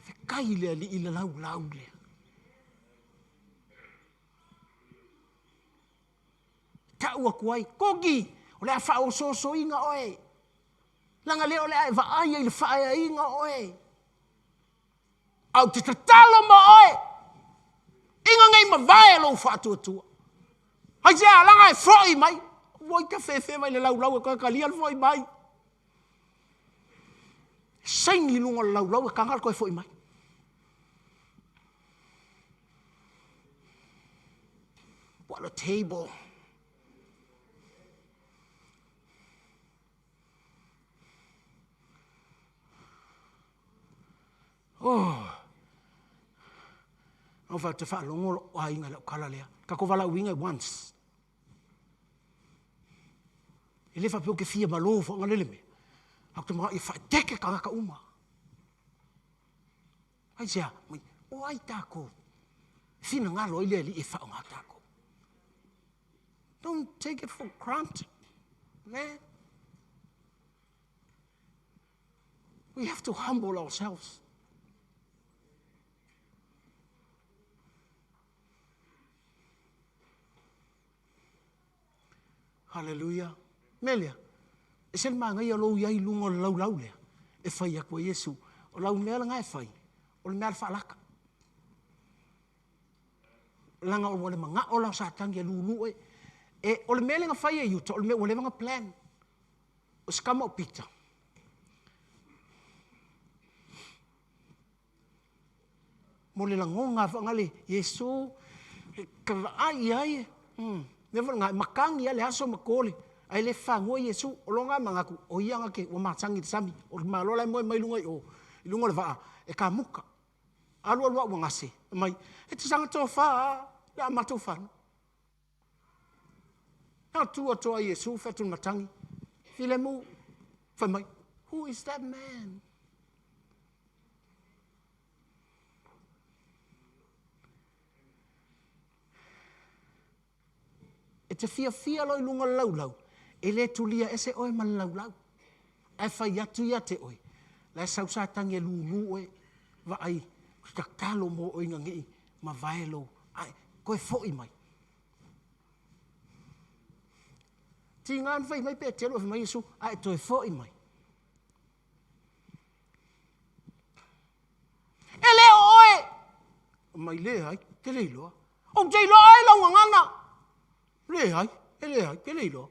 Fekai le Alii i le laulau lea. Tau atu ai, Koki, o le a faaosoosoina oe. Leaga lea o le a e vaai ai i le faaeaina oe. A ou te tatalo mo oe, ina nei mavae lou faatuatua. Aisea, leaga e foi mai. Ua ita fefe mai le laulau e toe talia le foi mai. Saini i luga o le laulau e taga le toe foi mai. What a table. Oh. Au fa te faalogo lou aiga i lau tala lea. Tatou valaauina e once. E le faapea ou te fia malo fagalele le mea. Ae ou te manao ia faaeteete tagata uma. Aisea? Mai, o ai tatou? Finagalo ai le Alii e faaaoga tatou. Don't take it for granted, man. We have to humble ourselves. Hallelujah. Mea lea, e se le manaia lou i ai i luga o le laulau lea, e fai atu ai Iesu. O lau mea lena e fai, o le mea a le faalata. Leaga ua le manao la o Satani e lulu oe. E, o le mea lea na fai e Iuta, o le mea ua leva ona plan. O se tama o Pita. Mo le lagona faagale, Iesu, ka vaai i ai, mea foi lena, e matagi lava le aso ma to le, ae le fagoa Iesu. O lona manatu, o ia na te, ua matagi i le sami, o le malo la e moe mai luga i o, i luga o le vaa, e kamuta. Alu alu a ua gase, fai mai, e te saga tofa a, le a matou fana. Na tu atu ai Iesu, fai atu i le matagi, filemu, fai mai, who is that man? E te fiafia loa i luga o le laulau, e le tulia ese oe ma le laulau. Ae fai atu ia te oe, la e sau Satani e lulu oe, vaai, tatalo mo oe ina nei Mavae lou, ae toe fo'i mai. Tiga na fai mai Petelu, fai mai Iesu, ae toe fo'i mai. E le o oe! Mai leai, te le iloa. Ou te iloa ai lau gagana. Leai, e leai, te le iloa.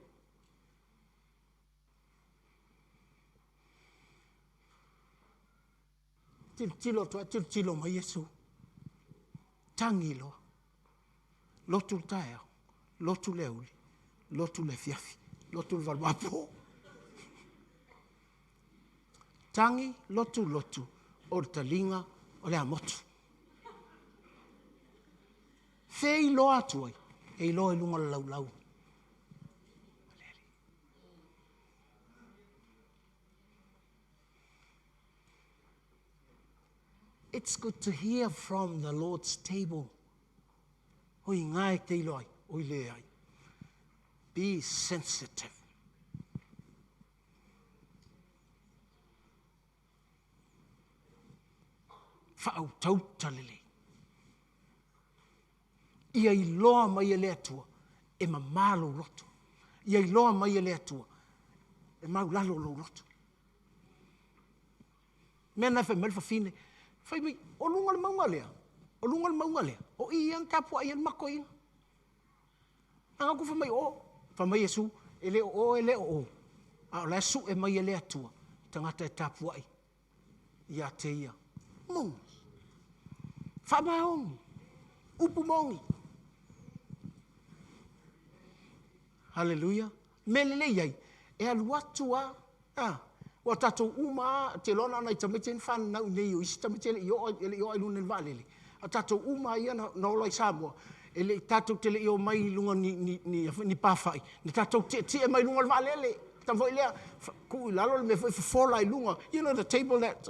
Tilotilo atu ai, tilotilo mai Iesu. Tagi loa. Lotu le taeao, lotu le aoauli, lotu le afiafi, lotu le valuapo. Tagi, lotu, lotu, o le taliga o le amotu. Fe iloa atu ai, e iloa i luga o le laulau. It's good to hear from the Lord's table. O i ngā e te iloa ai, o i le ai. Be sensitive. Whaautauta lelei. Ia iloa mai e le Atua e mamā lou loto. Ia iloa mai e le Atua e maulalo lou loto. Mea na fai mai le fafine, fai mai, o luga o le mauga lea, o luga o le mauga lea, o i ia na tapuai ai le matou iga. A ku fai mai o, fai mai Iesu, e le o oe, e le o o, a o la e sue mai e le Atua, tagata e tapuai ia te ia. Moni. Faamaoni. Upu moni. Hallelujah. Me lelei ai, e alu atu a, a, ua tatou uma a, te iloa na o nai tamaiti na whanau nei o isi tamaiti e le i o, e le i o ai luna i le vaalele. A tatou uma ia na ola i Samoa, e le i tatou te le i o mai i luga ni pāwhai, na tatou tietie mai luga o le vaalele. Tama foi lea, tuu i lalo le mea foi fofola i luga. You know the table that,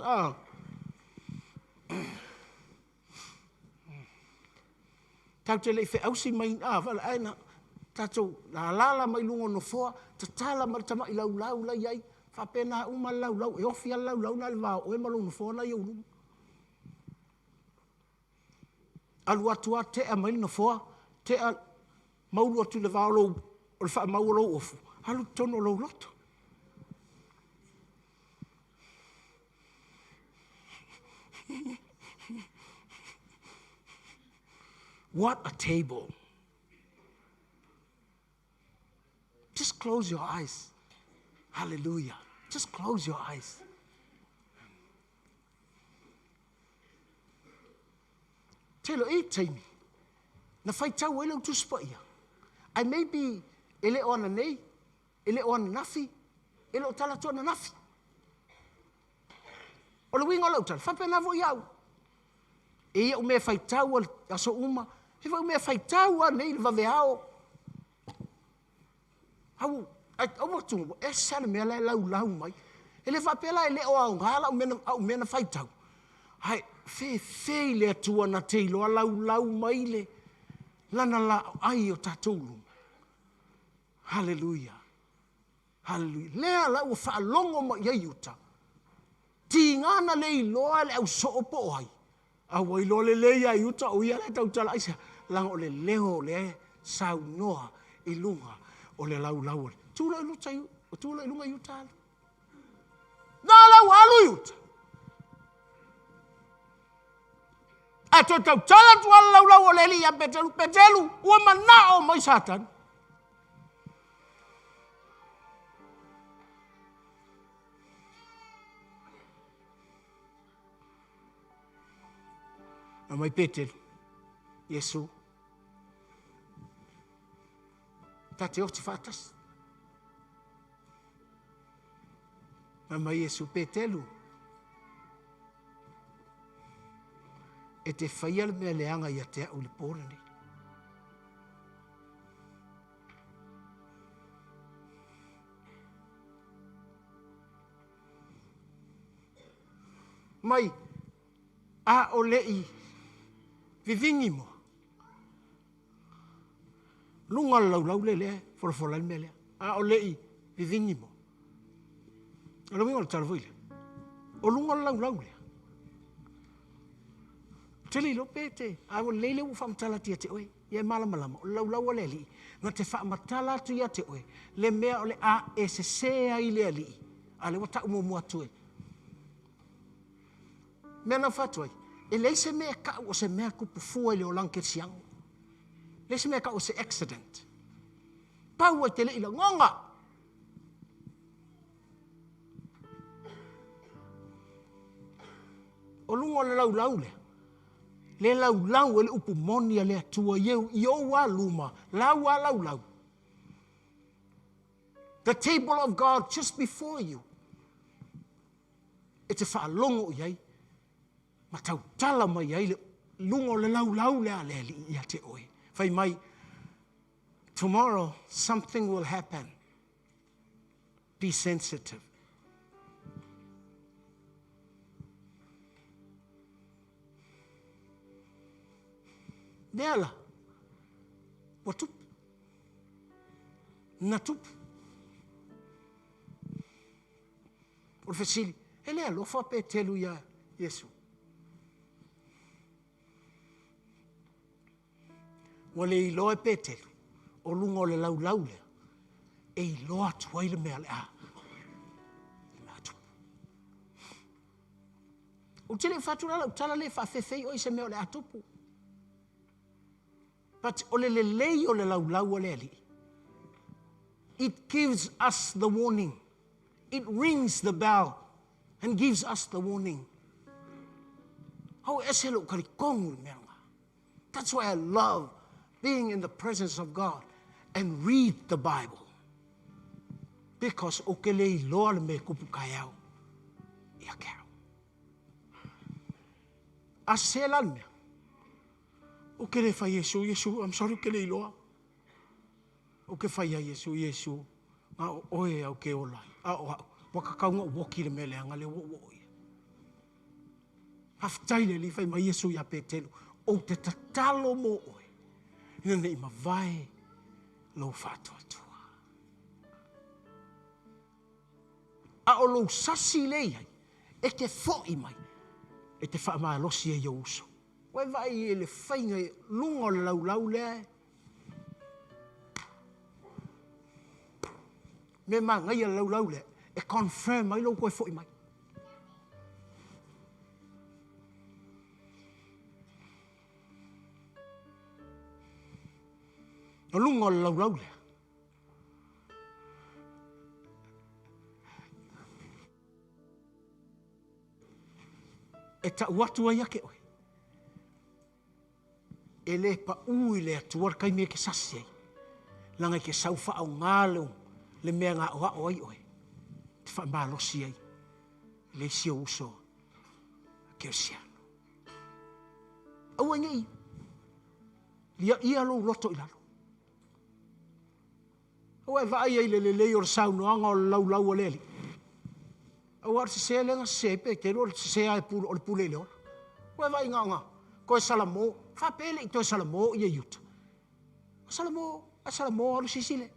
Tatou te le i feausi mai, wala, ai na, tatou lalala mai luga o nofoa, tatala mai le tamai laulau la iai, faapena uma le laulau, e ofi lava le laulau na i le va o oe ma lou nofoa la i ou luma. Alu atu lava tea mai le nofoa, tea maulu atu i le va o lou, o le faamau o lou ofu, alu i totonu o lou loto. What a table. Just close your eyes. Hallelujah. Just close your eyes. Telo e taimi. Na whaitau ai lau Tusi Paia. I may be e le o ananei, e le o ananafi, e le o tala atu ananafi. O le uiga o lau tala, faapena foi au. E ia o mea faitau a le aso uma, he foi o mea faitau a nei le vaveao. Au, ai, au atu, e ese le mea la e laulau mai. E le faapea la e le o aoga lau mea na, au mea na faitau. Ai, fefe i le Atua na te iloa laulau mai le lana la ai o tatou luma. Hallelujah. Hallelujah. Lea la ua faalogo mai ai uta. Tiga na le iloa le au soo po o ai. A ua iloa lelei ai uta o ia le tautala ai sea. Laga o le leo le saunoa i luga o le laulau o le. Tu loa i luta i, tu loa i luga i uta alu. Na lau alu i uta. A toe tautala atu lava le laulau o le alii ia Petelu, Petelu, ua manao mai Satani. Fai mai Petelu, Iesu, ta te oti faatasi. Fai mai Iesu, Petelu, e te whaia le mea leaga ia te au i le pō lenei. Mai, a o le i vivigi moa. Luga o le laulau le lea, folafola ai le mea lea. A o le i vivigi moa. O le uiga o le tala foi lea. O luga o le laulau lea. Te le iloa pe te, a ua lelei lea ua faamatala atu ia te oe, ia e malamalama, o le laulau a le Alii, na te faamatala atu ia te oe, le mea o le a e sesē ai i le Alii, a o lea ua tau muamua atu e. Mea na fai atu ai, e leai se mea e tau o se mea tupu fua i le olaga kerisiano. Leai se mea e tau o se accident. Pau ai te le i lagona. O luga o le laulau lea, le laulau e le upu moni a le Atua i ou lava luma, lau lava laulau. The table of God just before you. E te faalogo i ai ma tautala mai ai le luga o le laulau lea a le Alii ia te oe. Fai mai, tomorrow something will happen. Be sensitive. Lea la, ua tupu. Na tupu. O le fesili, e le alofa Petelu iā Iesu? Ua le iloa e Petelu, o luga o le laulau lea, e iloa atu ai le mea o le a, le mea a tupu. Ou te le i fai atu la lau tala lea e faafefei oe i se mea o le a tupu. But o le lelei o le laulau a le Alii, it gives us the warning. It rings the bell and gives us the warning. Au e ese lou talitonu i le mea lena. That's why I love being in the presence of God and read the Bible. Because ou te le iloa le mea e tupu taeao ia te au. A sese la le mea, ou te le fai Iesu, Iesu, I'm sorry, ou te le iloa. Ou te fai ai Iesu, Iesu, na o oe au ke ola ai, a o au, ua tatau ona ou oki i le mea leaga lea ua ou oo i ai. Faafetai le Alii, fai mai Iesu ia Petelu, ou te tatalo mo oe, ina ne i mavae lou faatuatua. A o lou sasi lea i ai, e te foi mai, e te faamalosi ai i ou uso. Ua e vaai i le faiga i luga o le laulau lea e mea manaia le laulau lea e confirm ai lou toe foi mai. O luga o le laulau lea. E tau atu ai ake oe. E le paʻū i le Atua le taimi e te sasi ai, leaga e te sau faaaoga le, le mea na aoao ai oe, te faamalosi ai i le isi ou uso kerisiano. Aua nei liaia lou loto i lalo. Aua e vaai ai i le lelei o le saunoaga o le laulau a le Alii. Aua o le sese lea na sese ai Petelu, o le sese lava e o le pule i le ola. Ua e vaai na ona toe salamo, faapea e le i toe salamo ia Iuta. Salamo, a salamo alu sisi le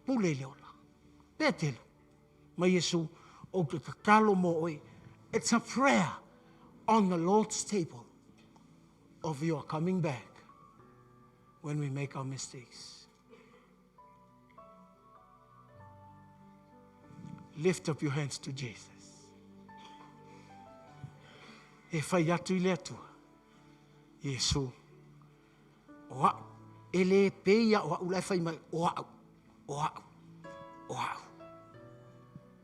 pule i le ola. Petelu, ma Iesu, ou te tatalo mo oe. It's a prayer on the Lord's table of your coming back when we make our mistakes. Lift up your hands to Jesus. E fai atu i le Atua. Iesu, o au, e le pei o au la e fai mai, o au, o au, o au.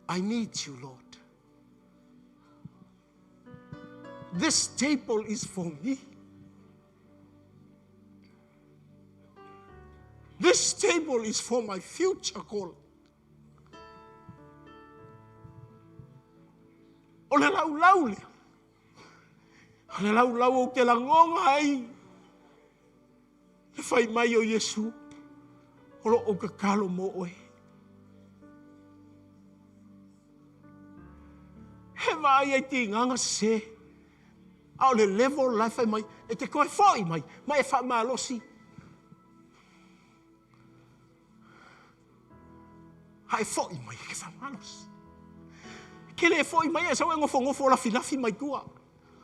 I need you, Lord. This table is for me. This table is for my future call. O le laulau lea. O le laulau ou te lagona ai. Le fai mai o Iesu. O lo o tatalo mo oe. He vaai ai tigaga sese. A o le level la e fai mai, e te toe foi mai, ma e faamalosi. A e foi mai e ke faamalosi. Ke le foi mai e sau e nofonofo lafilafi mai tua.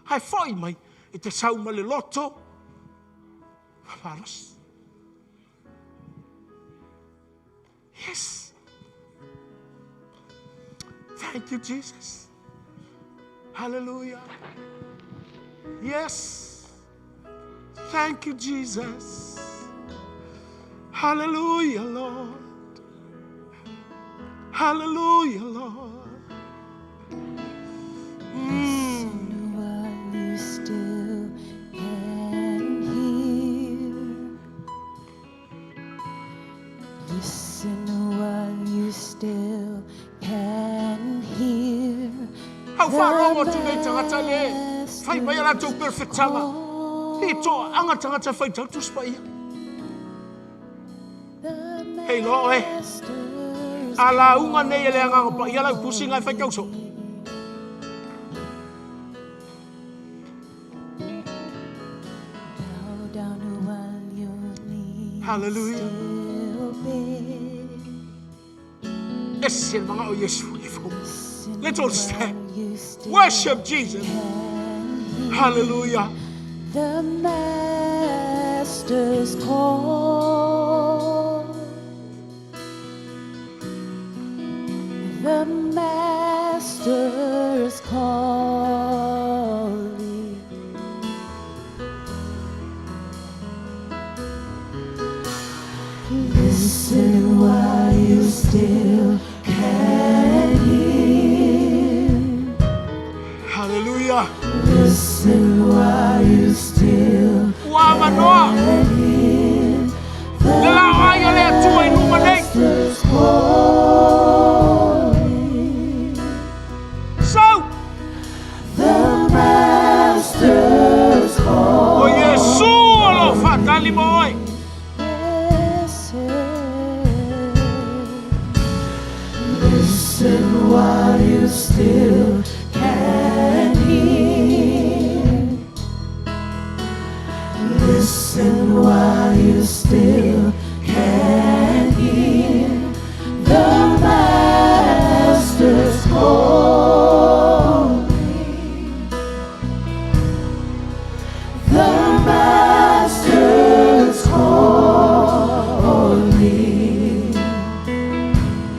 A e foi mai. E te sau ma le loto, faamalosi. Yes. Thank you, Jesus. Hallelujah. Yes. Thank you, Jesus. Hallelujah, Lord. Hallelujah, Lord. Listen while you still can hear. Listen while you still can hear. Au wharongo atu nei tangata le, whai mai a rātou perfectanga. He to anga tangata whai tau tuspa ia. Hei loa oe. A la unga nei e le anganga pa ia lau pusi ngai whai tauso. Bow down while your knees Hallelujah. still bend. Ese le mga o Yesu e fo. Listen Let's all stand. while you still Worship Jesus. can hear. Hallelujah. The Master's call. The Master's calling. Listen while you still can hear. Hallelujah. Listen while you still Ua manoa. Le la ai o le atua i luma nei. Master's calling. Sau. The Master's O calling. Yesu o lo whatali mo oi. Listen. Listen while you still can hear. Listen while you still can hear. The Master's calling. The Master's calling.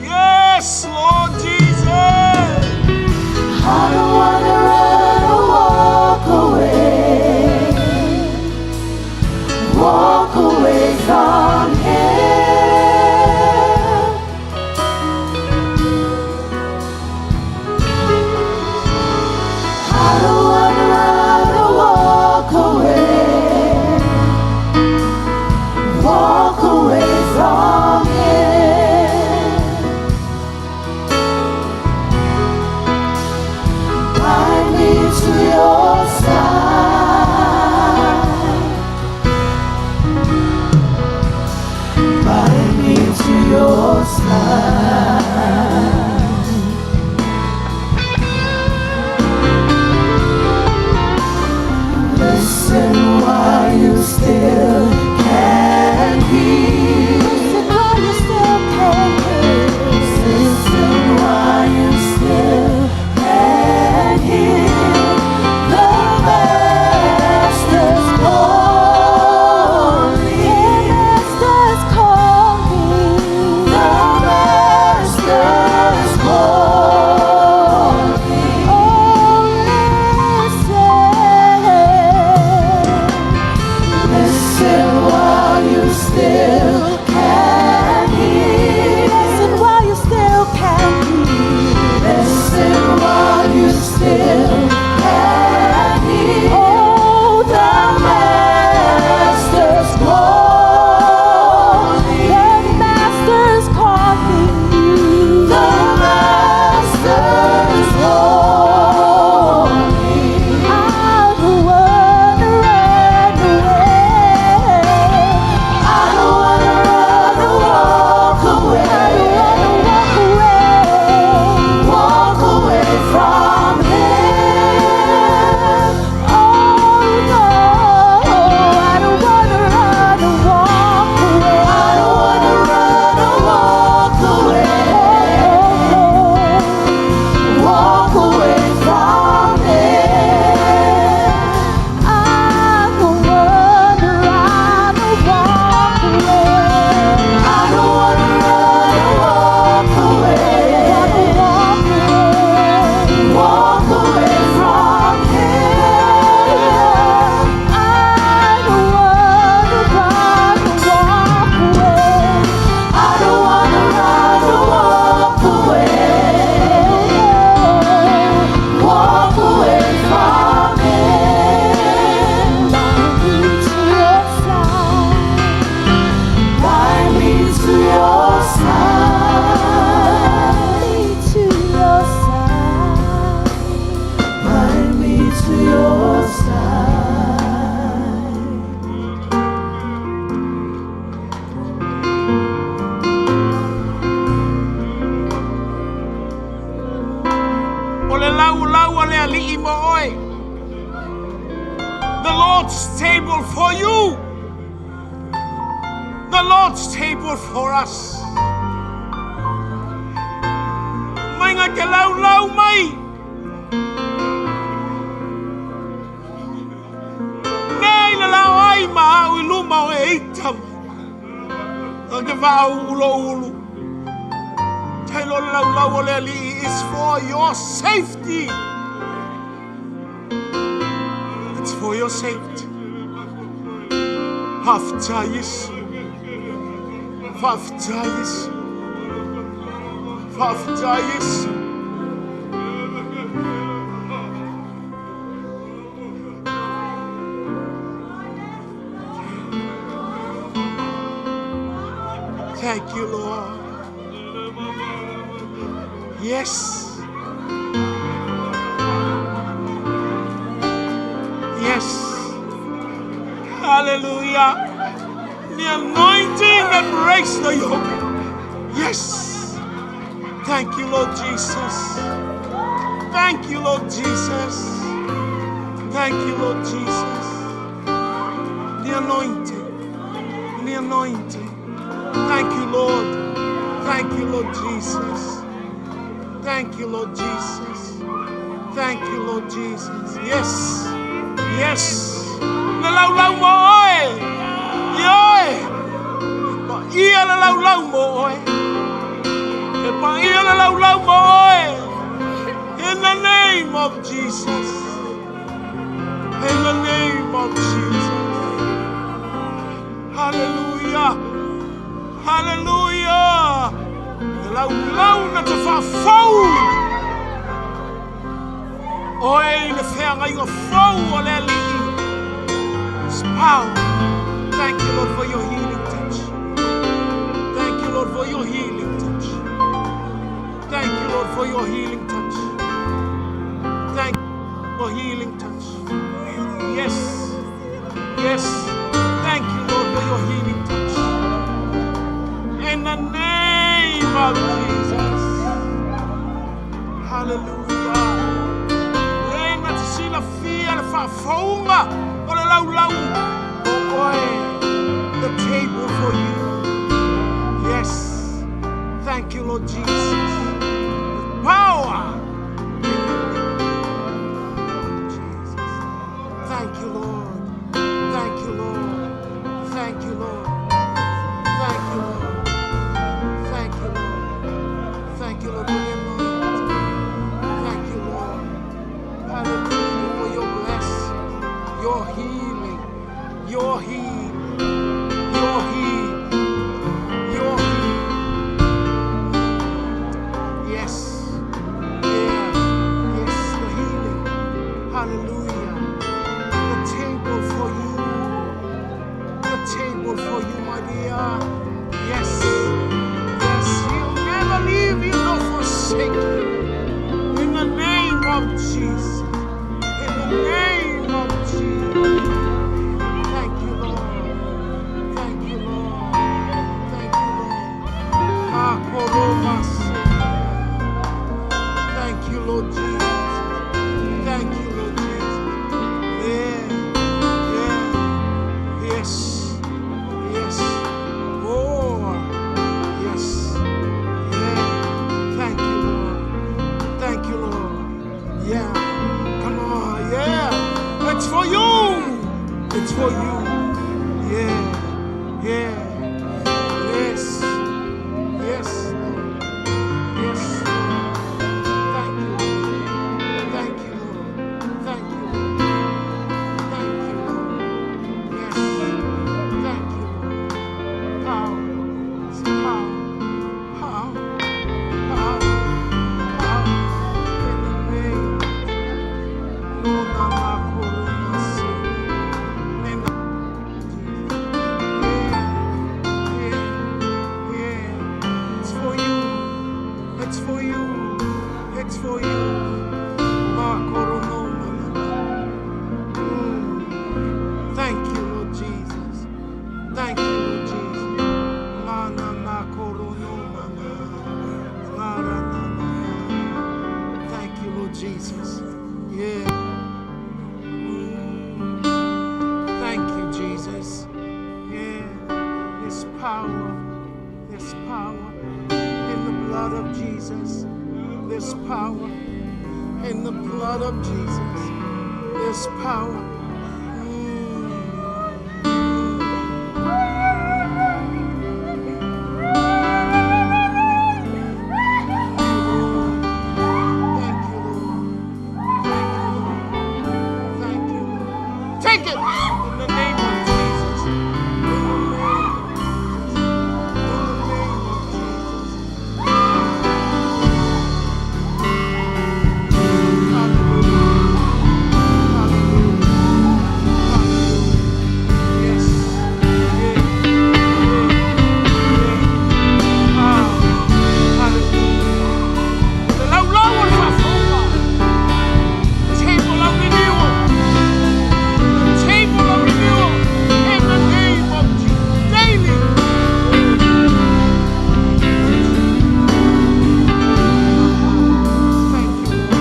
Yes, Lord Jesus. Lord's table for you. The Lord's table for us. Mai ngā te lau lau mai. Nei le lao ai ma au i luma o e ita mai. O te vau ulo ulu. Tai lo le lau lau o le alii is for your safety. It's for your safety. Faafetai Iesu. Faafetai Iesu. Faafetai Iesu. Thank you, Lord. Yes. Yes. Hallelujah. The anointing that breaks the yoke. Yes. Thank you, Lord Jesus. Thank you, Lord Jesus. Thank you, Lord Jesus. The anointing. The anointing. Thank you, Lord. Thank you, Lord Jesus. Thank you, Lord Jesus. Thank you, Lord Jesus. Yes. Yes. Le lau lau mo oe. Ioe. Pa ia le lau lau mo oe. E pa ia le lau lau mo oe. In the name of Jesus. In the name of Jesus. Hallelujah. Hallelujah. Le lau lau na te whaafau. Oe le wheanga fau o le alii. It's power. Thank you, Lord, for your healing touch. Thank you, Lord, for your healing touch. Thank you, Lord, for your healing touch. Thank you for healing touch. Yes. Yes. Thank you, Lord, for your healing touch. In the name of Jesus. Hallelujah. Le na te sila fia le whaafaunga o le lau lau o oe. The table for you. Yes. Thank you, Lord Jesus. With power in the name of Jesus. Thank you, Lord. Thank you, Lord. Thank you, Lord. Thank you, Lord. Thank you, Lord. Thank you, Lord, for the anointing. Thank you, Lord. Hallelujah, for your blessing, your healing, your healing, your healing, your healing. Yes. Yeah. Yes, the healing. Hallelujah. The table for you. The table for you, my dear. Yes. Yes, he'll never leave you nor forsake you. In the name of Jesus. In the name of Jesus. Thank you, Lord. Thank you, Lord. Thank you, Lord. Makoromase. Thank you, Lord Jesus. Thank you, Lord Jesus. Yeah, yeah. Yes, yes. Oh, yes. Yeah. Thank you, Lord. Thank you, Lord. Yeah. Come on. Yeah. It's for you. It's for you. Yeah. Yeah. Yes. Yes, Lord. Yes, Lord. Thank you. Thank you, Lord. Thank you, Lord. Thank you, Lord. Yes. Thank you, Lord. Power. It's power. Power. Power. Power. In the name. Lord, Yeah. Jesus, there's power. In the blood of Jesus, there's power. Thank you, Lord. Thank you, Lord. Thank you, Lord. Take it in the name of Jesus. In the name of Jesus. In the name of Jesus. Hallelujah. Hallelujah. Hallelujah. Yes. Yeah. Yeah. Yeah. Ah. Hallelujah. Le laulau o le faafofoga. Table of renewal. The table of renewal. In the name of Jesus. Daily. Thank you, Lord. Thank you, Lord.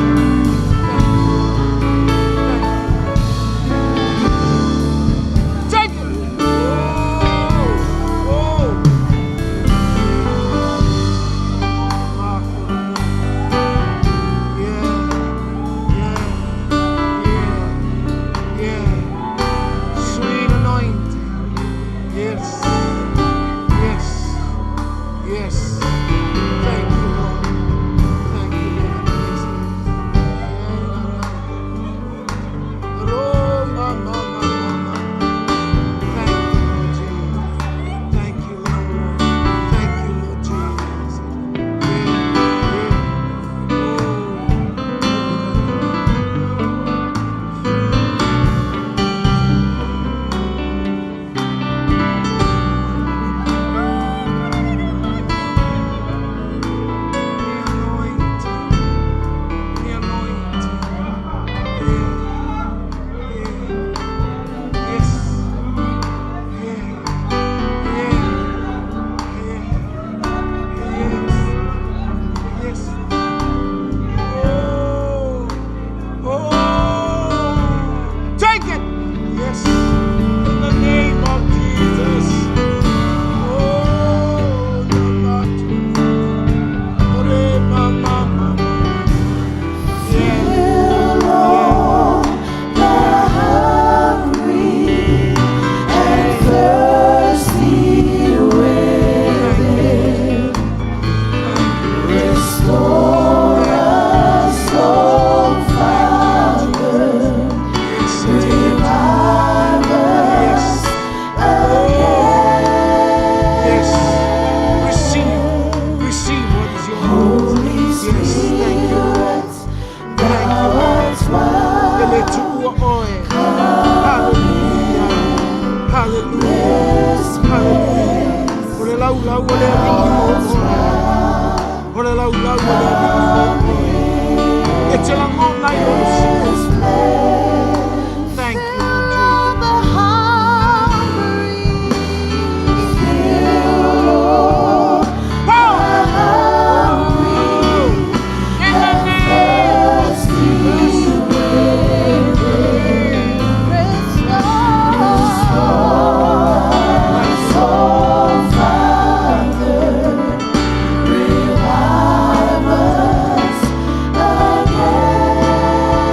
Thank you. Take it. Oh, oh. Yeah, yeah, yeah. Sweet anointing. Yes, yes, yes. Thank you, Lord. Thank you, Lord. Yeah. Oh, ma, ma, ma, ma, ma. Thank you, Lord Jesus. Thank you, Lord. Thank you, Lord Jesus. Yeah, yeah. Oh. The anointing. The anointing. Yeah. Yeah. Yes. Yeah. Yeah. Yeah. Yes. Yes. Oh. Oh. Take it. Yes. In the name of Jesus. Oh, Ore, ma, ma, ma, ma. Yeah. Yeah. And thirsty within. Restore us, O Father. Revive us again. Yes. Receive. Receive what is yours. Holy Yes. Thank you, Lord. Spirit, Thank you, thou Lord. art welcome. Ele tuua oe. Hallelujah. Hallelujah. Hallelujah. O le laulau o le alii mo oe. O le laulau o le alii mo oe. E te lagona i lona sino. Thank you, Lord Jesus. The hungry. Power. In the name of Jesus. O Father, revive us again.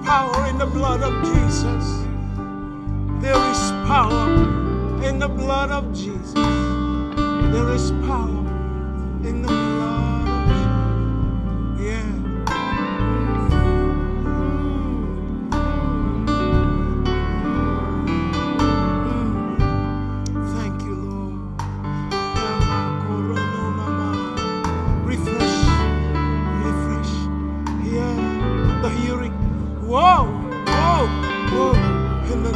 power in the blood of Jesus. There is power in the blood of Jesus. There is power in the blood of Jesus. Yeah. Thank you, Lord. Refresh, refresh. Yeah, the hearing. Whoa, whoa, whoa. In the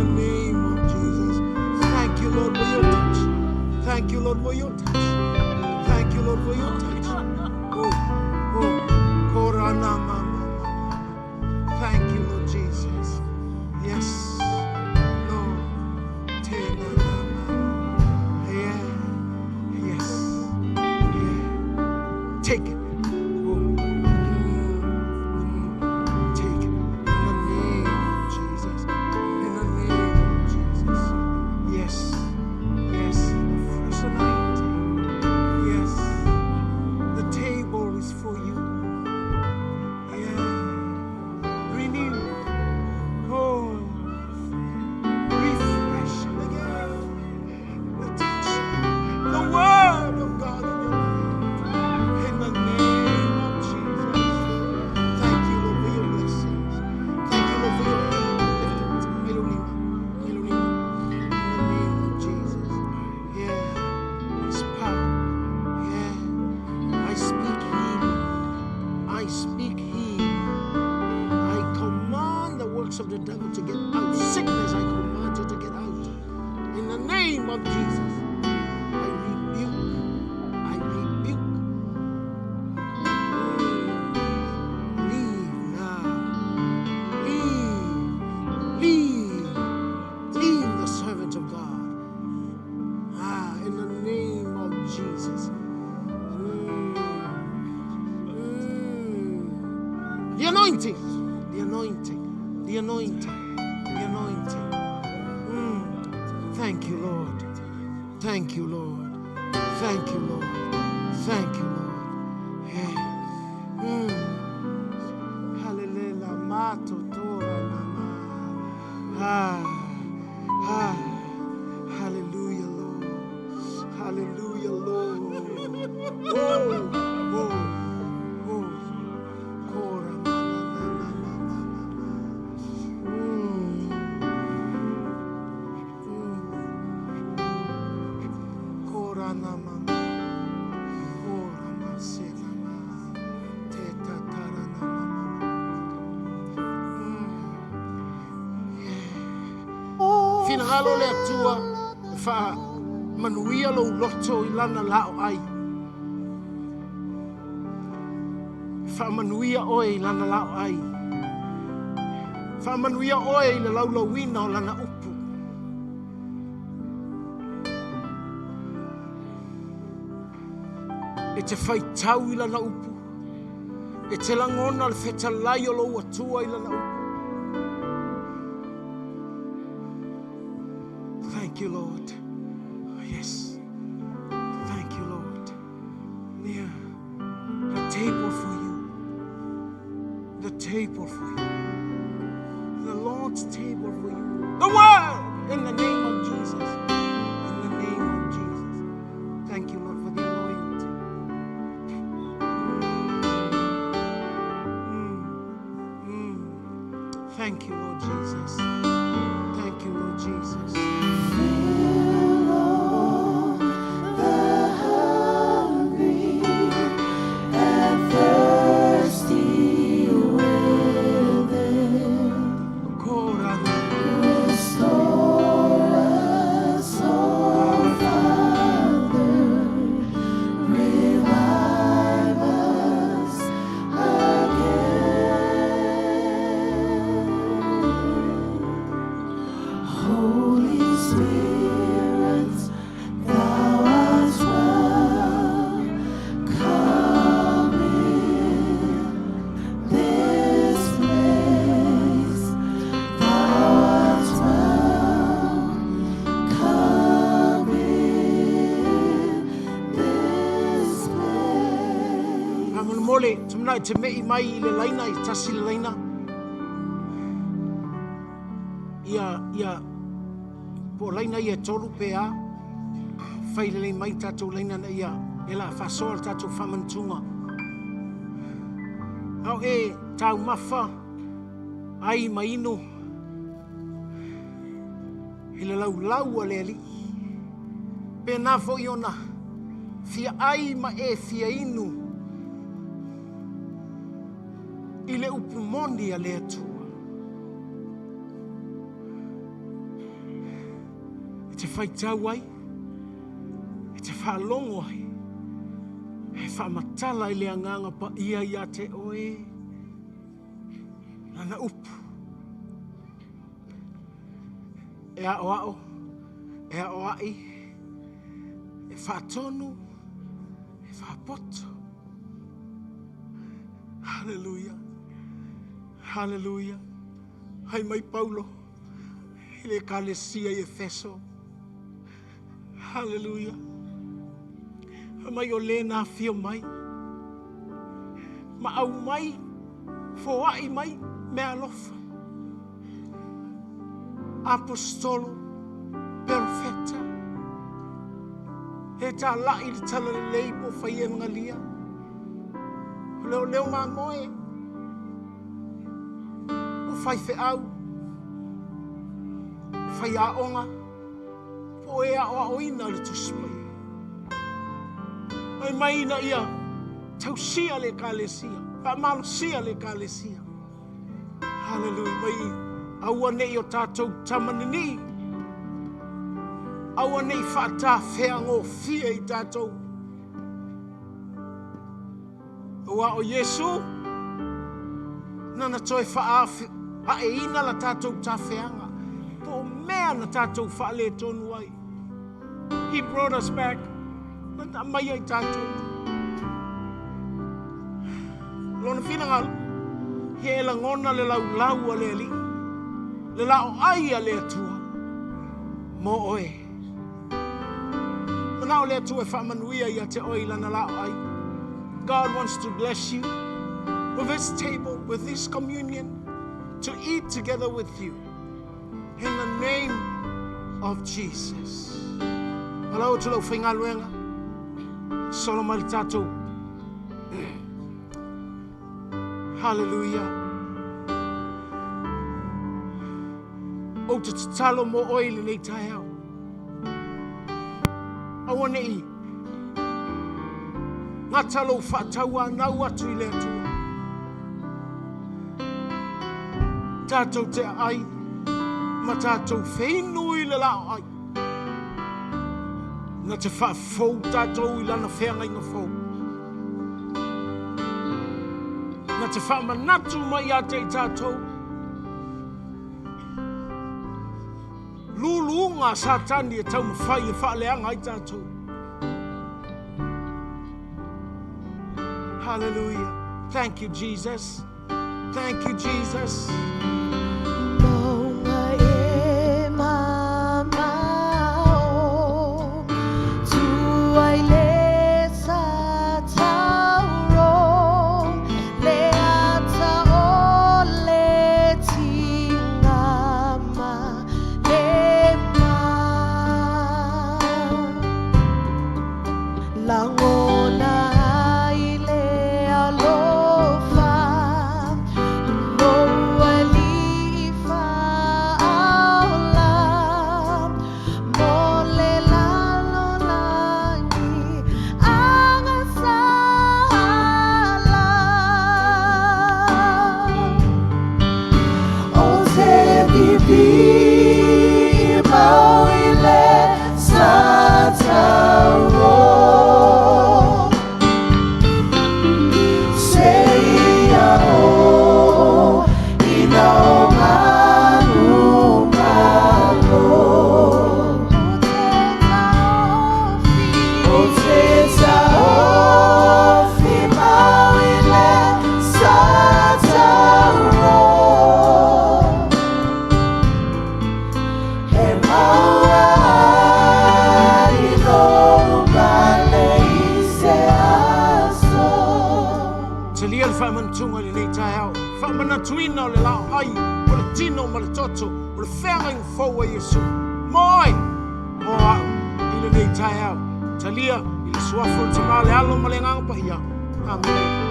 name of Jesus. Thank you, Lord, for your touch. Thank you, Lord, for your touch. Thank you, Lord, for your touch. Oh, oh. Korana mama. Thank you, Lord Jesus. Yes, Lord. Tena nama. Yeah. Yes. Yeah. Take it. Oh. Take it. In the name of Jesus. In the name of Jesus. Yes. Yes. The fresh anointing. Yes. The table is for you. Yeah. Renew. Oh. Refresh again. The touch. The word of God in your life. In the name of Jesus. Thank you, Lord, for your blessings. Thank you, Lord, for your lift it. Melonima. Melonima. In the name of Jesus. Yeah. It's power. Yeah. I speak healing. I speak healing. I command the works of the devil to get out. Sickness, I command you to get out. In the name of Jesus. I rebuke. I rebuke. Leave now. Leave. Leave. Leave the servant of God. Ah, in the name of Jesus. The anointing. The anointing. The anointing. The anointing. Thank you, Lord. Thank you, Lord. Thank you, Lord. Thank you, Lord. Yeah. Hallelujah. Mato tora nama. Ah. Ah. Hallelujah, Lord. Hallelujah, Lord. Oh, oh, oh. Kora ma na na na na na na na. Kora na ma ma. Kora ma se na ma. Te ta ta ra na ma ma ma. Yeah. Finagalo le atua e wha manuia lo loto i lana lao ai. Wha manuia oe i lana lao ai. Wha manuia oe i le laulauina o lana upu. E te whaitau i lana upu. E te langona le whetalai o lo atua i lana upu. Thank you, Lord. Oh, yes. Thank you, Lord. Yeah. A table for you. The table for you. The Lord's table for you. The word in the name of Jesus. In the name of Jesus. Thank you, Lord, for the anointing. Thank you, Lord Jesus. Thank you, Lord Jesus. The hungry and thirsty within. Kora Restore us, O Father. Revive us again. Holy te manao e te me'i mai i le laina, i tasi le laina. Ia, ia, po o laina ia e tolu pe a, fai lelei mai tatou laina na ia, e la faasoa le tatou faamanatuga. A o e taumafa, ai ma inu, i le laulau a le Alii. Pena foi ona fia ai ma e fia inu i le upu moni a le Atua. E te faitau ai, e te faalogo ai, e faamatala i le agaga paia ia te oe lana upu. E aoao, e aoai, e faatonu, e faapoto. Haleluia, haleluia. Hai mai Paulo i le ekalesia i Efeso. Haleluia. Fai mai o le na afio mai ma aumai foai mai meaalofa. Aposetolo, perofeta, e tala'i le talalelei po o fai e magalia. O leoleo mamoe, o faifeau, faiaoga, po o e aoaoina le Tusi Paia. Fai mai ina ia tausia le ekalesia, faamalosia le ekalesia. Haleluia. Mai aua ne'i o tatou tamanini, aua ne'i faatafeagofie i tatou. Aua o Iesu, nana toe faaaeina la tatou tafeaga, po o mea na tatou faaletonu ai. He brought us back. Na aumai ai tatou. Lona finagalo, ia e lagona le laulau a le Alii, le laoai a le Atua, mo oe. Manao le Atua e faamanuia ia te oe i lana laoai. God wants to bless you with this table, with this communion, to eat together with you. In the name of Jesus. Alau atu lau faigaluega, solo mai le tatou. Hallelujah. Ou te tatalo mo oe i lenei taeao. Aua ne'i gata lou faatauanau atu i le Atua. Tatou te aai ma tatou feinu i le laoai. Na te faafou tatou i lana feagaiga fou. Na te faamanatu mai ia te i tatou. Luluga a Satani e taumafai e faaleaga ai tatou. Hallelujah. Thank you, Jesus. Thank you, Jesus. Mauga e mamao, tua i le satauro, le ata o le tiga ma le ma. Lagona ai le alofa, lou alii. Talia le faamanatuga i lenei taeao. Faamanatuina o le laoai, o le tino ma le toto, o le feagaiga fou a Iesu. Mo oe, mo au, i lenei taeao. Talia i le suafa o le Tama, le Alo ma le Agaga Paia. Amene.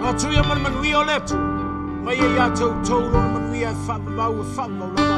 Lotu ia ma le manuia o le Atua, mai ia ia te outou lona manuia e faavavau e faavavau lava.